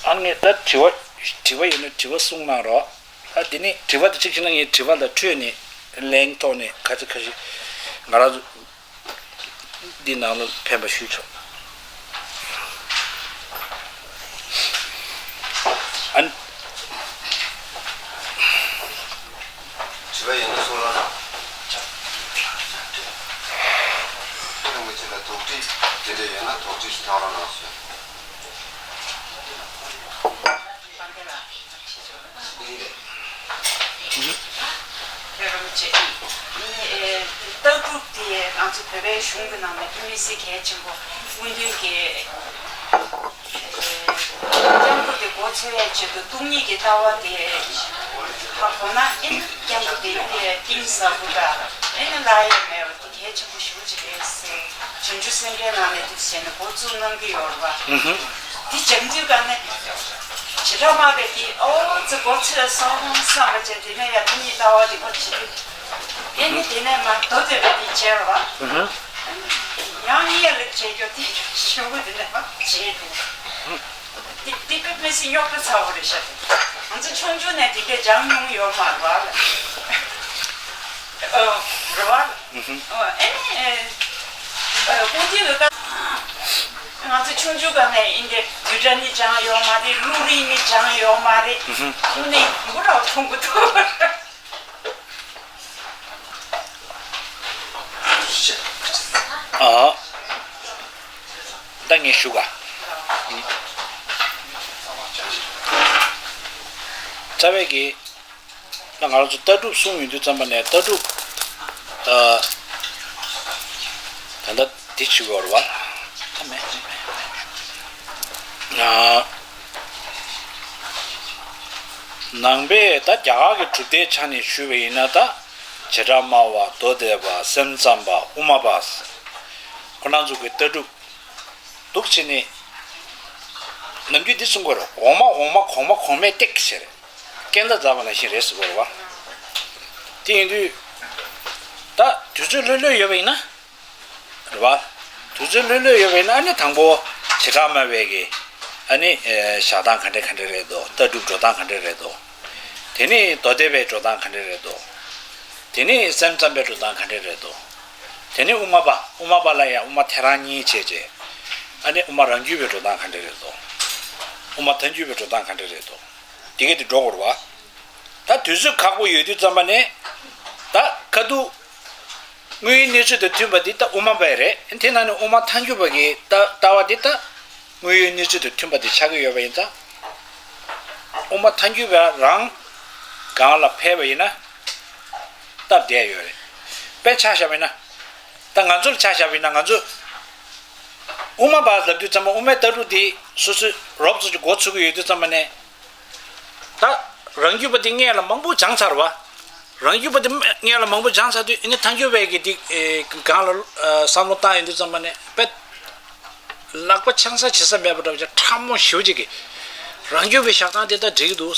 ཨ་ངས་ད་དྲི་བ་དྲི་བ་ཡོད་ན་དྲི་བ་གསུང་གནང་རོགས། ཨ་དེ་ནས་དྲི་བ་དེ་གཅིག་བྱས་ན་ངས་དྲི་བ་ལ་འཕྲོས་ནས་ལན་ཐོག་ནས་ཁ་ཚིག་ཁ་ཤས་ང་རང་ཚོ་འདི་ནང་ལ་ཕན་པ་ཞུས་ཆོག་ཨ། དྲི་བ་ཡོད་ན་གསུང་རོགས་གནང་། རིན་པོ་ཆེ་ལ་དོགས་འདྲི་དེ་འདྲ་ཡོད་ན་དོགས་འདྲི་ཞིག་གནང་རོགས་གནང་ཞུ། ལྟ་གྲུབ་དེ་ང་ཚོ་བོད་པའི་གཞུང་གི་ནང་ནས་དམིགས་བསལ་གལ་ཆེན་པོ་སྔོན་ཐོན་གྱི་སྐྱབས་འགྲོ་དེ་མགོ་ཚོས་ཡས་ཆེད་དུ་སྟོང་ཉིད་ཀྱི་ལྟ་བ་དེ་ཧ་གོ་ན། ཨེ་ནི་སྐྱབས་འགྲོ་དེ་དེ་གཏིང་ཟབ་པོ་འདྲ། ཨེ་ནི་བླ་ཡས་མེད་པ་དེ་གལ་ཆེན་པོ་ཞེ་པོ་ཅིག་རེད་ཟེར། བྱང་ཆུབ་སེམས་འགྲེལ་ནང་ནས་དེ་བྱས་ནས་འགོ་བཙུགས་གནང་གི་ཡོད་རེད་པ། ཨུ་ཧུ། དེ་སྦྱང་དུས་ག་ནས་བྱེ་བྲག་སྨྲ་བས་དེ་ཨོ་ཙི་མགོ་ཚོས་སོང་བསམ་པ་བྱས། དེ་ནས་ཡ་སྟོང་ཉིད་ལྟ་བ་དེ་ཁོ་བྱེད་དུས། ཨེ་ནི་དེ་ནས་མ་མདོ་སྡེ་པ་དེ་བྱས་རེད་པ། ཨུ་ཧུ། ཡང་ཡིན་ཡ་ལེགས་བྱས་རྒྱུ་དེ་ཞུ་གི་དེ་ནས་མ་བྱས་དེ། འདི་འདི་དཔེ་མི་སྲིད་རྙོག་དྲ་ཚ་པོ་རེད་ཤག་ང་ཚོ་ཆུང་ཆུང་ནས་འདི་འདྲ་སྦྱངས་མྱོང་ཡོད་མ་རེད་པ། ཨ། རེད་པ། ཨ་ནི་ཨ་ཀུན་མཁྱེན་གྱི་བཀའ། ང་ཚོ་ཆུང་ཆུང་སྒང་ནས་འདི་འདྲ་བསྡུས་གྲྭ་ནི་སྦྱངས་ཡོད་མ་རེད། ལུང་རིགས་ནི་སྦྱངས་ཡོད་མ་རེད། ཁོང་ནི་མགོ་ར་མཐོང་གི་འདུག་ཨ། ད་ངས་ཞུ་ག་རྩ་བའི་གི་ད་ང་རང་ཚོ་ལྟ་གྲུབ་གསུང་ཡོང་དུས་ཙམ་པ་ནས་ལྟ་གྲུབ། ཨ། ད་ལྟ་འདི་ཞུ་གི་ཡོད་རེད་པ། ད་མེད་མེད་མེད། ཨ། ནང་པའི་ད་རྒྱ་གར་གྱི་གྲུབ་མཐའི་ཆ་ནས་ཞུས་པ་ཡིན་ན། ད་བྱེ་བྲག་སྨྲ་བ། མདོ་སྡེ་པ། སེམས་ཙམ་པ། དབུ་མ་པ། ཁོ་རང་ཚོ་གི་ལྟ་གྲུབ་འདུག་བྱས་ནས། ནམ་རྒྱུན་འདི་གསུང་གི་ཡོད་རེད། འོག་མ་འོག་མ། གོང་མ་གོང་མའི་སྟེགས་ཟེར། སྐས་འདབས་འཛེགས་པ་ནང་བཞིན་རེད་ཟེར་གྱི་ཡོད་རེད་པ། དེ་ཡིན་དུས་ད་དུས་ཚོད་ལྷོད་ལྷོད་ཡོད་པ་ཡིན་ན། རེད་པ། དུས་ཚོད་ལྷོད་ལྷོད་ཡོད་པ་ཡིན་ན། ཨ་ནི་དང་པོ་བྱེ་བྲག་སྨྲ་བའི་གི་ཨ་ནི་ཨེ་བཞག་སྟངས་ག་འདྲ་ག་འདྲ་རེད་འདུག་ལྟ་གྲུབ་འགྲོ་སྟངས་ག་འདྲ་རེད་འདུག་དེ་ནས་མདོ་སྡེ་པའི་འགྲོ་སྟངས་ག་འདྲ་རེད་འདུག་དེ་ནས་སེམས་ཙམ་པའི་འགྲོ་སྟངས་ག་འདྲ་རེད་འདུག་དེ་ནས་དབུ་མ་པ། དབུ་མ་པ་ལ་ཡང་དབུ་མ་ཐལ་རང་གཉིས་བྱས་རྗེས། ཨ་ནི་དབུ་མ་རང་རྒྱུད་པའི་འགྲོ་སྟངས་ག་འདྲ་རེད་འདུག་དབུ་མ་ཐལ་འགྱུར་བའི་འགྲོ་སྟངས་ག་འདྲ་རེད་འདུག་དེ་ག་དེ་འགྲོ་དགོས་རེད་པ། ད་དུས་ཚོད་ཁག་པོ་ཡོད་དུས་ཙམ་པ་ནས། ད་ཁ་ཐུག་ དངོས་ཡོད་གནས་ཚུལ་དང་མཐུན་པ་འདི་ད་དབུ་མ་པ་རེད། དེ་ནང་ནས་དབུ་མ་ཐལ་འགྱུར་བ་གི་ལྟ་ལྟ་བ་འདི་ད་དངོས་ཡོད་གནས་ཚུལ་དང་མཐུན་པ་འདི་ཆགས་ཀྱི་ཡོད་པ་ཡིན་ཙང་། དབུ་མ་ཐལ་འགྱུར་བ་རང་སྒང་ལ་ཕེབས་པ་ཡིན་ན་སྟབས་བདེ་ཡོད་རེད། དཔེ་ཆ་བཞག་པ་ཡིན་ན། ད་ང་ཚོ་ལ་ཆ་བཞག་པ་ཡིན་ན་ང་ཚོ་དབུ་མ་པ་ལབ་དུས་ཙམ་པ་དབུ་མའི་ལྟ་གྲུབ་འདི་སོ་སོའི་རོབ་ཙམ་གྱི་མགོ་ཚོད་ཀྱི་ཡོད་དུས་ཙམ་པ་ནས། ད་རང་རྒྱུད་པ་འདི་སྔོན་ལ་མང་པོ་སྦྱངས་ཚར་བ། རང་རྒྱུད་པ་འདི་སྔོན་ལ་མང་པོ་སྦྱངས་ཚར་དུས་ཨ་ནི་ཐལ་འགྱུར་བའི་གི་འདི་ཨེ་སྒང་ལ་ཨ་བསམ་བློ་བཏང་ཡོང་དུས་ཙམ་པ་ནས་དཔེ་ལག་པ་འཆང་ས་བྱེད་ས་མེད་པ་འདྲ་བ་ཅིག་ཕྲ་མོ་ཞེ་པོ་ཅིག་གི་རང་རྒྱུད་པའི་བཞག་སྟངས་དེ་ད་འགྲིག་གི་འདུག་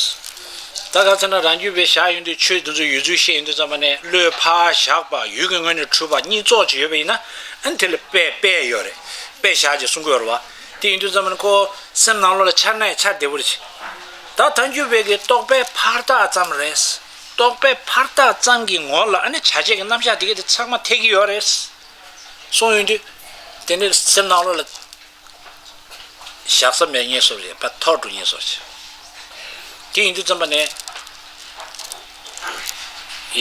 ད་ག་ཚོད་ན་རང་རྒྱུད་པའི་བཞག་ཡོང་དུས་ཆོས་འདི་ཚོ་ཡོད་ཚུལ་བཤད་ཡོང་དུས་ཙམ་པ་ནས་བློས་ཕར་བཞག་པ་ཡུལ་གྱི་ངོས་ནས་གྲུབ་པ་གཉིས་ཚོགས་ཅིག་ཡོད་པ་ཡིན་ན་ཨ་ནི་དེ་ལ་དཔེ་དཔེ་ཡོད་རེད། དཔེ་བཞག་ཅེས་གསུང་གི་ཡོད་རེད་བ། དེ་ཡིན་དུས་ཙམ་པ་ནས་ཁོ་སེམས་ནང་ལོགས་ལ་འཆར་ན་ཡང་འཆར་བདེ་པོ་རེད། ད་ཐལ་འགྱུར་བའི་གི་རྟོག་པའི་ཕར་རྟགས་ཙམ་རེད། རྟོག་པའི་ཕར་རྟགས་ཙམ་གྱི་ངོ་ལ་ཨ་ནི་བྱ་བྱེད་ཀྱི་རྣམ་གཞག་དེ་ག་དེ་ཚང་མ་འཐད་ཀྱི་ཡོད་རེད། སོང་ཡོང་དུས་དེ་ནི་སེམས་ནང་ལོགས་ལ་བཞག་ས་མེད་ངེས་སོ་རེད་པ། ཐོར་འགྲོ་ངེས་སོ་རེད། དེ་ཡིན་དུས་ཙམ་པ་ནས་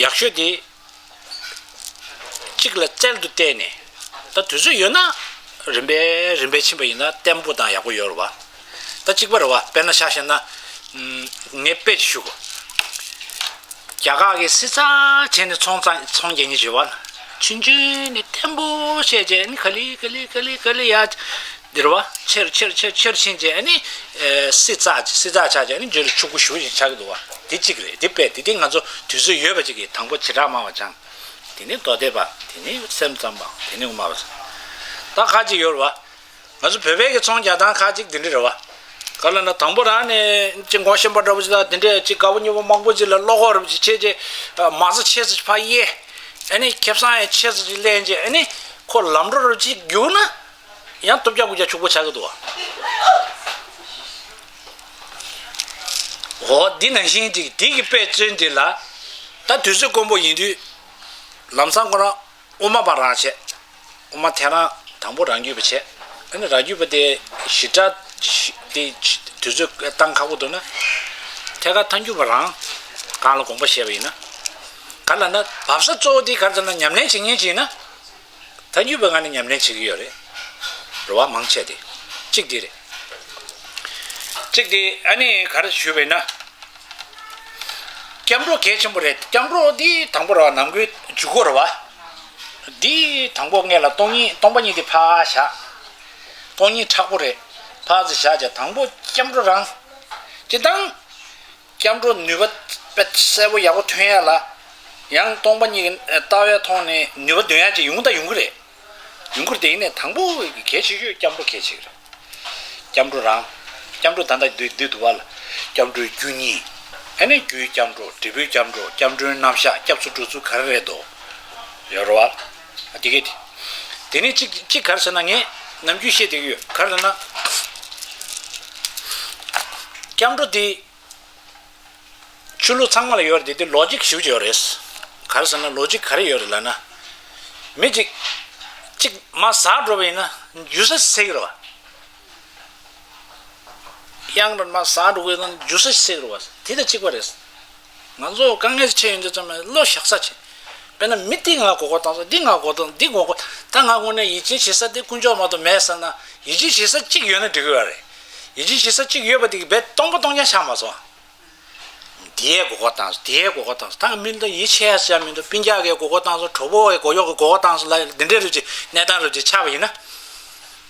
ཡག་ཤོས་དེ་གཅིག་ལ་རྩལ་དུ་བལྟས་ནས་ད་དུས་ཚོད་ཡོད་ན་རིམ་པས་རིམ་པས་ཕྱིན་པ་ཡིན་ན་བརྟན་པོ་དང་ཡག་པོ་ཡོད་རེད་བ། ད་གཅིག་པ་རེད་བ། དཔེར་ན་ཆ་བཞག་ན་ངས་དཔེ་ཞུ་གོ། རྒྱ་གར་གྱི་སྲིད་ཚགས་བྱས་ནས་ཚོང་ཚོང་རྒྱག་མཁན་ཅིག་ཡོད་བ། ཆུང་ཆུང་ནས་བརྟན་པོ་བྱས་བྱས་ནི་ག་ལེ་ག་ལེ་ག་ལེ་ག་ལེ་ཡ། འདིར་བ་ཆེར་ཆེར་ཆེར་ཆེར་ཕྱིན་རྗེས་ནི་སྲིད་ཚགས་སྲིད་ཚགས་ཆགས་རྗེས་ནི་འཇོལ་ཕྱུག་པོ་ཞུ་ཞིག་ཆགས་ཀྱི་འདུག་བ། འདི་གཅིག་རེད། འདི་དཔེ་དེ་དེ་ང་ཚོ་དུས་ཚོད་ཡོད་པ་ཅིག་གིས་དང་པོ་བྱེ་བྲག་སྨྲ་བ་སྦྱངས། དེ་ནི་མདོ་སྡེ་པ། དེ་ནི་སེམས་ཙམ་པ། དེ་ནི་དབུ་མ་པ། ད་ཁ་ཅིག་ཡོད་རེད་བ། ང་ཚོ་བོད་པའི་གི་ཚོང་རྒྱག་སྟངས་ཁ་ཅིག་འདི་འདྲ་རེད་བ། ག་ལ་ན་དང་པོ་རང་ནས་ཅིག་ངོ་ཤེས་པ་འདྲ་པོ་ཅིག་ལ་དེ་འདྲས་ཅིག་དགའ་པོ་ཉེ་པོ་མང་པོ་ཅིག་ལ་བློ་ཁོག་རེ་པོ་ཅིག་བྱས་རྗེས་མ་རྩ་ཆེ་ཙམ་ཕར་གཡས། ཨ་ནི་ཁེ་བཟང་ཡང་ཆེ་ཙམ་ཅིག་ལེན་རྗེས་ཨ་ནི་ཁོ་ལམ་འགྲོ་རུ་ཅིག་རྒྱུགས་ན་ཡང་སྟོབས་རྒྱག་དགུ་རྒྱག་ཕྱུག་པོ་ཆགས་ཀྱི་འདུག་བ། འོ་འདི་ནང་བཞིན་ཅིག་འདི་གི་དཔེ་མཚོན་འདི་ལ་ད་དུས་ཚོད་དཀོན་པོ་ཡིན་དུས་ལམ་སང་ཁོ་རང་དབུ་མ་པ་རང་བྱས། དབུ་མ་ཐལ་རང་དང་པོ་རང་རྒྱུད་པ་བྱས། ཨ་ནི་རང་རྒྱུད་པ་དེ་ཞི་དྲག་དེ་དུས་ཚོད་བཏང་ཁག་པོ་འདུག་ན། ཐད་ཀར་ཐལ་འགྱུར་བ་རང་སྒང་ལ་དགོངས་པ་བཞེས་པ་ཡིན་ན། ག་ལ་ན་བབས་ས་གཙོ་བོ་དེ་ག་རེ་ཟེར་ན་ཉམས་ལེན་བྱེད་མཁན་ཅིག་ཡིན་ན། ཐལ་འགྱུར་བའི་ངང་ནས་ཉམས་ལེན་བྱེད་ཀྱི་ཡོད་རེད། རེ་བ་མང་ཆེ་དེ། གཅིག་དེ་རེད། གཅིག་དེ་ཨ་ནི་ག་རེ་ཞུས་པ་ཡིན་ན། སྐྱབས་འགྲོ་གལ་ཆེན་པོ་རེད། སྐྱབས་འགྲོ་འདི་དང་པོ་རེད་བ། ནང་ཁུལ་འཇུག་སྒོ་རེད་བ། འདི་དང་པོ་སྔོན་ལ་སྟོང་ཉིད་སྟོང་པ་ཉིད་འདི་ཕར་བཞག་སྟོང་ཉིད་མཁྲེགས་པོ་རེད། ཕར་ཙམ་བཞག་བྱས་དང་པོ་སྐྱབས་འགྲོ་རང་། སྤྱིར་བཏང་སྐྱབས་འགྲོ་ནུས་པ་དཔེ་གསལ་པོ་ཡག་པོ་ཐོན་ཡ་ལ། ཡང་སྟོང་པ་ཉིད་ཀྱི་ལྟ་བའི་ཐོག་ནས་ནུས་པ་འདོན་ཡ་ཅིག་ཡོང་ད་ཡོང་གི་རེད། ཡོང་གི་རེད། དེ་ཡིན་ནའི་དང་པོ་གལ་ཆེ་ཤོས་སྐྱབས་འགྲོ་གལ་ཆེ་གི་རེད། སྐྱབས་འགྲོ་རང་། སྐྱབས་འགྲོ་ད་ལྟ་འདི་འདི་འདུག་བ་ལ། སྐྱབས་འགྲོའི་རྒྱུ་གཉིས། ཨ་ནི་རྒྱུའི་སྐྱབས་འགྲོ། འབྲས་བུའི་སྐྱབས་འགྲོ། སྐྱབས་འགྲོའི་རྣམ་གཞག་སྐྱབས་སུ་འགྲོ་ཚུལ་ག་རེ་རེད་དོ། ཡོད་རེད་བ། དེ་གས་དེ། དེ་ནས་གཅིག་གཅིག་ག་རེ་ཟེར་ན་ངས་ནམ་རྒྱུན་བཤད་བསྡད་ཀྱི་ཡོད། ག་རེ་ཟེར་ན། སྐྱབས་འགྲོ་དེ། ཆོས་ལུགས་ཚང་མ་ལ་ཡོད་རེད་དེ། ལོ་ཇིག་ཞེ་པོ་ཅིག་ཡོད་རེད། ག་རེ་ཟེར་ན་ལོ་ཇིག་ག་རེ་ཡོད་རེད་ལབ་ན། མི་གཅིག་གཅིག་མར་ཟག་འགྲོ་བ་ཡིན་ན་འཇུ་ས་ཟེར་གི་རེད་བ། གཡང་རུ་མར་ཟག་འགྲོ་གི་ཡིན་ན་འཇུ་ས་ཟེར་གི་རེད་བ། དེ་དང་གཅིག་པ་རེད། ང་ཚོ་དཀའ་ངལ་ཆེ་ཡོང་དུས་ཙམ་ལ་བློ་བཞག་ས་ཆེ། དཔེར་ན་མི་འདི་ང་མགོ་སྐོར་བཏང་སོང་། འདི་ང་མགོ་སྐོར་བཏང་། འདི་མགོ་སྐོར། ད་ང་དངོས་གནས་ཡིད་ཆེས་བྱེད་ས་འདི་དཀོན་མཆོག་མ་གཏོགས་མེད་བསམ་ན་ཡིད་ཆེས་བྱེད་ས་གཅིག་ཡོད་ན་འགྲིག་གི་ཡོད་རེད། ཡིད་ཆེས་བྱེད་ས་གཅིག་ཡོད་པ་དེ་གི་རྦད་སྟོང་པ་སྟོང་རྐྱང་ཆགས་མ་སོང་། དེའི་མགོ་སྐོར་བཏང་སོང་། དེའི་མགོ་སྐོར་བཏང་སོང་། ད་མི་འདི་ཡིད་ཆེས་ཡ་ཟེར་ཡ་མི་འདུག་སྤུན་ཀྱག་གིས་མགོ་སྐོར་བཏང་སོང་། གྲོགས་པོ་གིས་མགོ་གཡོག་གིས་མགོ་སྐོར་བཏང་སོང་ལབ་འདི་འདྲའི་རུ་ཅིག་གནས་སྟངས་རུ་ཅིག་ཆགས་པ་ཡིན་ན།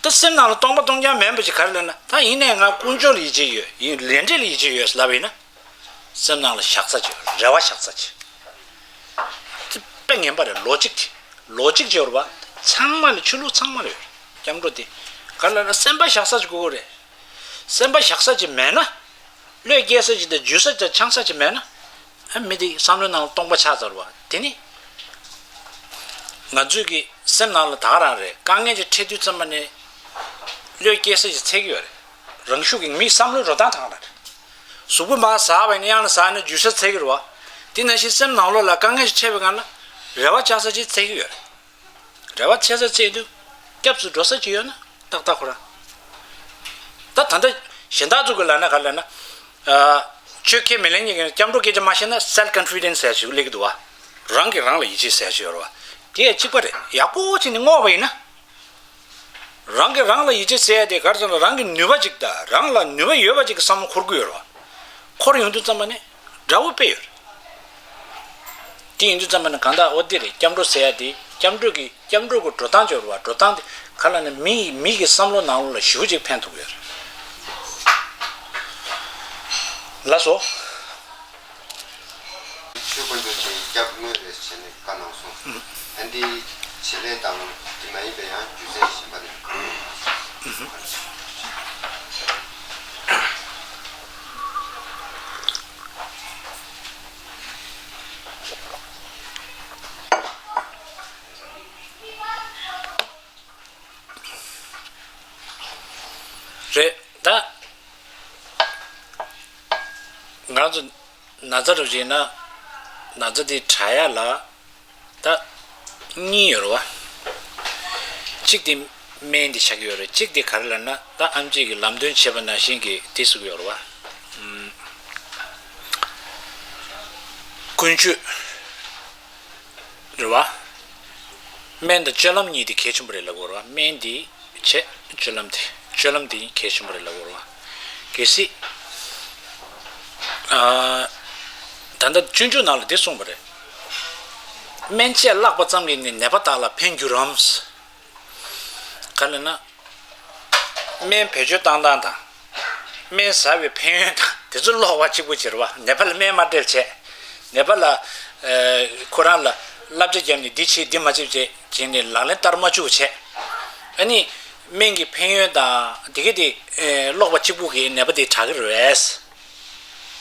ད་སེམས་ནང་ལ་སྟོང་པ་སྟོང་རྐྱང་མིན་པ་ཅིག་ག་རེ་ལབ་ན། ད་ཡིན་ནའི་ང་དཀོན་མཆོག་ལ་ཡིད་ཆེས་ཡོད། ཡིན་ལས་འབྲས་ལ་ཡིད་ཆེས་ཡོད་ལབ་པ་ཡིན་ན། སེམས་ནང་ལ་བཞག་ས་ཅིག་རེ་བ་བཞག་ས་ཅིག་དེ་དཔེ་ངན་པ་རེད། ལོ་ཇིག་དེ། ལོ་ཇིག་ཅིག་ཡོད་རེད་བ། ཚང་མ་ལ་ཆོས་ལུགས་ཚང་མ་ལ་ཡོད་རེད། སྐྱབས་འགྲོ་དེ། ག་རེ་ལབ་ན་སེམས་པ་བཞག་ས་ཅིག་དགོས་ཀྱི་རེད། སེམས་པ་བཞག་ས་ཅིག་མེད་ན། བློས་སྐྱེལ་ས་ཅིག་དང་འཇུ་ས་ཅིག་དང་འཆང་ས་ཅིག་མེད་ན། ཨ་མི་དེ་བསམ་བློའི་ནང་ལ་སྟོང་པ་ཆགས་ཚར་བ་དེ་ནི། ང་ཚོའི་གི་སེམས་ནང་ལ་ད་ག་རང་རེད། དཀའ་ངལ་ཅིག་འཕྲད་དུས་ཙམ་པ་ནས་བློས་སྐྱེལ་ས་ཅིག་འཚོལ་གི་ཡོད་རེད། རང་ཤུགས་ཀྱིས་མིའི་བསམ་བློའི་འགྲོ་སྟངས་དང་རེད། གཟུགས་པོ་མར་ཟག་པ་ཡིན་ན་གཡང་ལ་ཟག་ནས་འཇུ་ས་འཚོལ་གི་རེད་བ། དེ་ནང་བཞིན་སེམས་ནང་ལོགས་ལ་དཀའ་ངལ་ཞིག་འཕྲད་པའི་སྒང་ལ་རེ་བ་བཅའ་ས་ཅིག་འཚོལ་གི་ཡོད་རེད། རེ་བ་བཅའ་ས་བཅའ་དུས་སྐྱབས་སུ་འགྲོ་ས་ཅིག་ཡོད་ན་ཏག་ཏག་ཁོ་རང་། ད་ད་ལྟ་གཞན་དག་ཚོ་གི་ལབ་ན་ག་རེ་ལབ་ན། ཨ། ཆོས་ཁས་མི་ལེན་མཁན་གྱི་སྐྱབས་འགྲོ་སྐད་ཆ་མ་བཤད་ན་self confidence ཟེར་ཞིག་སླེབས་ཀྱི་འདུག་བ། རང་གིས་རང་ལ་ཡིད་ཆེས་ཟེར་ཞིག་ཡོད་རེད་བ། དེ་ཡང་གཅིག་པ་རེད། ཡག་པོ་བྱས་ནས་བསྔོགས་པ་ཡིན་ན། རང་གིས་རང་ལ་ཡིད་ཆེས་ཟེར་ཡ་དེ་ག་རེ་ཟེར་ན། རང་གི་ནུས་པ་ཅིག་དང་རང་ལ་ནུས་པ་ཡོད་པ་ཅིག་གི་བསམ་བློ་འཁོར་གྱི་ཡོད་རེད་བ། འཁོར་ཡོང་དུས་ཙམ་པ་ནས་དགྲ་བོ་དཔེ་ཡོད་རེད། དེ་ཡིན་དུས་ཙམ་པ་ནས་གང་ལྟར་འོ་དེ་རེད། སྐྱབས་འགྲོ་ཟེར་ཡ་དེ་སྐྱབས་འགྲོ་གི་སྐྱབས་འགྲོ་གི་འགྲོ་སྟངས་ཅིག་ཡོད་རེད་བ། འགྲོ་སྟངས་དེ་ག་ལ་ནི་མི་ཡི་མི་གི་བསམ་བློ་ནང་ལོགས་ལ་ཞེ་པོ་ཅིག་ཕན་ཐོགས་ཡོད་རེད། ལགས་སོ། ཆོས་དཀོན་མཆོག་ཆེན་སྐྱབས་དངོས་རེད་ཟེར་ནས་བཀའ་གནང་སོང་། ཨ་འདི་བྱེད་ལས་དང་དེ་མ་ཡིན་པའི་ཡང་རྒྱུ་མཚན་གཞན་པ་ནི་གང་ཡང་མེད། རེད་ད། ང་ཚོ་ན་ཚ་རུ་བྱས་ན་ན་ཚ་དེ་དྲག་ཡ་ལ་ད་གཉིས་ཡོད་རེད་བ། གཅིག་དེ་སྨན་དེ་ཆགས་ཀྱི་ཡོད་རེད། གཅིག་དེ་ག་རེ་ལབ་ན་ད་ཨམ་ཆི་གིས་ལམ་སྟོན་བྱས་པ་ནང་བཞིན་གྱི་དེ་ཟེར་གྱི་ཡོད་རེད་བ། ཀུན་སྤྱོད་རེད་བ། སྨན་དང་སྤྱོད་ལམ་གཉིས་དེ་གལ་ཆེན་པོ་རེད་ལབ་དགོས་རེད་བ། སྨན་དེ་བྱས། སྤྱོད་ལམ་དེ་སྤྱོད་ལམ་དེ་གལ་ཆེན་པོ་རེད་ལབ་དགོས་རེད་བ། གལ་སྲིད་ཨ་ད་ལྟ་སྤྱོད་འཇུག་ནང་ལ་དེ་གསུངས་པ་རེད། སྨན་དཔྱད་བཀླགས་པ་ཙམ་གྱིས་ནི་ནད་པ་དག་ལ་ཕན་འགྱུར་རམ། ག་རེ་ལབ་ན། སྨན་བེད་སྤྱོད་བཏང་སྟངས་དང་། སྨན་ཟ་བའི་ཕན་ཡོན་དང་དེ་ཚོ་ཀློག་པ་གཅིག་པུ་བྱེད་རེད་བ། ནད་པ་ལ་སྨན་མ་སྤྲད་བྱས། ནད་པ་ལ་ཨ་ཁོ་རང་ལ་བསླབ་བྱ་བརྒྱབ་ནས་འདི་བྱེད་འདི་མ་བྱེད་བྱས་བྱས་ནས་ལག་ལེན་བསྟར་མ་བཅུག་བྱས། ཨ་ནི་སྨན་གྱི་ཕན་ཡོན་དང་དེ་ག་དེ་ཨ་ཀློག་པ་གཅིག་པུ་གིས་ནད་པ་དེ་དྲག་གི་རེད།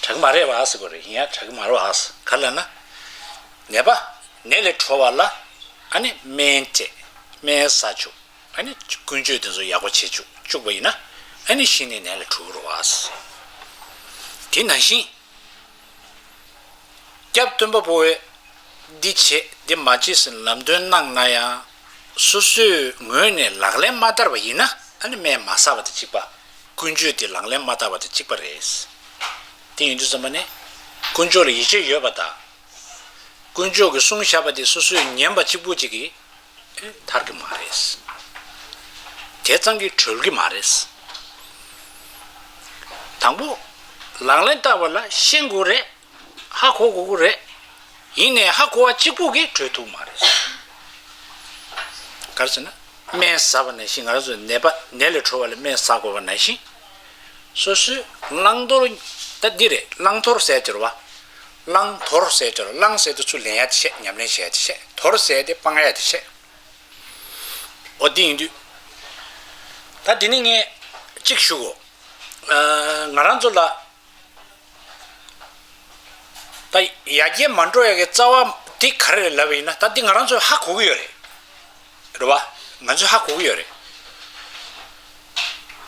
དྲག་གི་མ་རེད་བ་ཟེར་དགོས་རེད། ཡིན་ཡང་དྲག་གི་མ་རེད་བ། ག་རེ་ལབ་ན། ནད་པ་ནད་ལས་གྲོལ་བ་ལ་ཨ་ནི་སྨན་སྤྲད། སྨན་ཟ་བཅུག་ཨ་ནི་ཀུན་སྤྱོད་དེ་ཚོ་ཡག་པོ་བྱེད་བཅུག་བཅུག་པ་ཡིན་ན་ཨ་ནི་གཞི་ནས་ནད་ལས་གྲོལ་གྱི་རེད་བ། དེ་ནང་བཞིན་སྐྱབས་སྟོན་པ་པོས་འདི་བྱེད་འདི་མ་བྱེད་ཟེར་ལམ་སྟོན་གནང་ན་ཡང་སོ་སོའི་ངོས་ནས་ལག་ལེན་མ་བསྟར་བ་ཡིན་ན་ཨ་ནི་སྨན་མ་ཟ་བ་དང་གཅིག་པ། ཀུན་སྤྱོད་དེ་ལག་ལེན་མ་བསྟར་བ་དང་གཅིག་པ་རེད། དེ་ཡིན་དུས་ཙམ་པ་ནས་དཀོན་མཆོག་ལ་ཡིད་ཆེས་ཡོད་པ་དང་། དཀོན་མཆོག་གིས་གསུངས་བཞག་པ་དེ་སོ་སོས་ཉན་པ་གཅིག་པུ་གཅིག་གིས་ཐར་གྱི་མ་རེད། དེ་ཙམ་གྱིས་གྲོལ་གྱི་མ་རེད། དང་པོ་ལག་ལེན་བསྟར་བ་ལ་ཤེས་དགོས་རེད། ཧ་གོ་དགོས་ཀྱི་རེད། ཡིན་ནའི་ཧ་གོ་བ་གཅིག་པུ་གིས་གྲོལ་ཐུབ་མ་རེད། ག་རེ་ཟེར་ན། སྨན་ཟ་བ་ནང་བཞིན་ང་རང་ཚོ་ནད་པ་ནད་ལས་གྲོལ་བ་ལ་སྨན་ཟ་དགོས་པ་ནང་བཞིན། སོ་སོའི་བླང་དོར་ད་འདི་རེད། བླང་དོར་ཟེར་གྱི་རེད་བ། བླང་དོར་ཟེར་གྱི་རེད། བླང་ཟེར་དུས་ཚུར་ལེན་ཡ་དེ་བྱས། ཉམས་ལེན་བྱེད་ཡ་དེ་བྱས། དོར་ཟེར་དེ་སྤང་ཡ་དེ་བྱས། འོ་འདི་ཡིན་དུས། ད་འདི་ནི་ངས་གཅིག་ཞུ་གོ། ཨ་ང་རང་ཚོ་ལ། ད་ཡར་རྒྱས་མ་འགྲོ་ཡ་གི་རྩ་བ་དེ་ག་རེ་རེད་ལབ་པ་ཡིན་ན། ད་འདི་ང་རང་ཚོས་ཧ་གོ་གི་ཡོད་རེད། རེད་བ། ང་ཚོས་ཧ་གོ་གི་ཡོད་རེད།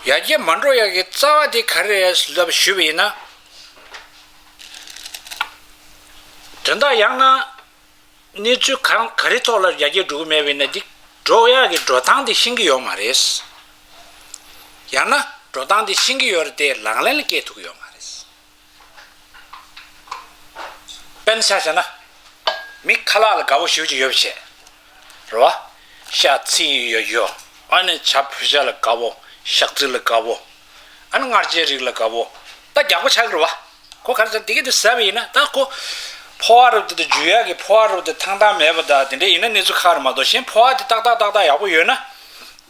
ཡར་རྒྱས་མ་འགྲོ་ཡ་གི་རྩ་བ་དེ་ག་རེ་རེད་ལབ་ཞུས་པ་ཡིན་ན། དོན་དག་ཡང་ན། གནས་ཚུལ་གང་ག་རེ་ཐོག་ལ་ཡར་རྒྱས་འགྲོ་གི་མེད་པ་ཡིན་ན། འདི་འགྲོ་ཡག་གི་འགྲོ་སྟངས་དེ་ཤེས་ཀྱི་ཡོད་མ་རེད། ཡང་ན་འགྲོ་སྟངས་དེ་ཤེས་ཀྱི་ཡོད་རེད་དེ་ལག་ལེན་ལ་བཀལ་ཐུབ་ཀྱི་ཡོད་མ་རེད། དཔེར་ན་ཆ་བཞག་ན། མི་ཁ་ལག་ལ་དགའ་པོ་ཞེ་པོ་ཅིག་ཡོད་པ་བྱས། རེད་བ། ཤ་ཚིལ་ཡོད་ཡོད། ཨ་ནི་བྱ་ཕོ་ཤ་ལ་དགའ་པོ། ཞག་ཚིལ་ལ་དགའ་པོ། ཨ་ནི་མངར་ཆའི་རིགས་ལ་དགའ་པོ། ད་རྒྱགས་པ་ཆགས་ཀྱི་རེད་བ། ཁོ་ག་རེ་ཟེར་དེ་ག་དེ་ཟ་བ་ཡིན་ན་ད་ཁོ། ཕོ་བ་རུ་དེ་དང་འཇུ་ཡག་གི་ཕོ་བ་རུ་དེ་ཐང་ཐང་མེད་པ་དང་དེ་འདྲ་ཡིན་ན་གནས་ཚུལ་ཁག་རེད་མ་གཏོགས། གཞན་ཕོ་བ་དེ་ཏག་ཏག་ཏག་ཏག་ཡག་པོ་ཡོད་ན།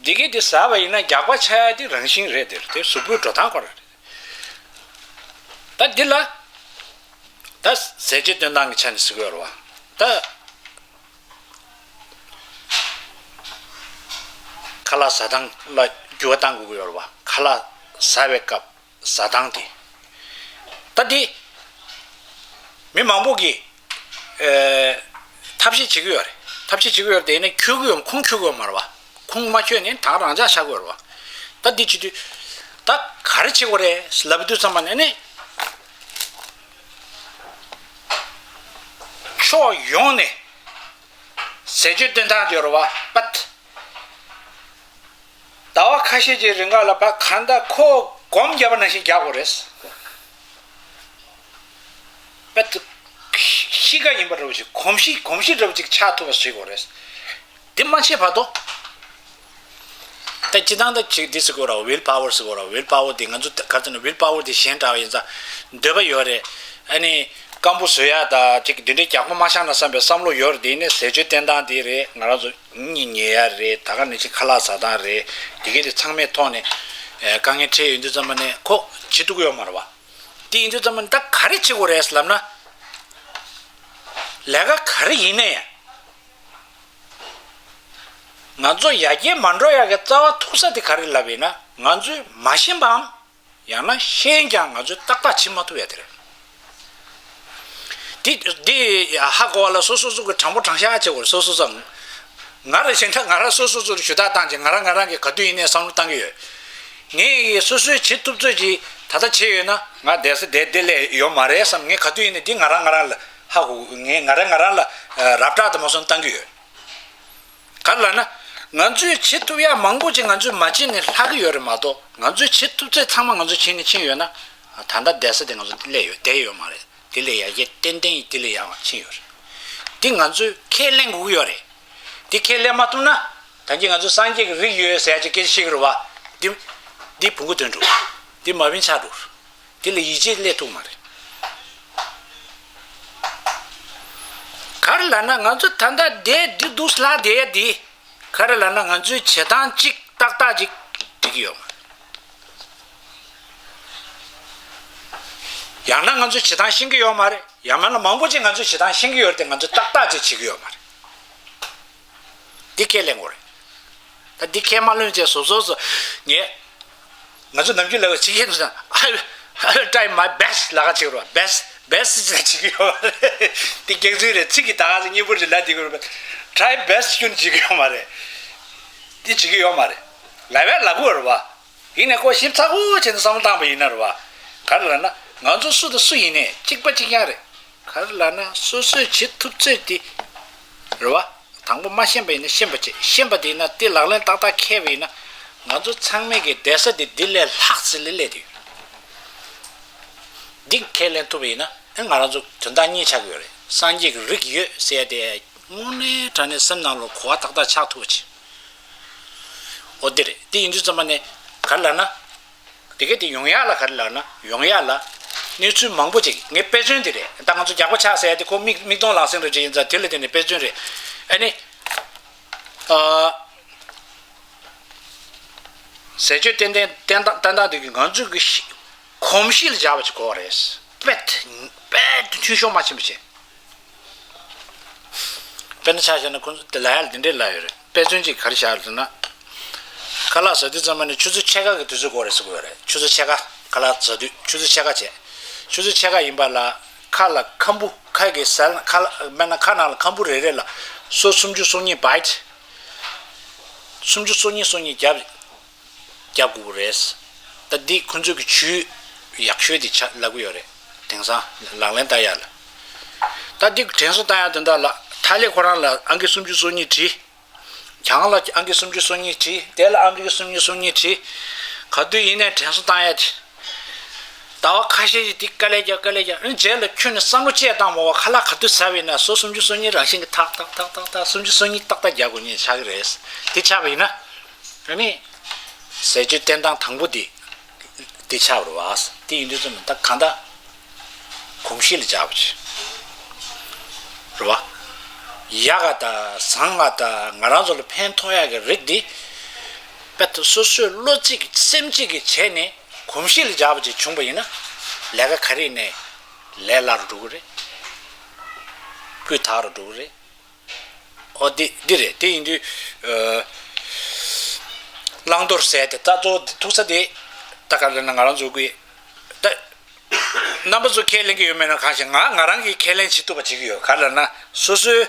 དེ་ག་དེ་ཟ་བ་ཡིན་ན་རྒྱགས་པ་ཆགས་ཡག་དེ་རང་བཞིན་རེད། དེ་རེད། དེ་གཟུགས་པོའི་འགྲོ་སྟངས་ཁོ་རང་རེད། ད་འདི་ལ། ད་ཟས་སྤྱོད་སྟོན་སྟངས་ཀྱི་ཆ་ནས་ཟེར་གྱི་ཡོད་རེད་བ། ད་ཁ་ལག་ཟ་སྟངས་ལ་འགྱུར་བ་གཏང་དགོས་ཀྱི་ཡོད་རེད་བ། ཁ་ལག་ཟ་བའི་སྐབས་ཟ་སྟངས་དེ། ད་འདི་མི་མང་པོ་གིས་ཨེ་ཐབས་ཤེས་བྱེད་ཀྱི་ཡོད་རེད། ཐབས་ཤེས་བྱེད་ཀྱི་ཡོད་རེད་དེ། ཡིན་ན་འཁྱོལ་གྱི་ཡོད། ཁོང་འཁྱོལ་གྱི་ཡོད་མ་རེད་བ། ཁོང་མ་འཁྱོལ་ནས་ད་རང་འཇགས་ཆགས་ཀྱི་ཡོད་རེད་བ། ད་འདི་བྱེད་དུས་ད་ག་རེ་བྱེད་དགོས་རེད་ལབ་དུས་ཙམ་པ་ནས་ནི། ཕྱོགས་ཡོངས་ནས་ཟས་སྤྱོད་སྟོན་སྟངས་ཡོད་རེད་བ། པད། ཟླ་བ་ཁ་ཤས་ཀྱི་རིང་ག་ལ་པད་གང་ལྟར་ཁོ་སྒོམ་བརྒྱབ་པ་ནང་བཞིན་རྒྱག་དགོས་རེད། པད། གཤིས་ཀ་ཡིན་པ་འདྲ་བོ་ཞིག་གོམས་གཤིས་གོམས་གཤིས་འདྲ་བོ་ཅིག་ཆགས་ཐུབ་པ་བྱེད་དགོས་རེད། དེ་མ་བྱས་བར་དུ། ད་སྤྱི་བཏང་ད་ཅིག་འདི་ཟེར་དགོས་ར། ཝིལ་པ་ཝར་ཟེར་དགོས་ར། ཝིལ་པ་ཝར་འདི་ང་ཚོ་ག་རེ་ཟེར་ན། ཝིལ་པ་ཝར་འདི་གཞན་འདྲ་བ་ཡིན་ཙང་འདོད་པ་ཡོད་རེད། ཨ་ནི་སྐམ་པོ་བཟོ་ཡ་ད་ཅིག་འདི་འདྲའི་རྒྱགས་པ་མ་བཞག་ན་བསམ་པའི་བསམ་བློ་ཡོད་རེད། དེ་ནས་ཟས་སྤྱོད་བསྟེན་སྟངས་འདི་རེད། ང་རང་ཚོ་གཉིད་ཉལ་ཡ་རེད། ད་ག་ནང་བཞིན་ཁ་ལག་ཟ་སྟངས་རེད། དེ་གས་དེ་ཚང་མའི་ཐོག་ནས་དཀའ་ངལ་འཕྲད་ཡོང་དུས་ཙམ་པ་ནས་ཁོ་བྱེད་ཐུབ་ཀྱི་ཡོད་མ་རེད་བ། དེ་ཡིན་དུས་ཙམ་པ་ནས་ད་ག་རེ་བྱེད་དགོས་རེད་ལབ་ན། ལས་ཀ་ག་རེ་ཡིན་ནའི་ང་ཚོ་ཡར་རྒྱས་མ་འགྲོ་ཡག་གི་རྩ་བ་ཐུག་ས་དེ་ག་རེ་ལབ་ཡིན་ན། ང་ཚོས་མ་ཤེས་པའམ། ཡང་ན་ཤེས་ཀྱང་ང་ཚོས་ཏག་ཏག་བྱེད་མ་ཐུབ་ཡ་དེ་རེད། འདི་འདི་ཧ་གོ་བ་ལ་སོ་སོ་སོ་གི་དྲང་པོ་དྲང་བཞག་བྱེད་དགོས་རེད། སོ་སོ་ཚང་། ང་རེ་བྱས་ན་ང་རང་སོ་སོ་སོར་ཞུ་དག་བཏང་བྱས། ང་རང་ང་རང་གིས་ག་དུས་ཡིན་ནའི་བསམ་བློ་བཏང་གི་ཡོད། ངས་སོ་སོས་བྱེད་ཐུབ་ཚོད་ཀྱིས་ད་ལྟ་བྱས་ཡོད་ན། ང་བསྡད་ས་དེ་དེ་ལས་ཡོད་མ་རེད་བསམ། ངས་ག་དུས་ཡིན་ནའི་འདི་ང་རང་ང་རང་ལ་ཧ་གོ། ངས་ང་རང་ང་རང་ལ་རབ་བསྒྲགས་དུ་མ་སོང་བཏང་གི་ཡོད། ག་རེ་ལབ་ན། ང་ཚོས་བྱེད་ཐུབ་ཡ་མང་པོ་ཅིག་ང་ཚོས་མ་བྱས་ནས་ལྷག་གི་ཡོད་རེད་མ་གཏོགས། ང་ཚོས་བྱེད་ཐུབ་ཚད་ཚང་མ་ང་ཚོས་བྱས་ནས་ཕྱིན་ཡོད་ན། ད་ལྟ་བསྡད་ས་དེ་ང་ཚོ་སླེབས་ཡོད། བསྡད་ཡོད་མ་རེད། དེ་ལས་ཡར་རྒྱས་ཏན་ཏན་ཡིན། དེ་ལས་ཡར་ཕྱིན་ཡོད་རེད། དེ་ང་ཚོས་ཁས་ལེན་དགོས་ཀྱི་ཡོད་རེད། དེ་ཁས་ལེན་མ་ཐུབ་ན། ད་གིན་ང་ཚོ་སངས་རྒྱས་ཀྱི་རིགས་ཡོད་ཟེར་ཡ་ཅིག་སྐད་ཆ་བཤད་ཀྱི་རེད་བ། འདི་འདི་བོང་གུ་དོན་འགྲུབ། འདི་མ་བིན་ཆགས་འགྲོ། དེ་ལ་ཡིད་ཆེས་སླེབས་ཐུབ་མ་རེད། ག་རེ་ལབ་ན། ང་ཚོ་ད་ལྟ་བསྡད་འདི་འདུག་ལྷག་བསྡད་ཡ་འདི། ག་རེ་ལབ་ན། ང་ཚོའི་བྱེད་སྟངས་གཅིག་ཏག་ཏག་ཅིག་འགྲིག་གི་ཡོད་མ་རེད། ཡང་ན་ང་ཚོས་བྱེད་སྟངས་ཤེས་ཀྱི་ཡོད་མ་རེད། ཡང་མིན་ན་མང་པོ་ཅིག་ང་ཚོས་བྱེད་སྟངས་ཤེས་ཀྱི་ཡོད་རེད་དེ། ང་ཚོས་ཏག་ཏག་ཅིག་བྱེད་ཀྱི་ཡོད་མ་རེད། འདི་ཁས་ལེན་དགོས་རེད། ད་འདི་ཁས་མ་ལེན་བྱས་སོ་སོ་སོ་ངས། ང་ཚོ་ནམ་རྒྱུན་ལབ་པ་ཅིག་ཡིན་ཙང་། I will, I will try my best ལབ་ཀ་བྱེད་ཀྱི་རེད་བ། best, best ཅིག་བྱེད་ཀྱི་ཡོད་མ་རེད། འདི་སྒེར་རྩོད་རེད། ཚིག་གི་ད་ག་ཚོད་སྙན་པོ་ཅིག་ལབ་བསྡད་ཀྱི་རེད་བ། Try best ཁྱོན་བྱེད་ཀྱི་ཡོད་མ་རེད། འདི་བྱེད་ཀྱི་ཡོད་མ་རེད། ལབ་ཡ་ལབ་དགོས་རེད་བ། ཡིན་ནའི་ཁོ་ཞིབ་ཚགས་པོ་བྱས་ནས་བསམ་བློ་བཏང་པ་ཡིན་ན་རེད་བ། ག་རེ་ལབ་ན། ང་ཚོ་སུ་དང་སུ་ཡིན་ནའི་གཅིག་པ་གཅིག་རྐྱང་རེད། ག་རེ་ལབ་ན། སོ་སོས་བྱེད་ཐུབ་ཚོད་དེ་རེད་བ། དང་པོ་མ་ཤེས་པ་ཡིན་ན་ཤེས་པ་བྱེད། ཤེས་པ་དེ་ཡིན་ན་དེ་ལག་ལེན་ཏག་ཏག་འཁེལ་བ་ཡིན་ན། ང་ཚོ་ཚང་མས་ཀྱི་བསྡད་ས་དེ་འདི་ལས་ལྷག་ཙམ་ལ་སླེབས་བསྡད་ཡོད། འདི་ཁས་ལེན་ཐུབ་པ་ཡིན་ན། ཨེ། ང་རང་ཚོ་དོན་དག་གཉིས་ཆགས་ཀྱི་ཡོད་རེད། སངས་རྒྱས་ཀྱི་རིགས་ཡོད་ཟེར་ཡ་དེ་དངོས་གནས་དྲང་གནས་སེམས་ནང་ལ་གོ་བ་ཏག་ཏག་ཆགས་ཐུབ་པ་བྱེད། འོ་འདི་རེད། འདི་ཡིན་དུས་ཙམ་པ་ནས་ག་རེ་ལབ་ན། དེ་ག་དེ་ཡོང་ཡག་ལ་ག་རེ་ལབ་ན། ཡོང་ཡག་ལ་གནས་ཚུལ་མང་པོ་ཅིག་ངའི་དཔེ་མཚོན་དེ་རེད། ད་ང་ཚོ་རྒྱགས་པ་ཆགས་ཟེར་ཡ་དེ་ཁོ་མིག་མིག་མཐོང་ལག་ཟིན་རེད་ཅེས་ཡིན་ཙང་། དེ་ལ་བརྟེན་ནས་དཔེ་མཚོན་རེད། ཨ་ནི། ཨ། ཟས་སྤྱོད་ཏན་ཏན་ཏན་ཏན་ཏན་ཏན་དེ་གི་ང་ཚོ་གི་གོམས་གཤིས་ལ་སྦྱར་བ་ཅིག་དགོས་པ་རེད། དཔེ་དཔེ་འཐུས་ཤོར་མ་ཕྱིན་པ་བྱས། དཔེར་ན་ཆ་བཞག་ན་ཁོང་ཚོ་དེ་ལ་ཡ་ལ་འདི་འདྲའི་ལབ་ཡོད་རེད། དཔེ་མཚོན་གཅིག་ག་རེ་བཞག་ཡོད་ཟེར་ན། ཁ་ལག་ཟ་དུས་ཙམ་པ་ནས་ཆུ་ཚོད་ཕྱེད་ཀ་གི་དུས་ཚོད་འགོར་རེད་ཟེར་གྱི་ཡོད་རེད། ཆུ་ཚོད་ཕྱེད་ཀ། ཁ་ལག་ཟ་དུས་ཆུ་ཚོད་ཕྱེད་ཀ་བྱས། ཆུ་ཚོད་ཕྱེད་ཀ་ཡིན་པ་ལ་ཁ་ལ་ཁམ་བུ། ཁ་གི་ཟས། ཁ་ལ་མེད་ན་ཁ་ནང་ལ་ཁམ་བུ་རེ་རེ་ལ་སོ་སུམ་ཅུ་སོ་གཉིས་བྷའིཊ། སུམ་ཅུ་སོ་གཉིས་སོ་གཉིས་བརྒྱབ། རྒྱག་དགོས་རེད། ད་འདི་ཁོང་ཚོས་ཀྱི་ཇུས་ཡག་ཤོས་དེ་ཆ་ལབ་ཀྱི་ཡོད་རེད། དེང་སང་ལག་ལེན་བསྟར་ཡག་ལ། ད་འདི་དྲན་གསོ་བཏང་ཡག་དོན་དག་ལ། ཐ་ལེ་ཁོ་རང་ལ་ཨང་ཀི་སུམ་ཅུ་སོ་གཉིས་བྲིས། གྱང་ལ་ཨང་ཀི་སུམ་ཅུ་སོ་གཉིས་བྲིས། དེ་ལ་ཨང་ཀི་སུམ་ཅུ་སོ་གཉིས་བྲིས། ག་དུས་ཡིན་ནའི་དྲན་གསོ་བཏང་ཡག་དེ། ཟླ་བ་ཁ་ཤས་ཤིག་འདི་དཀའ་ལས་རྒྱག་དཀའ་ལས་རྒྱག་ཨ་ནི་རྗེས་ལ་ཁྱོན་ནས་བསམ་བློ་ཅི་ཡང་བཏང་མ་དགོས། ཁ་ལག་ག་དུས་ཟ་བ་ཡིན་ན་སོ་སུམ་ཅུ་སོ་གཉིས་རང་བཞིན་གྱིས་ཐག་ཐག་ཐག་ཐག་ཐག་སུམ་ཅུ་སོ་གཉིས་ཏག་ཏག་རྒྱག་དགོས་ངེས་ཆགས་ཀྱི་རེད། དེ་ཆགས་པ་ཡིན་ན། ཨ་ནི། ཟས་སྤྱོད་བསྟེན་སྟངས་དང་པོ་དེ། དེ་ཆགས་པ་རེད་བ། དེ་ཡིན་དུས་ཙམ་ནས་ད་གང་ལྟར་གོམས་གཤིས་ལ་སྦྱར་བ་བྱེད། རེད་བ། ཡག་ག་དང་བཟང་ང་དང་ང་རང་ཚོ་ལ་ཕན་ཐོགས་ཡག་གི་རིགས་འདི། དཔེ་ད་སོ་སོས་བློ་གཅིག་སེམས་གཅིག་གིས་བྱས་ནས་གོམས་གཤིས་ལ་སྦྱར་བ་ཅིག་བྱུང་པ་ཡིན་ན། ལས་ཀ་ག་རེ་ཡིན་ནའི་ལས་སླ་རུ་འགྲོ་གི་རེད། སྤུས་དག་རུ་འགྲོ་གི་རེད། ཨོ་འདི་འདི་རེད། དེ་ཡིན་དུས། ཨ། བླང་དོར་ཟེར་དེ་ད་གཙོ་བོ་ཐུག་ས་དེ། ད་ག་རེ་ལབ་ན་ང་རང་ཚོ་གི། ད། རྣམ་པ་ཚོ་ཁས་ལེན་གྱི་ཡོད་མེད་ན་གང་ཤེས། ང་ང་རང་གིས་ཁས་ལེན་བྱེད་ཐུབ་པ་བྱེད་ཀྱི་ཡོད། ག་རེ་ལབ་ན་སོ་སོའི་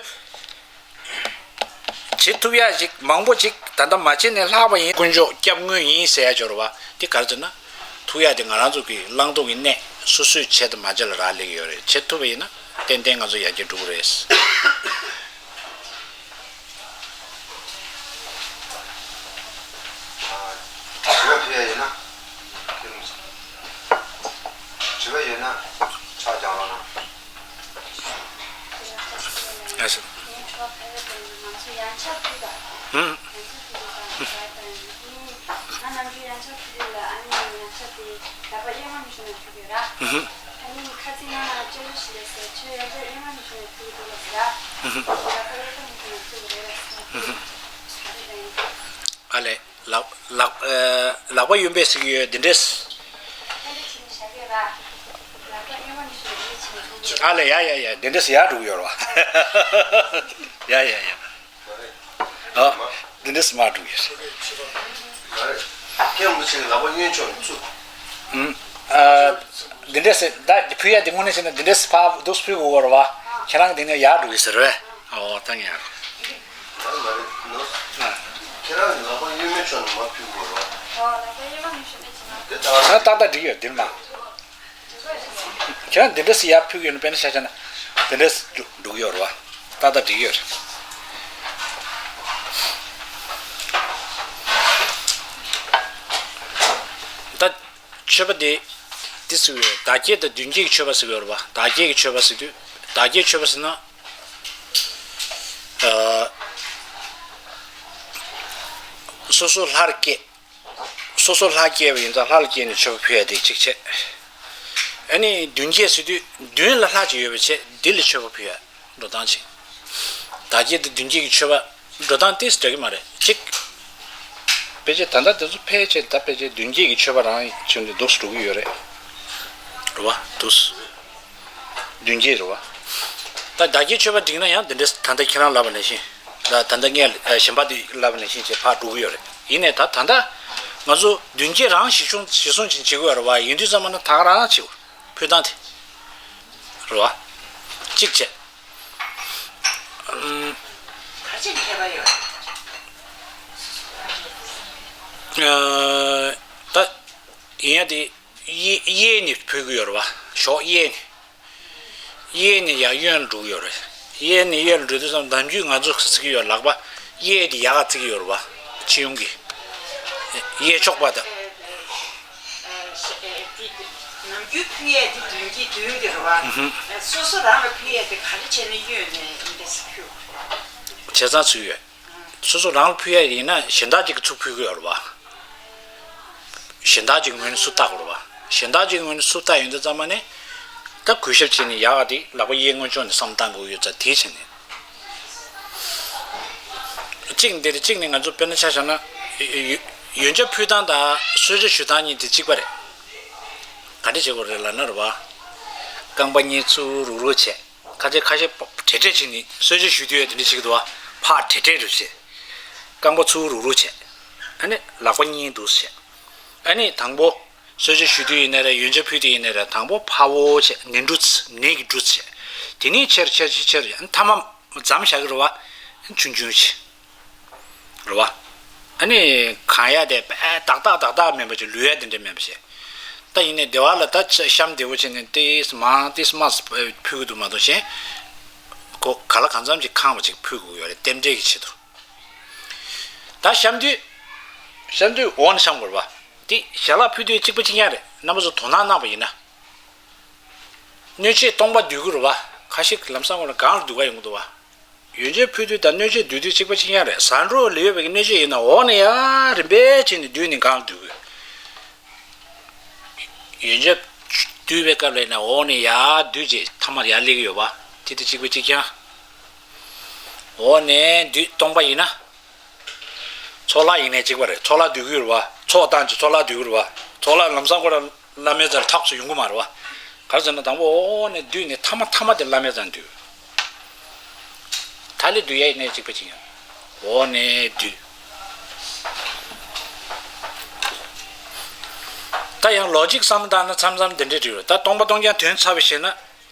བྱེད་ཐུབ་ཡ་ཞིག་མང་པོ་ཅིག་ད་ལྟ་མ་བྱས་ནས་ལྷག་པ་ཡིན། དཀོན་མཆོག་སྐྱབས་དངོས་ཡིན་ཟེར་ཡ་འབྱོར་བ་དེ་ག་རེ་ཟེར་ན། ཐུག་ཡ་དེ་ང་རང་ཚོ་གི་བླང་དོར་གྱི་གནས་སོ་སོས་བྱས་དང་མ་བྱས་ལ་རག་ལས་ཀྱི་ཡོད་རེད། བྱེད་ཐུབ་པ་ཡིན་ན་ཏན་ཏན་ང་ཚོ་ཡར་རྒྱས་འགྲོ་གི་རེད། དྲི་བ་ཕུལ་ཡ་ཡོད་ན། དྲི་བ་ཡོད་ན་ཕྱག་རྒྱག་རོགས་གནང་། ཡ་ཤི། ཨ་ནི་ཁ་ཚིག་ནང་ལ་སྤྱོད་ལུགས་ཤིག་རེད་ཟེར། ཁྱོད་ཡར་འཇོག་ཨེ་མ་ནི་ཁྱོད་ནས་ཐུག་འདུག་ལ་ཟེར། ཨ། ཡར་འཇོག་ཨེ་མ་ནི་ཁྱོད་ནས་ཐུག་རེད་ལ་ཟེར། ཨ་ལས། ལག་ལག་ཨ། ལག་པ་གཡོན་པས་ཟེར་གྱི་ཡོད། འདི་འདྲས། ཨ་ལས། ཡ་ཡ་ཡ། འདི་འདྲས་ཡར་འགྲོ་གི་ཡོད་རེད་བ། ཡ་ཡ་ཡ། ཨ། འདི་འདྲས་མར་འགྲོ་གི་ཡོད་རེད། ཁྱེད་རང་ཚོ་ལག་པ་གཡོན་ཕྱོགས་ནས་བཙུགས། ཨ། འདི་འདྲས་ཟེར། ད་ཕུལ་ཡ་འདི་དངོས་གནས་བྱས་ན་འདི་འདྲས་ཕར་འདུག་ཕུལ་དགོས་རེད་བ། ཁྱེད་རང་གི་འདི་ནས་ཡར་འགྲོ་གི་ཟེར་བས། ཨོ་ད་ངས་ཡར། ཡང་མ་རེད་ནོ། ཨ། ཁྱེད་རང་གི་ལག་པ་གཡོན་མའི་ཕྱོགས་ནས་མར་ཕུལ་དགོས་རེད་བ། ཨོ་ལག་པ་གཡོན་མ་གཡོན་ཕྱོགས་ནས་བྱས་ན། དེ་ད་ད་ཏག་ཏག་འགྲིག་ཡོད་འདིར་མ། ཁྱེད་རང་འདི་འདྲ་སེ་ཡར་ཕུལ་གྱི་ཡོད་ན། དཔེར་ན་ཆ་བཞག་ན་འདི་འདྲ་སེ་འགྲོ་འགྲོ་གི་ཡོད་རེད་བ། ཏག་ཏག་འགྲིག་གི་ཡོད་རེད། ད་མཆོད་པ་དེ་དེ་ཟེར་བའི་བདག་བསྐྱེད་དང་མདུན་བསྐྱེད་ཀྱི་མཆོད་པ་ཟེར་གྱི་ཡོད་རེད་བ། བདག་བསྐྱེད་ཀྱི་མཆོད་པ་ཟེར་དུས། བདག་བསྐྱེད་མཆོད་པ་ཟེར་ན། ཨ། སོ་སོ་ལྷར་བསྐྱེད། སོ་སོ་ལྷར་བསྐྱེད་པ་ཡིན་ཙང་ལྷར་བསྐྱེད་ནས་མཆོད་པ་ཕུལ་ཡ་དེ་གཅིག་བྱས། ཨ་ནི་མདུན་བསྐྱེད་ཟེར་དུས་མདུན་ལ་ལྷ་ཅིག་ཡོད་པ་བྱས། འདི་ལ་མཆོད་པ་ཕུལ་ཡ། འགྲོ་སྟངས་ཅིག། བདག་བསྐྱེད་དང་མདུན་བསྐྱེད་ཀྱི་མཆོད་པ་འགྲོ་སྟངས་ཏིས་འདྲ་གི་མ་རེད་གཅིག། ཕལ་ཆེར་ད་ལྟ་དེ་ཚོ་ཕལ་ཆེར་ད་ཕལ་ཆེར་མདུན་བསྐྱེད་ཀྱི་མཆོད་པ་རང་བྱུང་སྟེ་འདུག་སེ་འགྲོ་གི་ཡོད་རེད། རེད་བ། འདུག་སེ། མདུན་བསྐྱེད་རེད་བ། ད་བདག་བསྐྱེད་མཆོད་པ་བསྒྲིགས་ན་ཡང་འདི་འདྲས། ད་ལྟ་ཁྱེད་རང་ལབ་པ་ནང་བཞིན། ད་ད་ལྟ་ངས་ཨ་གཞན་པ་དེ་ལབ་པ་ནང་བཞིན་བྱས་ཕར་འགྲོ་གི་ཡོད་རེད། ཡིན་ནའི་ད་ད་ལྟ་ང་ཚོ་མདུན་བསྐྱེད་རང་གཞི་བྱུང་གཞི་བཟུང་ཅིག་བྱེད་དགོས་རེད་བ། ཡིན་དུས་ཙམ་པ་ན་ད་ག་རང་བྱེད་དགོས། ཕུལ་སྟངས་དེ། རེད་བ། གཅིག་བྱས། ཨམ། ག་ཅིག་ཁྱད་པར་ཡོད། ཨ། ད་ཡིན་ཡ་དེ་གཡས་གཡས་ནས་ཕུལ་གྱི་ཡོད་རེད་བ། གཞོགས་གཡས་ནས། གཡས་ནས་ཡར་གཡོན་ལ་འགྲོ་གི་ཡོད་རེད། གཡས་ནས་གཡོན་ལ་འགྲོ་དུས་ཙམ་ནམ་རྒྱུན་ང་ཚོ་ག་རེ་བྱེད་ཀྱི་ཡོད། ལག་པ་གཡས་དེ་ཡར་བརྩི་གི་ཡོད་རེད་བ། སྤྱི་ཡོངས་ཀྱི། གཡས་ཕྱོགས་པ་དང་། ནམ་རྒྱུན་ཕུལ་ཡས་དེ་མདུན་གྱི་མདུན་གྱི་རེད་བ། ཧུམ། སོ་སོ་རང་ལ་ཕུལ་ཡས་དེ་ག་རེ་བྱས་ནས་གཡོན་ནས་ཡིན་པས་ཕུལ། བྱས་ཙང་ཚུལ་ཡོད། སོ་སོ་རང་ལ་ཕུལ་ཡ་ཡིན་ན་གཞན་དག་ཅིག་གིས་ཚུར་ཕུལ་གི་ཡོད་རེད་བ། གཞན་དག་ཅིག་གི་ངོས་ནས་ཚུར་བལྟ་དགོས་རེད་བ། གཞན་དག་ཅིག་གི་ངོས་ནས་ཚུར་བལྟ་ཡོང་དུས་ཙམ་པ་ནས། ད་གུས་ཞབས་བྱས་ནས་ཡག་ག་དེ་ལག་པ་གཡས་ངོས་ཕྱོགས་ནས་བསམ་བློ་བཏང་དགོས་ཡོད་ཙང་དེ་བྱས་ནས། གཅིག་འདི་རེད། གཅིག་ནི་ང་ཚོ་དཔེར་ན་ཆ་བཞག་ན། ཡོན་ཡོན་ཆབ་ཕུལ་སྟངས་དང་གསོལ་ཇ་ཞུ་སྟངས་གཉིས་དེ་གཅིག་པ་རེད། ག་འདྲ་བྱེད་དགོས་རེད་ལབ་ན་རེད་བ། རྐང་པ་གཉིས་ཚུར་རུག་རུག་བྱས། ཁ་ཤས་ཁ་ཤས་བྲེལ་བྲེལ་བྱས་ནས་གསོལ་ཇ་ཞུ་དུས་དེ་འདྲ་བྱེད་ཀྱི་འདུག་བ། ཕར་བྲེལ་བྲེལ་རུ་བྱས། རྐང་པ་ཚུར་རུག་རུག་བྱས། ཨ་ནི་ལག་པ་གཉིས་འདུག་སེ་བྱས། ཨ་ནི་དང་པོ་གསོལ་ཇ་ཞུ་དུས་ཡིན་ནའི་རེད། ཡོན་ཆབ་ཕུལ་དུས་ཡིན་ནའི་རེད། དང་པོ་ཕར་བོ་བྱས། ནས་འབྲུ་ཚ་ནས་ཀྱི་འབྲུ་ཚ་བྱས། དེ་ནས་ཆེར་ཆེར་ཆེར་ཆེར། ཨ་ནི་ཐ་མ་མཚམས་བཞག་གི་རེད་བ། ཨ་ནི་ཆུང་ཆུང་བྱས། རེད་བ། ཨ་ནི་གང་ཡ་དེ་དཔེ་ཏག་ཏག་ཏག་ཏག་མིན་པ་ཅིག་ལུས་ཡ་དེ་འདྲ་མིན་པ་ཞིག། ད་ཡིན་ནའི་སྡེ་བ་ལ་ད་ཅ་གཤམ་བདེ་བོ་བྱས་ནས་ཏིས་མང་ཏིས་མང་ཕུལ་གི་འདུག་མ་གཏོགས་གཞན། ཁོ་ག་ལ་གང་འཚམ་ཅིག་ཁེངས་པ་ཅིག་ཕུལ་དགོས་ཡོད་རེད། རྟེན་འབྲེལ་གྱི་ཆེད་དུ། ད་གཤམ་དུས། གཤམ་དུས་འོག་ནས་གཤམ་དགོས་རེད་བ། དེ་ཞལ་ལག་ཕུལ་དུས་གཅིག་པ་གཅིག་རྐྱང་རེད། རྣམ་པ་ཚོ་དོ་སྣང་གནང་བ་ཡིན་ན། སྣོད་ཆས་སྟོང་པ་སྡུད་ཀྱི་རེད་བ། ཁ་ཤས་ལམ་སང་ཁོ་ན་སྒང་ལ་སྡུད་ག་ཡོང་གི་འདུག་བ། ཡོན་ཆབ་ཕུལ་དུས་དང་སྣོད་ཆས་སྡུད་དུས་གཅིག་པ་གཅིག་རྐྱང་རེད། ཟ་འཕྲོ་ལ་ཡོད་པའི་སྣོད་ཆས་ཡིན་ན་འོག་ནས་ཡར་རིམ་པས་བྱས་ནས་བསྡུས་ནས་སྒང་ལ་སྡུད་དགོས། ཡོན་ཆབ་བསྡུས་པའི་སྐབས་ལ་ཡིན་ན་འོག་ནས་ཡར་བསྡུས་རྗེས་མཐའ་མར་ཡར་སླེབས་ཀྱི་ཡོད་པ། དེ་དེ་གཅིག་པ་གཅིག་རྐྱང་། འོག་ནས་བསྡུས་སྟོང་པ་ཡིན་ན། ཚོགས་ལྷ་ཡིན་ནའི་གཅིག་པ་རེད། ཚོགས་ལྷ་སྡུད་ཀྱི་ཡོད་རེད་བ། ཚོགས་བཏང་རྗེས་ཚོགས་ལྷ་སྡུད་ཀྱི་ཡོད་རེད་བ། ཚོགས་ལྷ་ལམ་སང་ཁོ་རང་བླ་མའི་རྩ་ལ་ཐག་ཆོད་ཡོང་གི་མ་རེད་བ། ག་རེ་ཟེར་ན་དང་པོ་འོག་ནས་བསྡུས་ནས་མཐའ་མ་མཐའ་མ་དེ་བླ་མའི་རྩ་ལ་སྡུད། ད་ལས་སྡུད་ཡ་ཡིན་ནའི་གཅིག་པ་གཅིག་རྐྱང་། འོག་ནས་བསྡུས། ད་ཡང་ལོ་གཅིག་བསམ་བློ་བཏང་ན་མཚམས་མཚམས་འདི་འདྲས་འགྲིག་རེད། ད་སྟོང་པ་སྟོང་རྐྱང་དོན་ཚར་བའི་ཞེ་ན།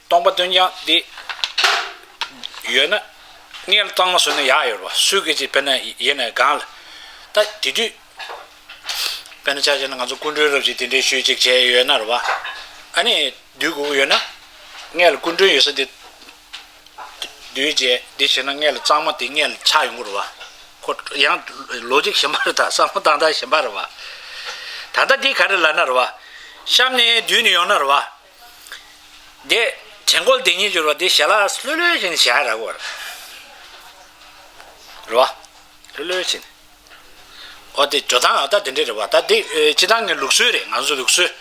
སྟོང་པ་སྟོང་རྐྱང་འདི་ཡོད་ན། སྔོན་ལ་གཙང་མ་བཟོས་ན་ཡག་ཡོད་རེད་བ། སུས་གི་ཅིག་དཔེར་ན་ཡིན་ནའི་སྒང་ལ། ད་དེ་དུས། དཔེར་ན་ཆ་བཞག་ན་ང་ཚོ་སྐུ་མགྲོན་རབ་ཅིག་དེ་འདྲའི་ཤོས་ཅིག་བྱས་ཡོད་ན་རེད་བ། ཨ་ནི་སྡུད་དགོས་ཀྱི་ཡོད་ན། སྔོན་ལ་སྐུ་མགྲོན་ཡོད་ས་དེ། སྡུད་རྗེས་འདི་བྱས་ན་སྔོན་ལ་གཙང་མ་དེ་སྔོན་ལ་ཆགས་ཡོང་གི་རེད་བ། ཁོ་ཡང་ལོ་གཅིག་གཞན་པ་རེད། ད་བསམ་བློ་བཏང་སྟངས་གཞན་པ་རེད་བ། ད་ལྟ་འདི་ག་རེ་ལབ་ན་རེད་བ། གཤམ་ནས་བསྡུས་ནས་ཡོང་ན་རེད་བ། དེ་བྲན་སྐོར་དེ་ཉིད་འགྱུར་བ་དེ་ཞལ་ལག་ལྷོད་ལྷོད་བྱས་ནས་བཞག་ཡ་རག་གི་རེད་བ། ལྷོད་ལྷོད་བྱས་ནས། ཨོ་དེ་འགྲོ་སྟངས་ཨ་ད་དེ་འདྲས་རེད་བ། ད་དེ་ཨེ་སྤྱིར་བཏང་གི་ལུགས་སྲོལ་རེད། ང་ཚོ་ལུགས་སྲོལ།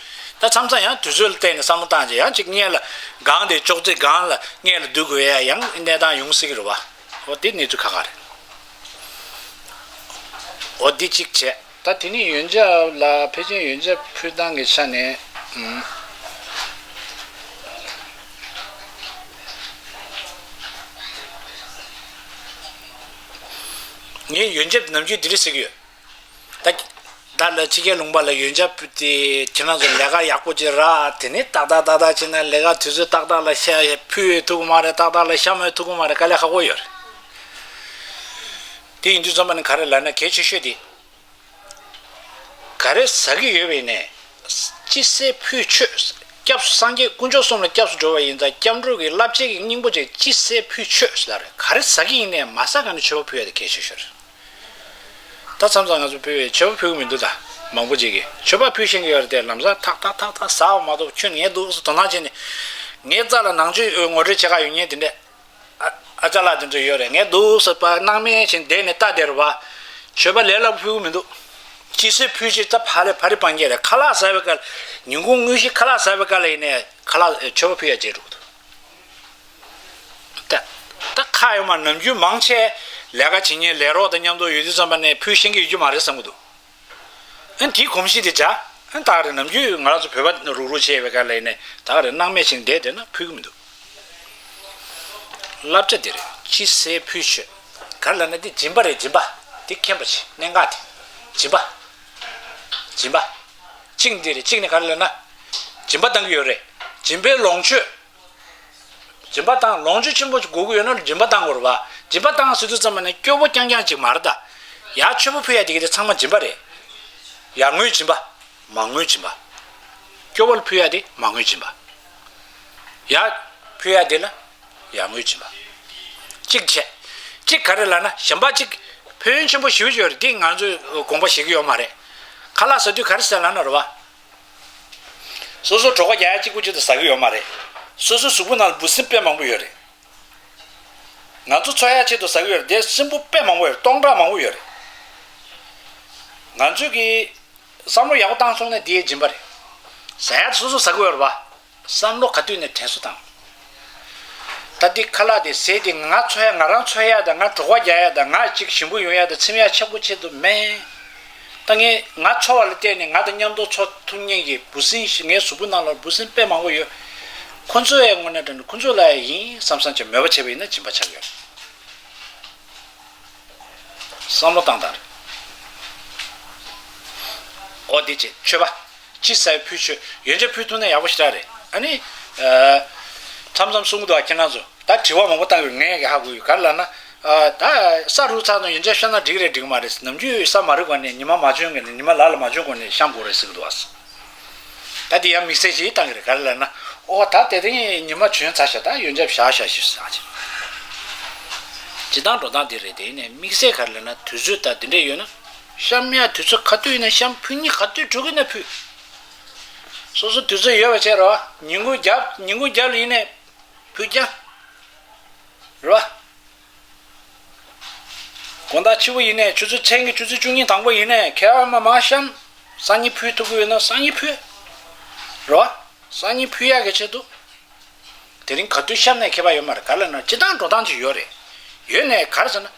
ད་མཚམས་མཚམས་ཡང་དུས་ཚོད་ལ་བལྟས་ནས་བསམ་བློ་བཏང་རྗེས་ཡང་གཅིག་སྔོན་ལ་སྒང་དེ་ཅོག་ཙེ་སྒང་ལ་སྔོན་ལ་སྡོད་དགོས་ཡ་ཡང་གནས་སྟངས་ཡོང་སྲིད་ཀྱི་རེད་བ། འོ་དེ་གནས་ཚུལ་ཁག་ཁག་རེད། འོ་འདི་གཅིག་བྱས། ད་དེ་ནས་ཡོན་ཆབ་ལ་ཕལ་ཆེར་ཡོན་ཆབ་ཕུལ་སྟངས་ཀྱི་ཆ་ནས། ཨུམ། ངས་ཡོན་ཆབ་ནམ་རྒྱུན་འདི་འདྲ་ཟེར་གྱི་ཡོད། ད་ད་ལ་ཕྱི་རྒྱལ་ལུང་པ་ལ་ཡོན་ཆབ་ཕུལ་ཏེ་ཁྱེད་རང་ཚོ་ལས་ཀ་ཡག་པོ་ཅིག་རག་དེ་ནས་ཏག་ཏག་ཏག་ཏག་བྱས་ན་ལས་ཀ་དུས་ཚོད་ཏག་ཏག་ལ་ཤ་ཕུལ་ཐུབ་ཀྱི་མ་རེད། ཏག་ཏག་ལ་ཤ་མོས་ཐུབ་ཀྱི་མ་རེད། དཀའ་ལས་ཁག་པོ་ཡོད་རེད། དེ་ཡིན་དུས་ཙམ་པ་ནི་ག་རེ་ལབ་ན་གལ་ཆེ་ཤོས་དེ། ག་རེ་ཟ་གི་ཡོད་པ་ཡིན་ནའི། ཅི་ཟད་ཕུལ་ཆོག་སྐྱབས་སུ་སངས་རྒྱས་དཀོན་མཆོག་གསུམ་ལ་སྐྱབས་སུ་འགྲོ་བ་ཡིན་ཙང་སྐྱབས་འགྲོ་གི་བསླབ་བྱའི་སྙིང་པོ་ཅིག་ཅི་ཟད་ཕུལ་ཆོག་ཟེར་རེད། ག་རེ་ཟ་གི་ཡིན་ནའི་མ་ཟ་ག་ནས་མཆོད་པ་ཕུལ་ཡ་དེ་གལ་ཆེ་ཤོས་རེད། ད་མཚམས་མཚམས་ང་ཚོ་ཕུལ་བའི་མཆོད་པ་ཕུལ་གི་མི་འདུག་ད་མང་པོ་ཅིག་གིས་མཆོད་པ་ཕུལ་ཤེས་ཀྱི་ཡོད་རེད་དེ་ལམ་སང་ཐག་ཐག་ཐག་ཐག་ཟ་བ་མ་གཏོགས་ཁྱོད་ངའི་འདུག་སེ་དོ་སྣང་བྱས་ནས་ངའི་རྩ་ལ་ནང་ཆོས་ངོ་སྤྲོད་བྱེད་ག་ཡོད་མཁན་དེ་འདྲས། ཨ་ཨ་ཅག་ལགས་དེ་ཚོ་ཡོད་རེད། ངས་འདུག་སེ་པ་སྣང་མེད་བྱས་བསྡད་ནས་ལྟ་བསྡད་རེད་བ། མཆོད་པ་ལས་སླ་པོ་ཕུལ་གི་མི་འདུག་ཅི་ཟད་ཕུལ་ཅིག་ད་ཕ་རེ་ཕ་རེ་སྤང་རྒྱུ་རེད། ཁ་ལག་ཟ་བའི་སྐབས་ཉིན་གུང་དངོས་གཞི་ཁ་ལག་ཟ་བའི་སྐབས་ལ་ཡིན་ནའི་ཁ་ལག་མཆོད་པ་ཕུལ་ཡ་བརྗེད་འགྲོ་གི་འདུག་ད་ད་ཁ་ཡོད་མ་ནམ་རྒྱུན་མང་ཆེ་ལས་ཀ་བྱེད་མཁན་ལས་རོགས་དང་མཉམ་དུ་ཡོད་དུས་ཙམ་པ་ནས་ཕུལ་ཤེས་ཀྱི་ཡོད་རྒྱུ་མ་རེད་བསམ་གི་འདུག་ཨ་ནི་དེའི་གོམས་གཤིས་དེ་བྱ། ཨ་ནི་ད་རེས་ནམ་རྒྱུན་ང་རང་ཚོ་བོད་པ་རུག་རུག་བྱས་པའི་སྐབས་ལ་ཡིན་ནའི་ད་རེས་སྣང་མེད་བྱས་བསྡད་བསྡད་ན་ཕུལ་གི་མི་འདུག་བསླབ་བྱ་དེ་རེད། ཅི་ཟད་ཕུལ་ཆོག་ག་རེ་ལབ་ན་དེ་སྦྱིན་པ་རེད། སྦྱིན་པ་དེ་མཁྱེན་པ་བྱེད། གནད་འགག་དེ་སྦྱིན་པ། སྦྱིན་པ། གཅིག་འདི་རེད། གཅིག་ནི་ག་རེ་ལབ་ན། སྦྱིན་པ་བཏང་གི་ཡོད་རེད། སྦྱིན་པའི་ལོངས་སྤྱོད། སྦྱིན་པ་བཏང་ལོངས་སྤྱོད་ཆེན་པོ་ཅིག་དགོས་ཀྱི་ཡོད་ན་སྦྱིན་པ་བཏང་དགོས་རེད་བ། སྦྱིན་པ་བཏང་ཟེར་དུས་ཙམ་པ་ནས་སྐྱོ་པོ་རྐྱང་རྐྱང་ཅིག་མ་རེད་ད། ཡར་མཆོད་པ་ཕུལ་ཡ་དེ་གི་དེ་ཚང་མ་སྦྱིན་པ་རེད། ཡར་ངོའི་སྦྱིན་པ། མར་ངོའི་སྦྱིན་པ། སྐྱོ་པོ་ལ་ཕུལ་ཡ་དེ་མར་ངོའི་སྦྱིན་པ། ཡར་ཕུལ་ཡ་དེ་ལ་ཡར་ངོའི་སྦྱིན་པ། གཅིག་བྱས། གཅིག་ག་རེ་ལབ་ན་གཞན་པ་གཅིག་ཕན་ཡོན་ཆེན་པོ་ཞེ་པོ་ཅིག་ཡོད་རེད། དེ་ང་ཚོས་དགོངས་པ་བཞེས་ཀྱི་ཡོད་མ་རེད། ཁ་ལག་ཟ་དུས་ག་རེ་ཟ་ལབ་ན་རེད་བ། སོ་སོ་གྲོད་ཁོག་རྒྱག་ཡ་གཅིག་པུ་གཅིག་ཏུ་ཟ་གི་ཡོད་མ་རེད། སོ་སོའི་གཟུགས་པོ་ནང་ལ་འབུ་སྲིན་དཔེ་མང་པོ་ཡོད་རེད། ང་ཚོ་འཚོ་ཡ་ཆེད་དུ་ཟ་གི་ཡོད་རེད། དེ་སྲིན་འབུ་དཔེ་མང་པོ་ཡོད་རེད། སྟོང་ཕྲག་མང་པོ་ཡོད་རེད། ང་ཚོས་ཀྱི་བསམ་བློ་ཡག་པོ་བཏང་སོང་ན་དེའི་སྦྱིན་པ་རེད། ཟ་ཡ་དེ་སོ་སོ་ཟ་གི་ཡོད་རེད་བ། བསམ་བློ་ག་དུས་ནས་དྲན་གསོ་བཏང་། ད་འདི་ཁ་ལག་དེ་ཟས་དེ་ང་འཚོ་ཡ་ང་རང་འཚོ་ཡ་དང་ང་གྲོད་ཁོག་རྒྱག་ཡ་དང་ང་ཅིག་ཞིམ་པོ་ཡོང་ཡ་དང་ཚིམ་ཡ་ཆགས་པོ་ཆེད་དུ་མིན། ད་ངས་ང་འཚོ་བ་ལ་བརྟེན་ནས་ང་དང་མཉམ་དུ་འཚོ་ཐུབ་མཁན་གྱི་འབུ་སྲིན་ཞིག་ངའི་གཟུགས་པོ་ནང་ལ་འབུ་སྲིན་དཔེ་མང་པོ་ཡོད། ཁོ་ཚོ་ཡའི་ངོ་ནས་དྲན་ན་ཁོ་ཚོ་ལ་ཡ་ཡིན་བསམ་བསམ་བྱས་མོས་པ་བྱས་པ་ཡིན་ན་སྦྱིན་པ་ཆགས་ཡོད། བསམ་བློ་བཏང་དང་། འོ་དེ་བྱས་མཆོད་པ། ཅི་ཟད་ཕུལ་ཆོག་ཡོན་ཆབ་ཕུལ་ཐུབ་ན་ཡག་པོ་ཞེ་དྲག་རེད། ཨ་ནི། ཨ། མཚམས་མཚམས་གསུང་གི་འདུག་ཁྱེད་རང་ཚོ་ད་དྲི་བ་མང་པོ་བཏང་ཡོད། ངས་ཀྱི་ཧ་གོ་ཡོད། ག་རེ་ལབ་ན། ཨ། ད་ས་རུབ་ཚར་ནས་ཡོན་ཆབ་བཤམས་ན་འགྲིག་རེད་འགྲིག་མ་རེད། ནམ་རྒྱུན་ས་མ་རུབ་གོང་ནས་ཉི་མ་མ་བྱོན་གོང་ནས་ཉི་མ་ལ་ལ་མ་བྱོན་གོང་ནས་བཤམས་དགོས་རེད་ཟེར་གི་འདུག་ཨ། ད་དེ་ཡང་དམིགས་བསལ་ཞིག་བཏང་གི་རེད། ག་རེ་ལབ་ན། ཨོ་ད་དེ་རིང་ཉི་མ་བྱོན་ཚར་ཤག་ད་ཡོན་ཆབ་བཞག་བཞག་ཞིག་ཟེར་ཨ་ཅེ། སྤྱིར་བཏང་འགྲོ་སྟངས་དེ་རེད། དེ་ཡིན་ནའི་དམིགས་བསལ་ག་རེ་ལབ་ན་དུས་ཚོད་ད་དེ་འདྲས་ཡོད་ན། བཤམས་ཡ་དུས་ཚོད་ག་དུས་ཡིན་ན་བཤམས། ཕུལ་སྙིང་ག་དུས་བྲོ་གི་ན་ཕུལ། སོ་སོ་དུས་ཚོད་ཡོད་པ་བྱས་རོགས། ཉིན་གུང་རྒྱབ་ཉིན་གུང་རྒྱབ་ལ་ཡིན་ནའི་ཕུལ་རྐྱང་། རེད་བ། དགོང་དག་ཕྱི་པོ་ཡིན་ནའི་ཆུ་ཚོད་མཚན་གྱི་ཆུ་ཚོད་བཅུ་གཉིས་དང་པོ་ཡིན་ནའི་ཁྱད་པར་མ་མང་བཤམས། སང་ཉིན་ཕུལ་ཐུབ་ཀྱི་ཡོད་ན་སང་ཉིན་ཕུལ། རེད་བ། སང་ཉིན་ཕུལ་ཡག་གི་ཆེད་དུ། དེ་རིང་ག་དུས་བཤམས་ནའི་ཁྱད་པར་ཡོད་མ་རེད། ག་རེ་ལབ་ན་སྤྱིར་བཏང་འགྲོ་སྟངས་ཅིག་ཡོད་རེད། ཡོད་ནའི་ག་རེ་ཟེར་ན།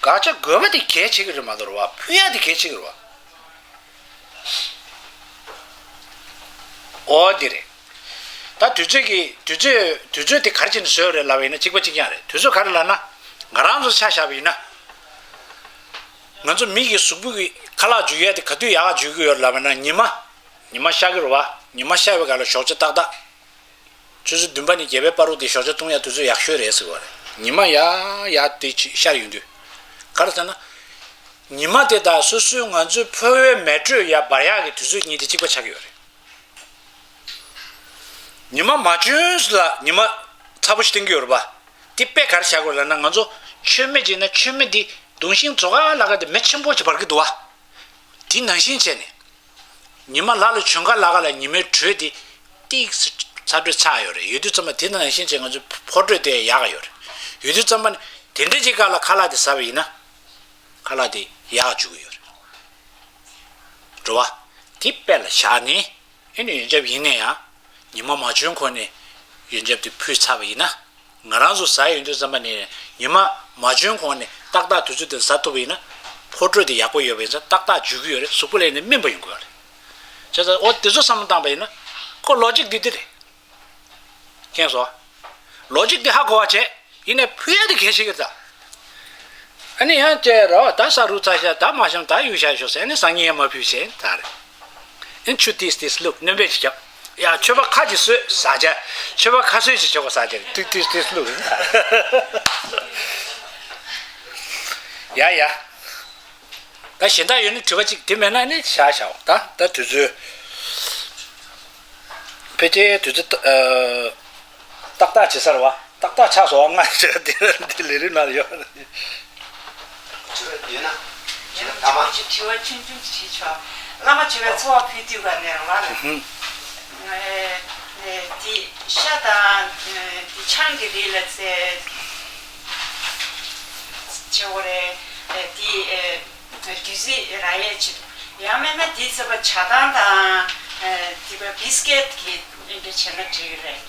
དགག་བྱ་དགོས་པ་དེ་གལ་ཆེ་གི་རེད་མ་གཏོགས་རེད་བ། ཕུལ་ཡག་དེ་གལ་ཆེ་གི་རེད་བ། ཨོ་དེ་རེད། ད་དུས་ཚོད་ཀྱི་དུས་ཚོད་དུས་ཚོད་དེ་ག་རེ་བྱས་ནས་བཟོས་ཡོད་རེད་ལབ་པ་ཡིན་ན་གཅིག་པ་གཅིག་རྐྱང་རེད། དུས་ཚོད་ག་རེ་ལབ་ན། ང་རང་ཚོ་ཆ་བཞག་པ་ཡིན་ན། ང་ཚོ་མི་གི་གཟུགས་པོ་གི་ཁ་ལག་འཇུ་ཡས་དེ་ག་དུས་ཡག་ག་འཇུ་གི་ཡོད་རེད་ལབ་པ་ན་ཉི་མ། ཉི་མ་ཤར་གི་རེད་བ། ཉི་མ་ཤར་བའི་སྐབས་ལ་ཞོགས་ཇ་ཏག་ཏག་ཆུ་ཚོད་བདུན་པ་ནས་བརྒྱད་པའི་བར་དུ་དེ་ཞོགས་ཇ་བཏུང་ཡ་དུས་ཚོད་ཡག་ཤོས་རེད་ཟེར་བ་རེད། ཉི་མ་ཡར་ཡར་དེ་ཅིག་ཤར་ཡོང་དུས། ག་རེ་ཟེར་ན། ཉི་མ་དེ་དང་སོ་སོའི་ང་ཚོའི་ཕོ་བའི་མེ་དྲོད་ཡར་འབར་ཡག་གི་དུས་ཚོད་གཉིས་དེ་གཅིག་པ་ཆགས་ཀྱི་ཡོད་རེད། ཉི་མ་མ་བྱོན་ལ་ཉི་མ་ཚ་པོ་ཞིག་བསྟན་གྱི་ཡོད་རེད་པ། དེ་དཔེ་ག་རེ་བྱ་དགོས་ལབ་ན་ང་ཚོ་མཆོད་མེ་བྱས་ན་མཆོད་མེ་དེ་གདུང་ཤིང་ཙོག་ག་ལ་ག་དེ་མེ་ཆེན་པོ་ཅིག་འབར་གྱི་འདུག་བ། དེ་ནང་བཞིན་བྱས་ནས། ཉི་མ་ལ་ལ་བྱོན་ག་ལ་ག་ལ་ཉི་མའི་དྲོད་དེ་ཏིག་ཙམ་ཚ་དྲོད་ཆགས་ཡོད་རེད། ཡོད་དུས་ཙམ་པ་དེ་ནང་བཞིན་བྱས་ང་ཚོའི་ཕོ་དྲོད་དེ་ཡག་ག་ཡོད་རེད། ཡོད་དུས་ཙམ་པ་ནི་དེ་འདྲ་ཅིག་ག་ལ་ཁ་ལག་དེ་ཟ་བ་ཡིན་ན། ཁ་ལག་དེ་ཡག་ག་འཇུག་གི་ཡོད་རེད། འགྲོ་བ། དེ་དཔེ་ལ་བཞག་ནས། ཨེ་ནི་ཡོན་ཆབ་ཡིན་ན་ཡང་ཉི་མ་མ་བྱོན་གོང་ནས་ཡོན་ཆབ་དེ་ཕུལ་ཚར་བ་ཡིན་ན། ང་རང་ཚོ་ཟ་ཡོང་དུས་ཙམ་པ་ནས་ཉི་མ་མ་བྱོན་གོང་ནས་ཏག་ཏག་དུས་ཚོད་དེ་ཟ་ཐུབ་པ་ཡིན་ན། ཕོ་དྲོད་དེ་ཡག་པོ་ཡོད་པ་ཡིན་ཙང་ཏག་ཏག་འཇུ་གི་ཡོད་རེད། གཟུགས་པོ་ལ་ཡིན་ན་སྨིན་པ་ཡོང་གི་ཡོད་རེད། བྱས་ཙང་འོ་དེ་ཚོ་བསམ་བློ་བཏང་པ་ཡིན་ན་ཁོ་ལོ་ཇིག་འདི་འདི་རེད། མཁྱེན་སོང་། ལོ་ཇིག་འདི་ཧ་གོ་བ་བྱས། ཡིན་ནའི་ཕུལ་ཡ་དེ་གལ་ཆེ་གི་རེད་ད། ཨ་ནི་ཡང་བཅས་རོ་ད་ས་རུ་ཚ་ཤ་ད་མ་ཤམ་ད་ཡུ་ཤ་ཤོ་ཟེར་ནི་སང་ཉིན་ཡང་མ་ཕུལ་ཟེར་ད་རེད། ཨིན་ཆུ་ཏིས་ཏིས་ལུག་སྣོན་པས་ཅི་ཁྱབ། ཡ་མཆོད་པ་ཁ་ཅིག་གསོས་ཟ་བྱ། མཆོད་པ་ཁ་གསོས་ཅིག་མཆོད་པ་ཟ་བྱ་ཏིས་ཏིས་ཏིས་ལུག་ཡ་ཡ། ད་གཞན་དག་ཡོད་ན་དྲི་བ་གཅིག་དེ་མེད་ན་ནི་བཞག་བཞག་ད་ད་དུས་ཚོད། ཕལ་ཆེར་དུས་ཚོད་ཏག་ཏག་བྱེད་ས་རེད་བ། ཏག་ཏག་ཆགས་སོང་ང་ཚོ་འདི་འདི་ལས་རིམ་ནང་ཡོད། དྲི་བ་ཡོད་ན། དྲི་བ་ཐ་མ། དྲི་བ་ཆུང་ཆུང་ཅིག་བྱེད་ཆོག་བླ་མ་མཆོད་པའི་ཚོགས་ཕུལ་དུས་ག་ནས་རེད་བ་རེད། ཨེ་ཨེ་འདི་ཤ་དང་འདི་ཆང་གི་རིགས་ལ་ཚེ་ཆེ་བོ་རེད། ཨེ་འདི་ཨེ་བདུད་རྩི་རག་ཡས་ཆེད་དུ། ཡང་མིན་ན་འདི་ཚེ་བ་ཇ་དང་དང་ཨེ་འདི་བ་བིས་ཀེད་ཀྱི་འདི་འདྲ་བྱས་ན་འགྲིག་གི་རེད།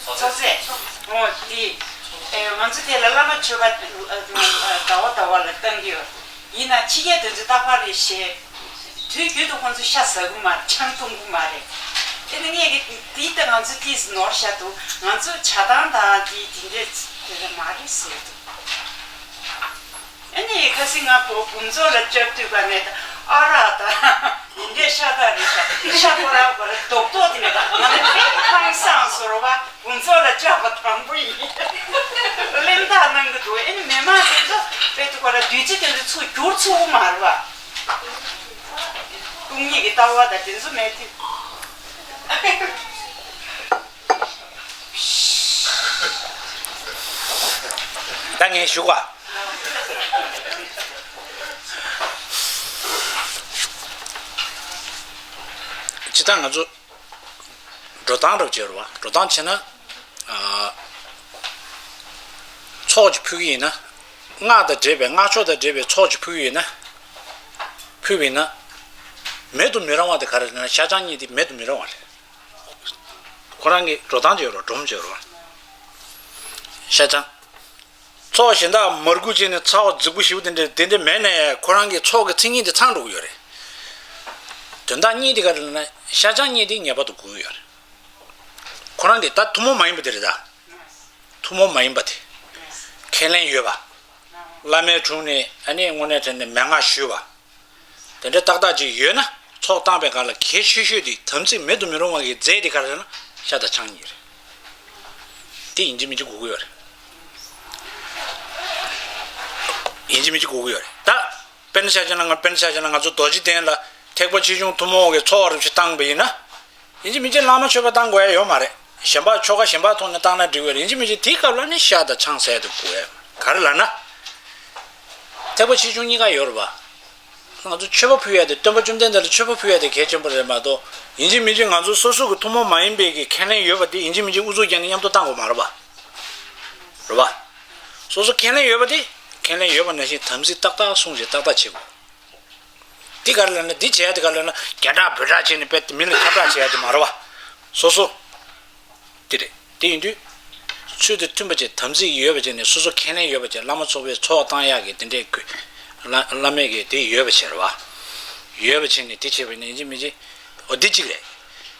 ཚོགས་རྫས། འོ་འདི། ཨེ་ང་ཚོ་དེ་ལ་བླ་མ་མཆོད་པ་ཟླ་བ་ཟླ་བ་ལ་བཏང་གི་ཡོད། ཡིན་ན་ཕྱི་རྒྱལ་དོན་ཚོ་རྟག་པར་རེ་ཞེས། དུས་རྒྱུན་དུ་ཁོང་ཚོ་ཤ་ཟ་གི་མ་རེད། ཆང་འཐུང་གི་མ་རེད། དེ་ནི་ངས་ཀྱི་འདི་ལྟ་ང་ཚོ་ཏིས་ནོར་ཤ་འདུག་ང་ཚོ་ཇ་དང་དང་འདི་དེ་འདྲས་དེ་འདྲ་མ་རེད་ཟེར་འདུག་ཨ་ནི་ཁ་སང་ང་བུ་བུམ་ཚོགས་ལ་བཅར་དུས་ག་ནས་ཨ་རག་དང་དེ་འདྲས་ཤ་སྟག་རེད་ཤག་ཤ་ཁོ་རང་ཁོ་རང་རྡོག་རྡོག་དེ་ནས་ང་ནི་ཁང་སང་ཟོར་བ། བུམ་ཚོགས་ལ་བཅར་བ་དང་པོ་ཡིན། གླེན་རྟགས་གནང་གི་འདུག་ཨེ་ནི་མི་མང་དེ་ཚོ་དཔེ་དུ་ཁོ་ར་དུས་ཚོད་དེ་ཚོ་ཚུར་བསྒྱུར་ཚུགས་མ་རེད་བ། སྟོང་ཉིད་ཀྱི་ལྟ་བ་དང་དེ་ཚོ་མེད་དུས། ད་ངས་ཞུ་བ། སྤྱིར་བཏང་ང་ཚོ། འགྲོ་སྟངས་རབ་བྱེད་རུ་བ་འགྲོ་སྟངས་བྱེད་ན། ཚོགས་ཀྱི་ཕུལ་གྱི་ཡིན་ན། སྔགས་དང་འབྲེལ་བའི་སྔགས་ཆོག་དང་འབྲེལ་བའི་ཚོགས་ཀྱི་ཕུལ་གྱི་ཡིན་ན། ཕུལ་བ་ཡིན་ན། མེད་དུ་མི་རུང་བ་དེ་ག་རེ་ཟེར་ན་ཤ་ཆང་གཉིས་དེ་མེད་དུ་མི་རུང་བ་རེད། ཁོ་རང་གི་འགྲོ་སྟངས་བྱེད་རུ་སྒྲོམ་བྱེད་རུ་བ། ཤ་ཆང་། ཚོགས་གཞན་དག་མར་ཁུ་བྱས་ནས་ཚ་བ་རྫིག་པོ་ཞིག་དེ་འདྲ་དེ་འདྲ་མེད་ནས་ཁོ་རང་གི་ཚོགས་ཀྱི་མཚན་ཉིད་དེ་ཚང་འགྲོ་གི་ཡོད་རེད། དོན་དག་གཉིས་དེ་ག་རེ་ལབ་ན་ཤ་ཆང་གཉིས་དེ་ངེས་པར་དུ་དགོས་ཀྱི་ཡོད་རེད། ཁོ་རང་གི་ད་ཐུན་མོང་མ་ཡིན་པ་དེ་རེད་ད། ཐུན་མོང་མ་ཡིན་པ་དེ། ཁས་ལེན་ཡོད་པ། བླ་མའི་དྲུང་ནས་ཨ་ནི་དངོས་གནས་དྲན་ནས་མན་ངག་ཞུས་པ། དེ་འདྲ་ཏག་ཏག་ཅིག་ཡོད་ན་ཚོགས་བཏང་པའི་སྒང་ལ་གལ་ཆེ་ཤོས་དེ་དམ་ཚིག་མེད་དུ་མི་རུང་བ་གི་རྫས་དེ་ག་རེ་ཟེར་ན་ཤ་དང་ཆང་གཉིས་རེད། དེ་ཡིན་གཅིག་མིན་གཅིག་དགོས་ཀྱི་ཡོད་རེད། ཡིན་གཅིག་མིན་གཅིག་དགོས་ཀྱི་ཡོད་རེད་ད། དཔེར་ན་ཆ་བཞག་ན་ང་དཔེར་ན་ཆ་བཞག་ན་ང་ཚོ་རྡོ་རྗེ་གདན་ལ་ཐེག་པ་ཆེ་ཆུང་ཐུན་མོང་གི་ཚོགས་རབ་ཅིག་བཏང་པ་ཡིན་ན། ཡིན་གཅིག་མིན་གཅིག་བླ་མ་མཆོད་པ་བཏང་དགོས་ཡ་ཡོད་མ་རེད། གཞན་པ་ཆོ་ག་གཞན་པ་ཐོག་ནས་བཏང་ན་འགྲིག་གི་རེད། ཡིན་གཅིག་མིན་གཅིག་དེའི་སྐབས་ལ་ནི་ཤ་དང་ཆང་ཟས་དེ་དགོས་ཡ། ག་རེ་ལབ་ན། ཐེག་པ་ཆེ་ཆུང་གཉིས་ཀ་ཡོད་རེད་པ། ང་ཚོ་མཆོད་པ་ཕུལ་ཡ་དེ་སྟོན་པ་བཅོམ་ལྡན་འདས་ལ་མཆོད་པ་ཕུལ་ཡ་དེ་གལ་ཆེན་པོ་རེད་མ་གཏོགས། ཡིན་གཅིག་མིན་གཅིག་ང་ཚོ་སོ་སོ་གི་ཐུན་མོང་མ་ཡིན་པའི་གི་ཁས་ལེན་ཡོད་པ་དེ་ཡིན་གཅིག་མིན་གཅིག་ཨུ་ཚུགས་བརྒྱབ་ནས་མཉམ་དུ་བཏང་དགོས་མ་རེད་པ། རེད་པ། སོ་སོ་ཁས་ལེན་ཡོད་པ་དེ་ཁས་ལེན་ཡོད་པ་ནང་བཞིན་དམ་ཚིག་ཏག་ཏག་བསྲུང་བྱས་ཏག་ཏག་བྱེད་དགོས། འདི་ག་རེ་ལབ་ན་འདི་བྱས་ཏེ་ག་རེ་ལབ་ན་རྒྱ་གྲགས་བོད་གྲགས་བྱས་ནས་དཔེ་མི་ལ་ཁྱབ་བསྒྲགས་བྱས་ཏེ་མ་རེད་བ། སོ་སོ། འདི་རེད། དེ་ཡིན་དུས། ཚུལ་དང་མཐུན་པ་བྱས་དམ་ཚིག་ཡོད་པ་བྱས་ནས་སོ་སོ་ཁས་ལེན་ཡོད་པ་བྱས་བླ་མ་ཚོགས་པའི་ཚོགས་བཏང་ཡག་གི་དེ་འདྲའི་གུ། བླ་བླ་མས་གི་དེ་ཡོད་པ་བྱས་རེད་བ། ཡོད་པ་བྱས་ནས་དེ་བྱས་པ་ཡིན་ན་ཡིན་གཅིག་མིན་གཅིག་འོ་འདི་གཅིག་རེད།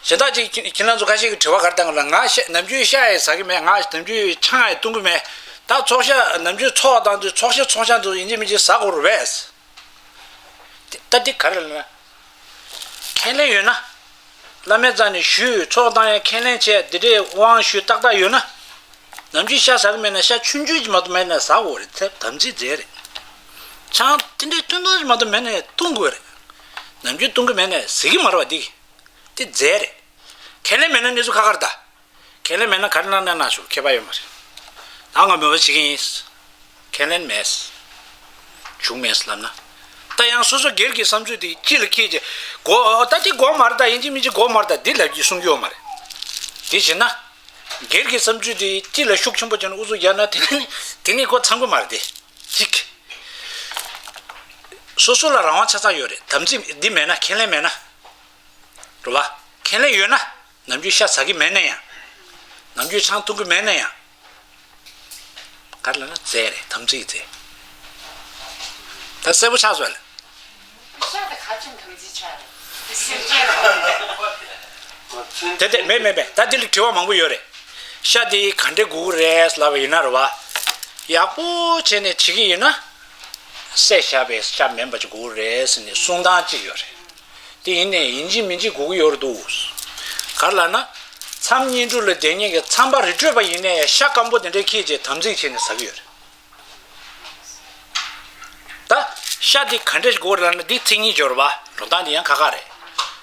གཞན་དག་ཅིག་ཁྱེད་ཁྱེད་རང་ཚོ་ཁ་ཤས་ཀྱི་དྲི་བ་ག་རེ་བཏང་གི་ལ་ང་ཤ་ནམ་རྒྱུན་ཤ་ཡི་ཟ་གི་མེད། ང་ནམ་རྒྱུན་ཆང་ཡི་བཏུང་གི་མེད། ད་ཚོགས་ཤ་ནམ་རྒྱུན་ཚོགས་བཏང་དུས་ཚོགས་ཤ་ཚོགས་ཤ་དུ་ཡིན་གཅིག་མིན་གཅིག་ཟ་དགོས་རེད་བས། ད་འདི་ག་རེ་ལབ་ན། ཁས་ལེན་ཡོད་ན། བླ་མའི་རྩ་ནས་ཞུས་ཚོགས་བཏང་ཡ་ཁས་ལེན་བྱས་འདི་འདྲའི་དབང་ཞུས་ཏག་ཏག་ཡོད་ན། ནམ་རྒྱུན་ཤ་ཟ་གི་མེད་ན་ཤ་ཆུང་ཆུང་ཅིག་མ་གཏོགས་མེད་ན་ཟ་དགོས་རེད། དེ་དམ་ཚིག་རྫས་རེད། ཆང་དེ་འདྲའི་བཏུང་བཏུང་ཅིག་མ་གཏོགས་མེད་ན་བཏུང་དགོས་རེད། ནམ་རྒྱུན་བཏུང་གི་མེད་ན་ཟ་གི་མ་རེད་བ་འདི། དེ་རྫས་རེད། ཁས་ལེན་མེད་ན་གནས་ཚུལ་ཁག་ཁག་རེད་ད། ཁས་ལེན་མེད་ན་ག་རེ་གནང་ན་གནང་ཆོག་ཁྱད་པར་ཡོད་མ་རེད། ད་ང་མོས་པ་བྱེད་ཀྱི་ཡིན། ཁས་ལེན་མེད། བྱུང་མེད་ལབ་ན། ད་ཡང་སོ་སོ་སྒེར་གྱི་བསམ་ཚུལ་དེ་ཅི་ལ་ཁྱེད་ཀྱི་གོ་ད་དེ་གོ་མ་རེད་ད་ཡིན་གཅིག་མིན་གཅིག་གོ་མ་རེད་ད་འདི་ལབ་ཀྱི་གསུང་རྒྱུ་ཡོད་མ་རེད། དེ་བྱས་ན། སྒེར་གྱི་བསམ་ཚུལ་དེ་ཅི་ལ་ཤུགས་ཆེན་པོ་བྱས་ན་ཨུ་ཚུགས་རྒྱག་ན་དེ་ནི་དེ་ནི་གོ་ཚང་གི་མ་རེད་དེ། གཅིག་སོ་སོ་ལ་རང་དབང་ཆ་ཚང་ཡོད་རེད། དམ་ཚིག་འདི་མེད་ན། ཁས་ལེན་མེད་ན། རེད་བ། ཁས་ལེན་ཡོད་ན། ནམ་རྒྱུན་ཤ་ཟ་གི་མེད་ན་ཡང་། ནམ་རྒྱུན་ཆང་འཐུང་གི་མེད་ན་ཡང་། ག་རེ་ལབ་ན་རྫས་རེད། དམ་ཚིག་རྫས། ད་གསལ་པོ་ཆགས་སོང་ལ། ཤ་དེ་ག་ཅུང་དམ་ཚིག་ཆགས་རེད། དེ་སེམས་ཅན་རེད། དེ་དེ་མེད་མེད་མེད། ད་འདི་ལ་དྲི་བ་མང་པོ་ཡོད་རེད། ཤ་དེ་ག་འདྲས་དགོས་ཀྱི་རེད་ལབ་པ་ཡིན་ན་རེད་བ། ཡག་པོ་བྱས་ནས་བྱེད་ཀྱི་ཡིན་ན། བསད་བཞག་པའི་ཤ་མིན་པ་ཅིག་དགོས་ཀྱི་རེད་ཟེར་ནས་གསུང་སྟངས་ཅིག་ཡོད་རེད། དེ་ཡིན་ནའི་ཡིན་གཅིག་མིན་གཅིག་དགོས་ཀྱི་ཡོད་རེད་འདུག། ག་རེ་ལབ་ན། མཚམས་བསྙེན་སྒྲུབ་ལ་བསྡད་མཁན་གྱི་མཚམས་པ་རི་ཁྲོད་པ་ཡིན་ནའི་ཤ་སྐམ་པོ་དེ་འདྲས་ཁྱེར་བྱས་དམ་ཚིག་བྱས་ནས་ཟ་གི་ཡོད་རེད། ད་ཤ་འདི་ག་འདྲས་ཞིག་དགོས་རེད་ལབ་ན། འདི་མཚན་ཉིད་སྦྱོར་བ། འགྲོ་སྟངས་འདི་ཡང་ཁག་ཁག་རེད།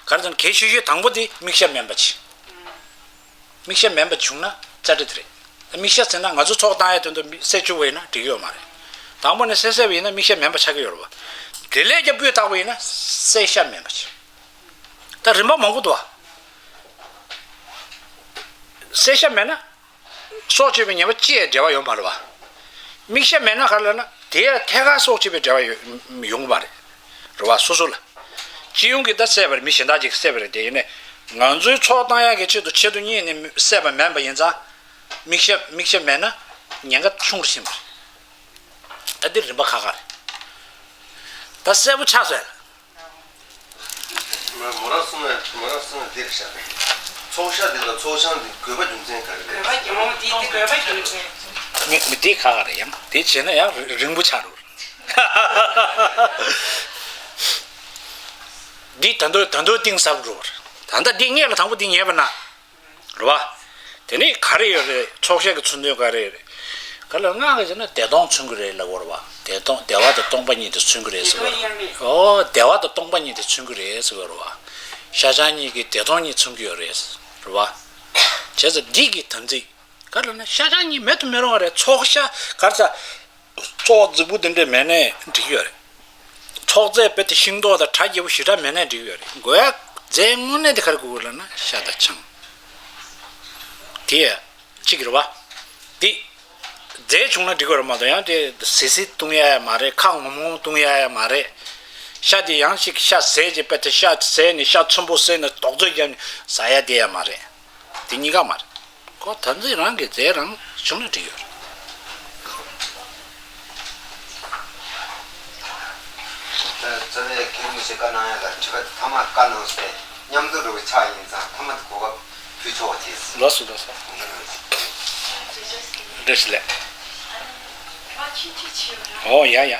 ག་རེ་ཟེར་ན་གལ་ཆེ་ཤོས་དང་པོ་འདི་མིག་ཤ་མིན་པ་བྱེད། མིག་ཤ་མིན་པ་བྱུང་ན་བཅའ་སྒྲིག་དེ་རེད། མིག་ཤ་ཟེར་ན་ང་ཚོ་ཚོགས་བཏང་ཡས་དོན་དུ་བསད་བཅུག་པ་ཡིན་ན་འགྲིག་གི་ཡོད་མ་རེད། དང་པོ་ནས་བསད་བསད་པ་ཡིན་ན་མིག་ཤ་མིན་པ་ཆགས་ཀྱི་ཡོད་རེད་བ། དེ་ལས་ཀྱང་སྤུས་དག་པ་ཡིན་ན་བསད་ཤ་མིན་པ་བྱེད། ད་རིམ་པ་མང་པོ་འདུག་བ། བསད་ཤ་མེད་ན། སྲོག་གཅོད་པའི་ཉེས་པ་ཅི་ཡང་འབྲེལ་བ་ཡོད་མ་རེད་བ། མིག་ཤ་མེད་ན་ག་རེ་ལབ་ན། དེ་ཡང་ཐད་ཀར་སྲོག་གཅོད་པའི་འབྲེལ་བ་ཡོད་ཡོང་གི་མ་རེད། རེད་བ། སོ་སོ་ལ། སྤྱི་ཡོངས་ཀྱི་ད་བསད་པ་རེད། མི་གཞན་དག་ཅིག་བསད་པ་རེད། དེ་ཡིན་ནའི་ང་ཚོའི་ཚོགས་བཏང་ཡག་གི་ཆེད་དུ་ཆེད་དུ་གཉེར་ནས་བསད་པ་མིན་པ་ཡིན་ཙང་། མིག་ཤ་མིག་ཤ་མེད་ན་ཉེན་ཁ་ཆུང་རུ་ཕྱིན་པ་རེད། ད་འདི་རིམ་པ་ཁག་ཁག་རེད། ད་གསལ་པོ་ཆགས་སོང་ལ། མོ་རང་གསུང་བའི་མོ་རང་གསུང་བའི་འདིར་བཞག་པས། ཚོགས་ཤ་འདི་དང་ཚོགས་ཆང་འདི་དགོས་པ་རྒྱུ་མཚན་ག་རེ་རེད། དགོས་པ་རྒྱུ་མཚན་འདི་འདི་དགོས་པ་རྒྱུ་མཚན། ངས་མི་འདི་ཁག་ཁག་རེད། ཡང་འདི་བྱས་ན་ཡང་རིང་པོ་ཆགས་འགྲོ། འདི་ད་དུང་ད་དུང་གཏིང་ཟབ་འགྲོ། ད་ལྟ་འདི་ངས་ལ་དང་པོ་འདི་ཉན་པ་ན། རེད་བ། དེ་ནས་ག་རེ་ཡོད་རེད། ཚོགས་ཤ་གི་མཚོན་དོན་ག་རེ་ཡོད་རེད། ག་ལ་སྔགས་ཀྱི་བྱས་ན་བདེ་སྟོང་མཚོན་གྱི་རེད་ལབ་ཡོད་རེད་བ། བདེ་སྟོང་བདེ་བ་དང་སྟོང་པ་ཉིད་དེ་མཚོན་གྱི་རེད་ཟེར་བ་རེད། ཨོ་བདེ་བ་དང་སྟོང་པ་ཉིད་དེ་མཚོན་གྱི་རེད་ཟེར་བ་རེད་བ། ཤ་ཆང་གཉིས་ཀྱིས་བདེ་སྟོང་གཉིས་མཚོན་གྱི་ཡོད་རེད། རེད་བ། བྱས་ཙང་འདི་གི་དམ་ཚིག་ག་ལ་ན་ཤ་ཆང་གཉིས་མེད་དུ་མི་རུང་བ་རེད། ཚོགས་ཤ་ག་རེ་ཟ། ཚོགས་རྫིག་པོ་དེ་འདྲས་མེད་ནའི་འགྲིག་ཡོད་རེད། ཚོགས་རྫས་རྦད་དེ་ཤིང་ཏོག་དང་གྲ་རྒྱས་པོ་ཞེ་དྲག་མེད་ནའི་འགྲིག་ཡོད་རེད། དགོས་ཡ་རྫས་དངོས་གནས་དེ་ག་རེ་དགོས་ལབ་ན་ཤ་དང་ཆང་། དེ་གཅིག་རེད་བ། དེ་རྫས་བྱུང་ན་འགྲིག་གི་རེད་མ་གཏོགས་ཡང་དེ་ཟི་ཟི་བཏུང་ཡ་ཡ་མ་རེད། ཁ་ངོམ་ངོམ་བཏུང་ཡ་ཡ་མ་རེད། ཤ་དེ་ཡང་ཞིག་ཤ་ཟས་ཀྱི་རྦད་དེ་ཤ་ཟས་ནས་ཤ་ཚོན་པོ་བསྲེས་ནས་དོག་ཚོད་བརྒྱབ་ནས་ཟ་ཡ་དེ་ཡ་མ་རེད། དེ་གཉིས་ཀ་མ་རེད། ཁོ་དམ་ཚིག་རང་གི་རྫས་རང་བྱུང་ན་འགྲིག་ཡོད་རེད། རྩ་བའི་མཁན་མི་ཞིག་བཀའ་གནང་ཡ་ལ་དྲི་བ་དེ་ཐ་མ་བཀའ་གནང་སྟེ་མཉམ་དུ་འགྲོ་བའི་ཕྱག་ཡིན་ཙང་ཐ་མ་དེ་གོ་སྐབས་ཕུལ་ཆོག་པ་བྱས། ལགས་སོ་ལགས་སོ། བཀྲ་ཤིས་བདེ་ལེགས། ཨོ་ཡ་ཡ།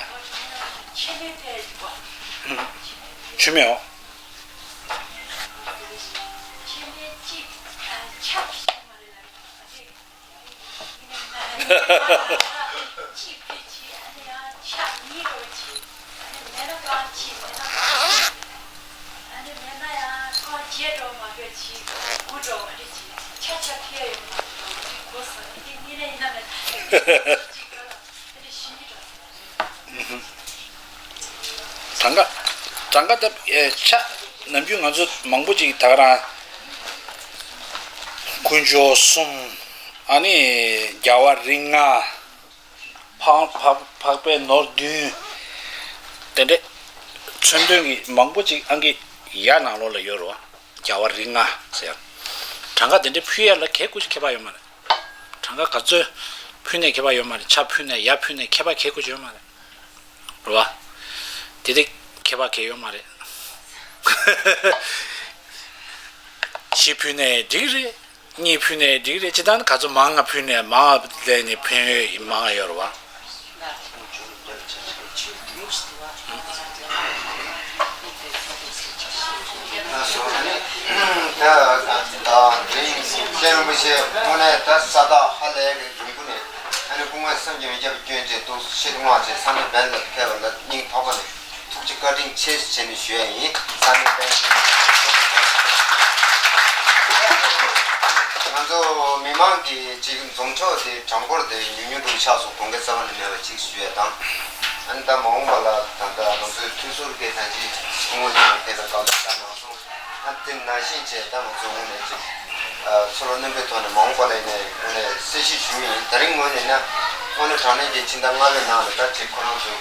ཆུ་མེད་ཨོ། གྲངས་ཀ་གྲངས་ཀ་ད་ཆ་ནམ་རྒྱུན་ང་ཚོ་མང་པོ་ཅིག་ད་ག་རང་དཀོན་མཆོག་གསུམ། ཨ་ནི་རྒྱལ་བ་རིགས་ལྔ། འཕགས་འཕགས་འཕགས་པའི་ནོར་བདུན། དེ་འདྲས་མཚོན་དོན་གྱི་མང་པོ་ཅིག་ཨང་ཀི་ཡ་ནང་ལོགས་ལ་ཡོད་རེད་བ། རྒྱལ་བ་རིགས་ལྔ་ཟེར། གྲངས་ཀ་དེ་འདྲས་ཕུལ་ཡ་ལ་གལ་ཁུ་ཅིག་ཁྱད་པར་ཡོད་མ་རེད། གྲངས་ཀ་ག་ཚོད་ཕུལ་ནས་ཁྱད་པར་ཡོད་མ་རེད། ཆ་ཕུལ་ནས་ཡ་ཕུལ་ནས་ཁྱད་པར་གལ་ཁུ་ཅིག་ཡོད་མ་རེད། རེད་བ། དེ་དེ་ཁྱད་པར་གལ་ཡོད་མ་རེད། བཞི་ཕུལ་ནས་འགྲིག་རེད། གཉིས་ཕུལ་ནས་འགྲིག་རེད། སྤྱིར་བཏང་ག་ཚོད་མང་ང་ཕུལ་ནས་མང་ང་ལེན་ནས་ཕན་ཡོན་མང་ང་ཡོད་རེད་བ། ད་ད་རིང་ཤེས་རིན་པོ་ཆེ་དངོས་གནས་ད་ས་ཐག་ཧ་ལས་ཀྱི་རིང་པོ་ནས་ཨ་ནི་སྐུ་ངལ་སེམས་ཀྱི་མི་རྒྱབ་སྐྱོན་བཅས་འདུག། ཤེས་རིག་དམངས་ཀྱིས་ས་གནས་བན་ལ་ཕེབས་པ་ལ་སྙིང་ཐག་པ་ནས་ཐུགས་རྗེ་བཀའ་དྲིན་ཆེ་ཞེས་ནས་ཞུ་ཡ་ཡིན། ས་གནས་བན་ང་ཚོ་མི་མང་གི་ཅིག་འཛོམས་གྲོགས་དེ་གྲངས་འབོར་དེ་ཉུང་ཉུང་འགྲོ་ཆགས་སོང་། གོང་གི་རྩ་བ་ནས་མེད་པ་ཅིག་ཞུ་ཡ་དང་། ཨ་ནི་ད་མ་འོངས་པ་ལ་ད་ལྟ་ང་ཚོའི་མཐུན་ཟུར་དེ་ད་ཅིག་སྐུ་ངོ་ཅིག་ཕེབས་པའི་སྐབས་ལ་ད་ནང་སོང་། ཨ་དེ་ནང་བཞིན་བྱས་ད་ང་ཚོ་དངོས་གནས་ཅིག་ཨ་ཚོར་བ་རྣོན་པོའི་ཐོག་ནས་མ་འོངས་པ་ལ་ཡིན་ནའི་དངོས་གནས་གསལ་བཤད་ཞུ་གི་ཡིན། དེ་རིང་ངོས་ནས་ན་དངོས་གནས་དྲང་གནས་ཀྱི་ཕྱི་ཟླ་ལྔ་པའི་ནང་ལ་ད་ཅིག་ཁོ་རང་ཚོ་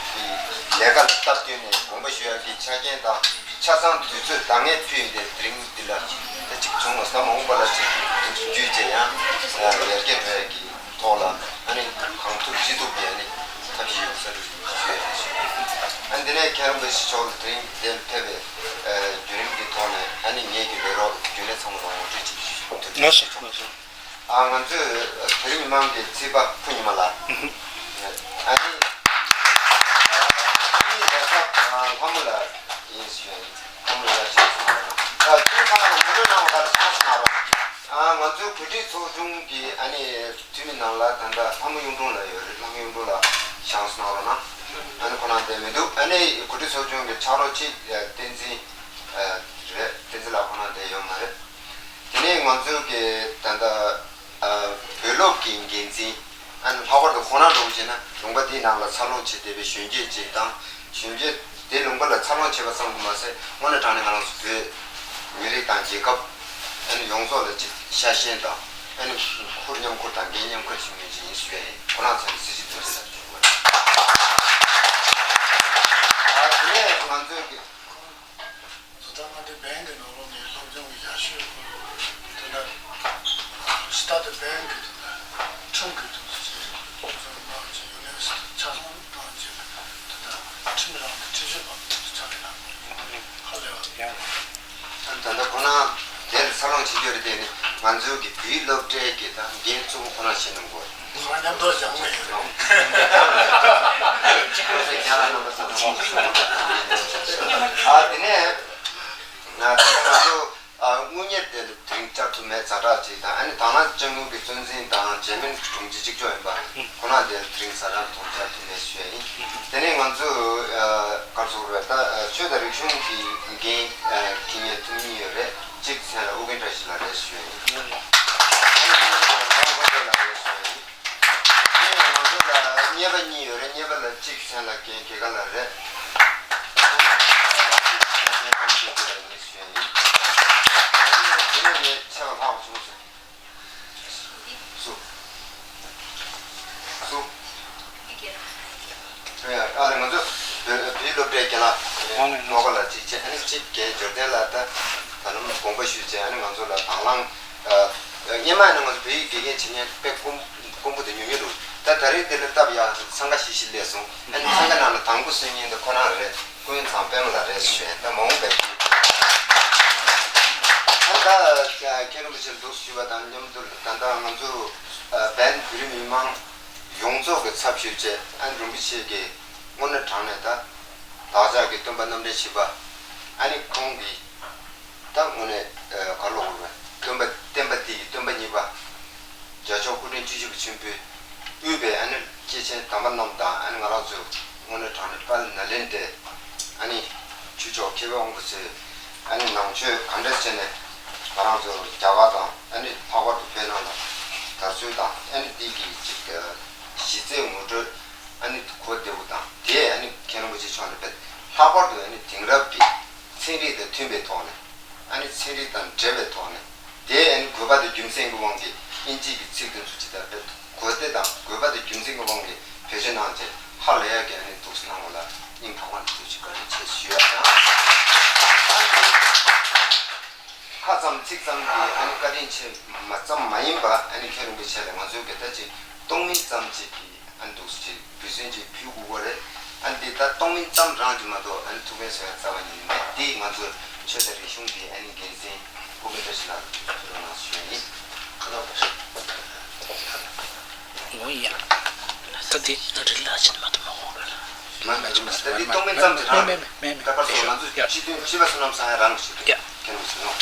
གི་ ལས་ཀ་ལ་སྟབས་བསྟུན་ནས་དགོངས་པ་ཞུ་ཡག་གི་ཆ་རྐྱེན་དང་ཆ་ཚང་དུས་ཚོད་འདང་ངེས་ཕུལ་ཡིན་པའི་དེ་རིང་འདི་ལ་ད་ཅིག་བྱུང་བ་ཟླ་མ་འོངས་པ་ལ་ཅིག་བརྒྱུད་བྱས་ཡང་ཡར་རྒྱས་འགྲོ་ཡག་གི་ཐོག་ལ་ཨ་ནི་གང་ཐུབ་ཅི་ཐུབ་ཀྱིས་ཨ་ནི་ཐབས་ཤེས་ཡོད་ས་རེད་ཞུ་ཡག་ཞུ། ཨ་ནི་འདི་ནས་མཁན་རིན་པོ་ཆེ་མཆོག་ལ་དེ་རིང་འདིར་ཕེབས་པའི་བརྒྱུད་རིམ་གྱི་ཐོག་ནས་ཨ་ནི་ངེད་ཀྱི་ལས་རོགས་རྒྱུན་ལས་ཚང་མ་ལ་ངོ་སྤྲོད་ཅིག་ཞུ། ཐུགས་རྗེ་ཆེ། ལགས་སོ། ལགས་སོ། ཨ། ང་ཚོས་བོད་རིགས་མི་མང་གི་རྩིས་པ་ཕུ་ཉི་མ་ལགས། ཨ་ནི། ཨ་ནི་ལས་ཚབ་ལྷ་མོ་ལགས་ཡིན་ཞུ་ཡ་ཡིན། ལྷ་མོ་ལགས་ཡར་ཕྱིན་སོང་། ཨ། ཁྱེད་ཚང་མ་ངོ་སྤྲོད་གནང་བ་ལ་བྱང་སོང་ང་རོགས། ཨ། ང་ཚོའི་བོད་རིགས་ཚོགས་ཆུང་གི་ཨ་ནི་འཐུས་མི་ནང་ལ་ད་ལྟ་ལྷ་མོ་གཡུང་དྲུང་ལགས་ཡོད་རེད། ལྷ་མོ་གཡུང་དྲུང་ལགས་བྱང་སོང་ང་རོགས་གནང་། ཨ་ནི་ཁོ་རང་བསྡད་མི་འདུག་ཨ་ནི་བོད་རིགས་ཚོགས་ཆུང་གི་ཕྱག་རོགས་གཅིག་བསྟན་འཛིན་རེད། བསྟན་འཛིན་ལགས་ཁོ་རང་བསྡད་ཡོད་མ་རེད། དེ་ནས་ང་ཚོའི་གི་ད་ལྟ་ཨ་བོད་སློབ་ཀྱི་འགན་འཛིན། ཨ་ནི་ལྷག་པར་དུ་ཁོང་རང་འདྲ་བོ་བྱས་ན་ལུང་པ་འདིའི་ནང་ལ་འཚར་ལོངས་བྱས་བསྡད་པའི་གཞོན་སྐྱེས་ཅིག་དང་། གཞོན་སྐྱེས་དེ་ལུང་པ་ལ་འཚར་ལོངས་བྱས་པ་ཙམ་དུ་མ་ཟད། དངོས་གནས་དྲང་གནས་ང་རང་ཚོ་བོད་མི་རིགས་དང་རྒྱལ་ཁབ་ཨ་ནི་ཡོངས་རྫོགས་ལ་ཅིག་ཤ་ཞེན་དང་། ཨ་ནི་ཁུར་མཉམ་ཁུར་དང་འགན་མཉམ་འཁུར་བྱེད་མཁན་ཅིག་ཡིན་ཞུ་ཡ་ཡིན། ཁོ་རང་ཚོ་ནི་སྲིད་སྤྱི་དོན་ཆེན་ལ་ཞུ་དགོས། ཨ། དེ་ནས་ང་ཚོའི་གི། བཟོ་ལྟ་མངའ་སྡེ་བན་གྱི་ནང་ལོགས་ནས་སློབ་སྦྱོང་གི་ཡར་ཞུ་དགོས། དེ་ལ་སི་ཏཱ་དེ་བན་གྱི་དེ་ལ་ཁྲིམས་ཀྱི་དུས་ཚོད་ཅིག་སློབ་སྦྱོང་གནང་བྱས། ཡུ་ནི་ཝར་སི་ཊི་ཆ་ཚང་གནང་བྱས། དེ་ལ་ཁྲིམས་རང་གི་ཁྲིམས་གཞི་བབ་དུས་ཚོད་ཆ་ལས་ལ་ཧ་ལས་པ། ད་ལྟ་ཁོ་རང་དེར་འཚར་ལོངས་བྱེད་རྒྱུ་རེད། དེ་ནི་ང་ཚོའི་གི་བོད་སློབ་གྲྭའི་གི་ད་འགན་གཙོ་བོ་ཁོ་རང་བྱེད་གནང་དགོས། ཁོ་རང་མཉམ་དུ་སྦྱང་གི་ཡོད། ཨ། དེ་ནས་ང་ཚོ་ང་ཚོ་ཨ་དངུལ་གཉེར་དེ་དེ་རིང་བཅར་ཐུབ་མེད་ཛ་དྲག་ཅིག་དང་། ཨ་ནི་དྭང་བླངས་དཔྱ་དངུལ་གྱི་གཙོ་འཛིན་དང་འཇར་མན་གྱི་དྲུང་ཆེ་གཅིག་ལྕོགས་ཡིན་པ་ཁོ་རང་དེ་དེ་རིང་ཛ་དྲག་ཐོག་བཅར་ཐུབ་མེད་ཞུ་ཡ་ཡིན། དེ་ནས་ང་ཚོ་ཨ་ག་རེ་ཟེར་དགོས་རེད། ད་ཨ་ཆོས་དང་རིག་གཞུང་གི་འགན་ཨ་འཁྱེར་མཁན་ཐུབ་མིན་ཡོད་རེད། གཅིག་མཚན་ལ་ཨོ་རྒྱན་བཀྲ་ཤིས་ལགས་རེད་ཞུ་ཡ་ཡིན། ཨ་ནི་ང་ཚོ་ལ་རེད་ཞུ་ཡ་ཡིན། ཨ་ནི་ང་ཚོ་ལ་གཉེར་པ་གཉིས་ཡོད་རེད། གཉེར་པ་ལ་གཅིག་མཚན་ལ་རྒན་སྐྱེས་སྐར་ལགས་རེད། གཅིག་མཚན་ལ་རྒན་གོང་ཆེན་ལགས་ཡིན་ཞུ་ཡ་ཡིན། ཨ་ནི་དེ་ནས་ངས་ཆེ་བ་ལྷག་པ་བྱུང་སོང་། སུ། སུ། ཨ་ལས། ང་ཚོ་བོད་བོད་སློབ་གྲྭའི་རྒན་ལགས་རྣོ་ཁ་ལགས་གཅིག་བྱས། ཨ་ནི་གཅིག་རྒན་འབྱོར་ལྡན་ལགས། ད་ད་ལམ་དགོངས་པ་ཞུས་བྱས། ཨ་ནི་ང་ཚོ་ལ་དྭང་བླངས་ཨ་སྔོན་མ་ཡིན་ན་ང་ཚོ་བོད་ཡིག་དགེ་རྒན་བྱེད་མཁན་དཔེ་དཀོན་དཀོན་པོ་དེ་ཉུང་ཉུང་འདུག་ད་ད་རེས་དེ་ལ་སྟབས་ཡག་འཚང་ཁ་ཤིག་ཤིག་སླེབས་སོང་། ཨ་ནི་འཚང་ཁ་ནང་ལ་དང་པོ་གསོན་མཁན་དེ་ཁོ་རང་རེད། ཀུན་བཟང་པད་མ་ལགས་རེད་ཞུ་ཡ། ད་མ་འོངས་པའི་ཨ་ད་མཁན་རིན་པོ་ཆེ་འདུག་ཞུ་བ་དང་མཉམ་དུ། ད་ལྟ་ང་ཚོ་བན་བོད་རིགས་མི་མང་ཡོངས་རྫོགས་ཀྱི་ཚབ་ཞུས་བྱས། ཨ་རིན་པོ་ཆེ་གིས་དངོས་གནས་དྲང་གནས་ད་བདག་ཅག་གི་སྟོན་པ་རྣམ་འདྲེན་བཞི་པ། ཨ་ནི་ཁོང་གིས་ད་དངོས་གནས་ག་ལོ་བར་སྟོན་པ་བསྟན་པ་འདི་ཡི་སྟོན་པ་གཉིས་པ་རྒྱལ་མཆོག་སྐུ་ཕྲེང་བཅུ་བཞི་པ་ཆེན་པོས་དབུས་པའི་ཨ་ནི་སྐྱེས་ཆེན་དམ་པ་རྣམས་དང་། ཨ་ནི་ང་རང་ཚོ་དངོས་གནས་དྲང་གནས་དཔལ་ནཱ་ལེནྡྲའི་ཨ་ནི་ཆོས་ཕྱོགས་མཁས་པ་དབང་པོ་ཚོས་ཨ་ནི་ནང་ཆོས་ག་འདྲ་བྱས་ནས་ང་རང་ཚོ་རྒྱ་གར་དང་། ཨ་ནི་ལྷག་པར་དུ་བོད་ནང་ལ་དར་ཚུལ་དང་། ཨ་ནི་འདི་གི་ཅིག་གཞི་རྩའི་ངོ་སྤྲོད་ཨ་ནི་གོ་བདེ་པོ་དང་། དེ་ཨ་ནི་མཁན་རིན་པོ་ཆེ་མཆོག་ནས་དཔེ་ལྷག་པར་དུ་ཨ་ནི་དེང་རབས་ཀྱི་ཚན་རིག་དང་མཐུན་པའི་ཐོག་ནས། ཨ་ནི་ཚན་རིག་དང་འབྲེལ་བའི་ཐོག་ནས། དེ་ཨ་ནི་དགོས་པ་དང་རྒྱུ་མཚན་གྱི་དབང་གིས་ཨིན་ཇི་གི་ཚིག་དེ་ཚོ་ཇི་ལྟར་དཔེ་གོ་བདེ་དང་དགོས་པ་དང་རྒྱུ་མཚན་གྱི་དབང་གིས་བེད་སྤྱོད་གནང་བྱས་ཧ་ལས་ཡག་གི་ཨ་ནི་འདུག་སེ་གནང་བ་ལ་སྙིང་ཐག་པ་ནས་ཐུགས་རྗེ་བཀའ་དྲིན་ཆེ་ཞུ་ཡ་དང་། ཨ་ནི་ཁ་ཙམ་ཚིག་ཙམ་གྱི་ཨ་ནི་བཀའ་དྲིན་ཆེ་མ་ཙམ་མ་ཡིན་པ། ཨ་ནི་མཁན་རིན་པོ་ཆེ་ལ་ང་ཚོའི་གི་ད་ཅིག་སྟོང་མིན་ཙམ་ཅིག་གི་ཨ་འདུག་སེ་འབུལ་སྲིན་ཅིག་ཕུལ་དགོས་པ་རེད། ཨ་འདི་ལྟར་གཏོང་མིན་ཙམ་རང་གིས་མ་གཏོགས་ཨ་ནི་ཐུགས་ཕན་གསོ་ཡ་རྩ་བ་ཉིད་ནས་མེད། འདི་ང་ཚོ་ཆོས་དང་རིག་གཞུང་གི་ཨ་ནི་འགན་འཛིན་ཨོ་རྒྱན་བཀྲ་ཤིས་ལགས་ལ་ཐུགས་རྗེ་གནང་ཞུ་ཡ་ཡིན། ཁ་ལག་པ་ཞིག་ངོ་ཡ། ད་འདི་ད་རི་ལ་ཕྱིན་མ་ཐུབ་མ་ཧོ། མ་མ་ཅི་མ་ད་འདི་གཏོང་མིན་ཙམ་གྱི་རང་མེད་མེད་མེད་ད་པར་སོ་ང་ཚོ་ཡ་སྤྱི་དོན་སྤྱི་པ་བསོད་ནམས་བཟང་ཡ་རང་ཞིག་ཡ་ཁྱེད་རང་ཚོ་ནོ།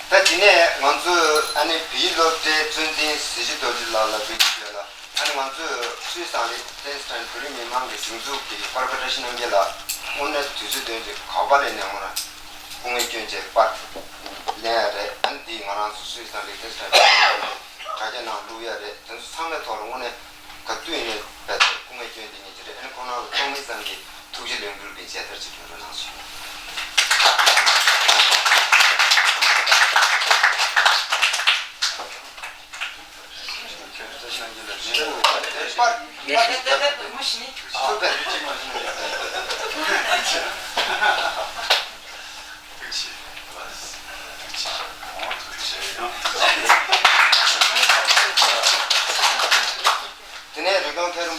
ད་དེ་ནས་ང་ཚོ་ཨ་ནི་བོད་ཡིག་སློབ་གྲྭའི་གཙོ་འཛིན་གཟི་བརྗིད་རྡོ་རྗེ་ལགས་ལ་འབུལ་རྒྱུ་ཡོད་ལ། ཨ་ནི་ང་ཚོས་སུད་སི་དང་ལི་ཏེན་སི་ཐན་བོད་རིགས་མི་མང་གི་སྒྲིག་འཛུགས་ཀྱི་པར་པ་བཀྲ་ཤིས་རྣམ་རྒྱལ་ལགས་དངོས་གནས་དུས་ཚོད་བཏོན་ཏེ་ག་པར་ལ་ནས་ང་རང་སྐུ་ངལ་བསྐྱོན་བྱས་པར་ལེན་ཡ་རེད། ཨ་ནི་འདི་ང་རང་ཚོ་སུད་སི་དང་ལི་ཏེན་སི་ཐན་བོད་རིགས་མི་མང་གི་དྲ་རྒྱ་ནང་བླུག་ཡ་རེད། དེ་ཚོ་ཚང་མའི་ཐོག་ལ་དངོས་གནས་ག་དུས་ཡིན་ནའི་རྦད་དེ་སྐུ་ངལ་བསྐྱོན་བསྡད་མཁན་ཅིག་རེད། ཨ་ནི་ཁོང་རྣམ་ལ་གཏོང་མིན་ཙམ་གྱི་ཐུགས་རྗེ་ལེགས་འབུལ་གྱི་མཇལ་དར་ཅིག་སྤྲོད་རོགས་གནང་ཞུ།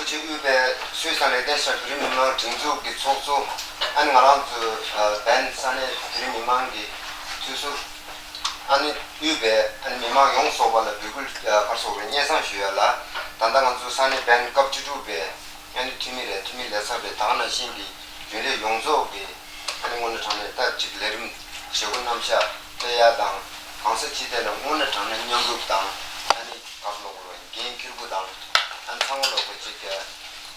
སྤྱི་དབུས་པའི་སུད་སི་དང་ལེག་ཏེན་སི་ཊེན་བོད་རིགས་མི་མང་སྒྲིག་འཛུགས་ཀྱི་ཚོགས་གཙོ། ཨ་ནི་ང་རང་ཚོ་ཨ་བན་ས་གནས་བོད་རིགས་མི་མང་གི་འཐུས་ཟུར། ཨ་ནི་དབུས་པའི་ཨ་ནི་མི་མང་ཡོངས་རྫོགས་པ་ལ་འབོད་སྐུལ་ཨ་ག་རེ་ཟེར་དགོས་རེད། སྙན་སེང་ཞུ་ཡ་ལ། ད་ལྟ་ང་ཚོ་ས་གནས་བན་སྐབས་བཅུ་དྲུག་པའི་ཨ་ནི་འཐུས་མི་རེད། འཐུས་མི་ལས་ཚབ་རེད། ད་ག་ནང་བཞིན་གྱི་རྒྱུན་ལས་ཡོངས་རྫོགས་ཀྱི་ཨ་ནི་དངོས་གནས་དྲང་གནས་ད་ཅིག་ལས་རིམ་བྱེད་སྒོ་རྣམ་གཞག་སྤེལ་ཡ་དང་། གང་ས་ཅི་ཐད་ལ་དངོས་གནས་དྲང་གནས་མཉམ་རུབ་དང་། ཨ་ནི་ག་རེ་ལབ་དགོས་རེད། འགན་འཁྱེར་དགོས་དང་། ཨ་ནི་ཚང་མ་ལོག་པ་ཅིག་ག་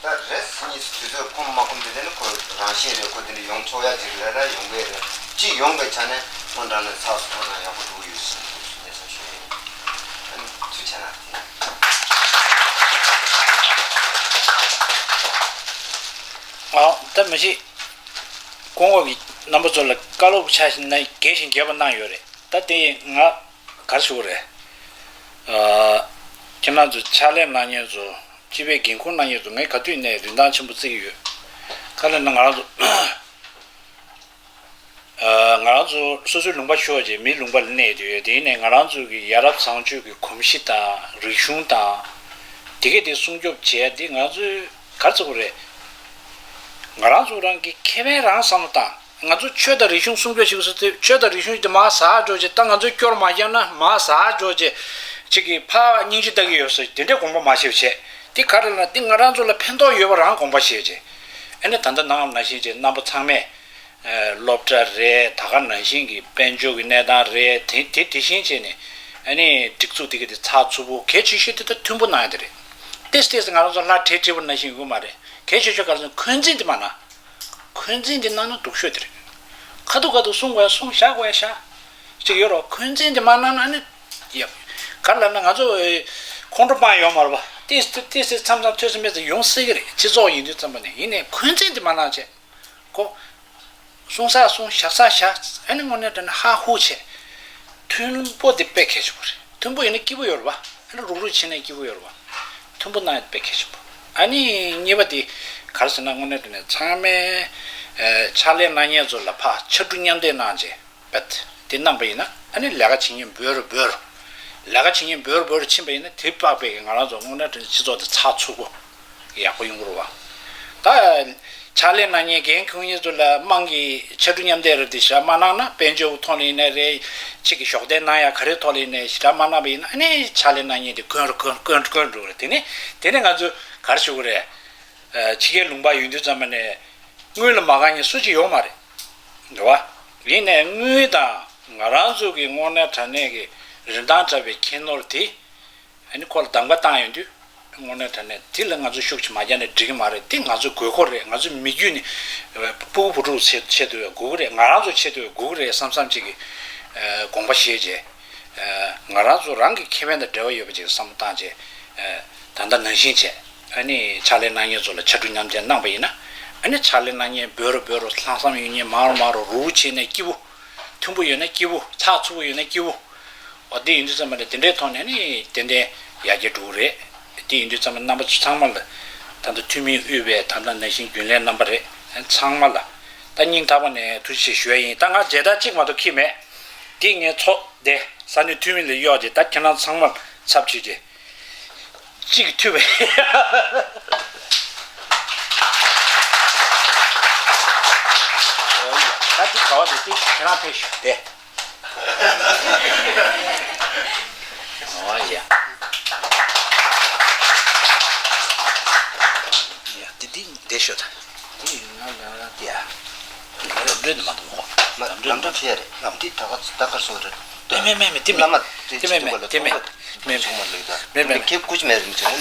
ད་རེས་གཉིས་སུ་དུས་ཚོད་ཁོམ་མ་ཁོམ་དེ་དེ་ནི་ཁོ་རང་བཞིན་རེད། ཁོ་དེ་འདྲ་ཡོང་ཆོག་ཡ་ཅིག་ལས་ར་ཡོང་གི་རེད། ཅིག་ཡོང་པའི་ཆ་ནས་དངོས་དྲང་གནས་ཚགས་སུ་ཐུག་ན་ཡག་པོ་འགྲོ་གི་ཡོད་ཟེར་ནས་སྙན་སེང་ཞུ་ཡ་ཡིན། ཨ་ནི་ཐུགས་རྗེ་གནང་། ཨ་ད་མི་ཤེས། སྐུ་ངོ་གིས་རྣམ་པ་ཚོ་ལ་བཀའ་སློབ་ཆ་ཞིག་ན་རྒྱས་ཤིང་རྒྱས་པ་གནང་ཡོད་རེད། ད་དེ་ང་ག་རེ་ཞུ་དགོས་རེད། ཨ་ཁྱེད་རང་ཚོ་ཕྱག་ལས་གནང་མཁན་ཚོ། སྤྱི་པའི་འགན་འཁུར་གནང་མཁན་ཚོ་ངས་ག་དུས་ནས་རིན་ཐང་ཆེན་པོ་བརྩི་གི་ཡོད། ག་རེ་ལབ་ན་ང་རང་ཚོ་ཨ་ང་རང་ཚོ་སོ་སོའི་ལུང་པ་ཤོར་རྗེས་མིའི་ལུང་པ་ལ་གནས་ཡོད་དུས། དེ་ནས་ང་རང་ཚོའི་གི་ཡ་རབས་བཟང་སྤྱོད་ཀྱི་གོམས་གཤིས་དང་རིག་གཞུང་དང་། དེ་གས་དེ་སྲུང་སྐྱོབ་བྱས་ཏེ་ང་ཚོའི་ག་རེ་ཟེར་དགོས་རེད། ང་རང་ཚོ་རང་གི་ཁེ་ཕན་རང་བསམ་བློ་བཏང་། ང་ཚོ་ཆོས་དང་རིག་གཞུང་སྲུང་སྐྱོབ་བྱེད་དགོས་ཟེར་དུས། ཆོས་དང་རིག་གཞུང་དེ་མར་ཟག་འགྲོ་རྗེས། ད་ང་ཚོས་སྐྱོར་མ་བརྒྱབ་ན་མར་ཟག་འགྲོ་རྗེས་ཅིག་གིས་ཕར་སྙིང་རྗེ་ལྟ་གི་ཡོད་ཟེར། དེ་འདྲའི་དགོངས་པ་མ་བཞེས་བྱས། དེ་ག་རེ་ལབ་ན་དེ་ང་རང་ཚོ་ལ་ཕན་ཐོགས་ཡོད་པ་རང་དགོངས་པ་བཞེས་བྱས། ཨ་ནི་ད་ལྟ་ནང་ནང་བཞིན་བྱས་རྣམ་པ་ཚང་མས་ཨ་སློབ་གྲྭ་རེད། ད་ག་ནང་བཞིན་གྱི་དཔལ་འབྱོར་གྱི་གནས་སྟངས་རེད། དེ་དེ་དེ་བཞིན་བྱས་ནས་ཨ་ནི་སྒྲིག་འཛུགས་དེ་ག་དེ་ཚགས་ཚུད་པོ། གལ་ཆེ་ཤོས་དེ་ད་མཐུན་པོ་གནང་ཡ་དེ་རེད། ཏེས་ཏེས་ང་རང་ཚོ་ལྷ་བྲེལ་བྲེལ་པོ་ནང་བཞིན་ཡོད་མ་རེད། གལ་ཆེ་ཤོས་ག་རེ་ཟེར་ན་འཁོན་འཛིན་དེ་མ་གནང་། འཁོན་འཛིན་དེ་གནང་ན་སྡུག་ཤོས་དེ་རེད། ཁ་ཐུག་ཁ་ཐུག་གསུང་དགོས་ཡ་གསུང། བཞག་དགོས་ཡ་བཞག་ཅིག་ཡོད་རོགས། འཁོན་འཛིན་དེ་མ་གནང་ན་ནི་ཡག་ག་རེ་ལབ་ན་ང་ཚོ་ཁོང་ཁྲོ་སྤངས་ཡོད་མ་རེད་པ། ཏེས་ཏེས་ཏེས་མཚམས་མཚམས་ཐོས་བསམ་མེད་ཙམ་ཡོང་སྲིད་ཀྱི་རེད། སྤྱི་ཚོགས་ཡིན་དུས་ཙམ་པ་ནས། ཡིན་ནའི་འཁོན་འཛིན་དེ་མ་གནང་བྱས། ཁོ་གསུང་ས་གསུང་། བཞག་ས་བཞག་ཨ་ནི་དངོས་གནས་དྲང་གནས་ཧ་ཧུ་བྱས། མཐུན་པོ་དེ་དཔེ་གལ་ཆེན་པོ་རེད། མཐུན་པོ་ཡིན་ན་སྐྱིད་པོ་ཡོད་རེད་པ། ཨ་ནི་རུག་རུག་བྱས་ན་སྐྱིད་པོ་ཡོད་རེད་པ། མཐུན་པོ་གནང་ཡ་དཔེ་གལ་ཆེན་པོ། ཨ་ནི་གཉིས་པ་དེ་ག་རེ་ཟེར་ན། དངོས་གནས་དྲང་གནས་ཚང་མས་ཨ་ཕྱག་ལས་གནང་མཁན་ཚོ་ལ་ཕར་ཕྱར་གྲུ་མཉམ་འདེགས་གནང་བྱས། བེད་དེ་གནང་པ་ཡིན་ན། ཨ་ནི་ལས་ཀ་བྱེད་མཁན་འབོར་འབོར། ལས་ཀ་བྱེད་མཁན་འབོར་འབོར་ཕྱིན་པ་ཡིན་ན། དེ་དཔག་པའི་ང་རང་ཚོ་དངོས་གནས་དྲང་གནས་སྤྱི་ཚོགས་དེ་ཚགས་ཚུད་པོ་ཡག་པོ་ཡོང་གི་རེད་པ། ད་ཕྱག་ལས་གནང་མཁན་འགན་འཁུར་མཁན་ཚོ་ལ་དམངས་ཀྱི་ཕྱར་གྲུ་མཉམ་འདེགས་རེད། དེ་ཞེ་དྲག་མ་གནང་ན། དཔལ་འབྱོར་ཐོག་ནས་ཡིན་ན་རེད། ཕྱི་གི་གཞོགས་འདེགས་གནང་ཡ་ག་རེ་ཐོག་ལ་ཡིན་ནའི་ཞེ་དྲག་མ་གནང་བ་ཡིན་ན། ཨ་ནི་ཕྱག་ལས་གནང་མཁན་དེ་དཀོན་རུ་དཀོན་དཀོན་དཀོན་འགྲོ་གི་རེད། དེ་ནས་དེ་ནས་ང་ཚོས་ག་རེ་ཞུ་གི་རེད། ཨ་ཕྱི་རྒྱལ་ལུང་པ་ཡོང་དུས་ཙམ་པ་ནས་སྔོན་ལ་མ་དགའ་མཁན་སུ་གཅིག་ཡོད་མ་རེད། རེད་པ། ཡིན་ནའི་དངུལ་དང་ང་རང་ཚོ་གི་དངོས་གནས་དྲང་གནས་ཀྱི་རིན་ཐང་བྲལ་བའི་ཁྱད་ནོར་དེ། ཨ་ནི་ཁོ་ལ་གདམ་ག་བཏང་ཡོང་དུས། དངོས་གནས་དྲང་གནས་དེ་ལ་ང་ཚོ་ཤུགས་ཅིག་མ་རྒྱག་ནས་འགྲིག་གི་མ་རེད། དེ་ང་ཚོའི་དགོས་མཁོ་རེད། ང་ཚོའི་མི་རྒྱུད་ནས་ཕྲུ་གུ་བུ་ཕྲུག་ཆེད་ཆེད་དུ་དགོས་ཀྱི་རེད། ང་རང་ཚོ་ཆེད་དུ་དགོས་ཀྱི་རེད་བསམ་བསམ་ཅིག་གི་དགོངས་པ་བཞེས་བྱས། ང་རང་ཚོ་རང་གི་ཁེ་ཕན་དང་འབྲེལ་བ་ཡོད་པ་ཅིག་བསམ་བློ་བཏང་བྱས། ད་ལྟ་ནང་བཞིན་བྱས། ཨ་ནི་ཕྱག་ལས་གནང་མཁན་ཚོ་ལ་ཕྱར་གྲུ་མཉམ་འདེགས་གནང་པ་ཡིན་ན། ཨ་ནི་ཕྱག་ལས་གནང་མཁན་འབོར་རུ་འབོར་རུ། ལྷག་བསམ་ཡོད་མཁན་མང་རུ་མང་རུ། རུག་རུག་བྱས་ནས་སྐྱིད་པོ། མཐུན་པོ་ཡོད་ན་སྐྱིད་པོ། ཚགས་ཚུད་པོ་ཡོད་ན་སྐྱིད་པོ། འོ་དེ་ཡིན་དུས་ཙམ་པ་ལ་དེ་འདྲའི་ཐོག་ནས་ནི་ཏན་ཏན་ཡར་རྒྱས་འགྲོ་གི་རེད། དེ་ཡིན་དུས་ཙམ་པ་རྣམ་པ་ཚོ་ཚང་མ་ལ་ད་ལྟ་འཐུས་མི་དབུས་པའི་ད་ལྟ་ནང་བཞིན་རྒྱུན་ལས་རྣམ་པ་རེད། ཚང་མ་ལ་ད་སྙིང་ཐག་པ་ནས་ཐུགས་རྗེ་ཆེ་ཞུ་ཡ་ཡིན། ད་ང་མཇལ་དར་གཅིག་མ་གཏོགས་འཁྱེར་མེད། དེ་ངས་ཚོགས་དེ་ས་གནས་འཐུས་མི་ལ་གཡོག་བྱས། ད་ཁྱེད་རང་ཚང་མ་ཚབ་བྱས་ཏེ། གཅིག་མཐུད་པའི། ད་འདི་ག་བ་དེ་ཏིག་ཁྱེད་རང་ཕེབས་ཤོག་དེ། ཨོ་ཡ། ཡ་དེ་འདི་འདི་ཤོག་ད། འདི་ང་ང་ང་དེ་ཡ། ལམ་འགྲོ་ནི་མ་འདུག་མོ། མ་ལམ་འགྲོ་ལམ་འགྲོ་ཕེབས་རེད། འདི་ད་ག་ད་གར་སོང་རེད། མེད་མེད་མེད་མེད། དེ་མེད། བླ་མ་དེ་དེ་ཆེ་མེད་དུ་བ་ལ་དེ་མེད། མེད་མེད་ཆུང་མ་ལོས་ད། མེད་མེད། ཁེབ་ཀུ་ཅི་མེད་རིན་ཆེན་ལ།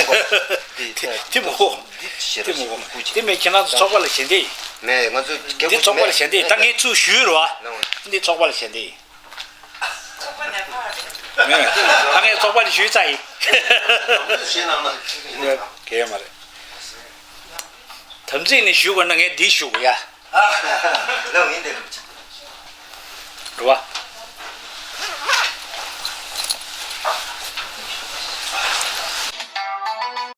དེ་དེ་མོ་ཧོ། འདི་ཤེས་ར་དེ་མོ་ཧོ། ཀུ་ཅི། དེ་མེད། ཁྱེད་རང་ཚོ་ཚོགས་པ་ལ་ཞལ་འདེབས་ཡིན། མེད། ང་ཚོ་ཁེབ་འདི་ཀུ་ཅི་ཚོགས་པ་ལ་མེད། ཞལ་འདེབས་ཡིན། ད་ངས་ཚུར་ཞུས་རོ། འདི་ཚོགས་པ་ལ་ཞལ་འདེབས་ཡིན། ཚོགས་པ་ནས་ཕར་རེད། མེད། ད་ངས་ཚོགས་པ་ལ་ཞུས་ཚར་ཡིན། ཞེས་གནང་ན། གལ་མ་རེད། དམ་ཚིག་ནས་ཞུ་དགོས་ན་ངས་འདི་ཞུ་དགོས་ཡ། ལགས་ཡིན་ཏེ། རེད་བ།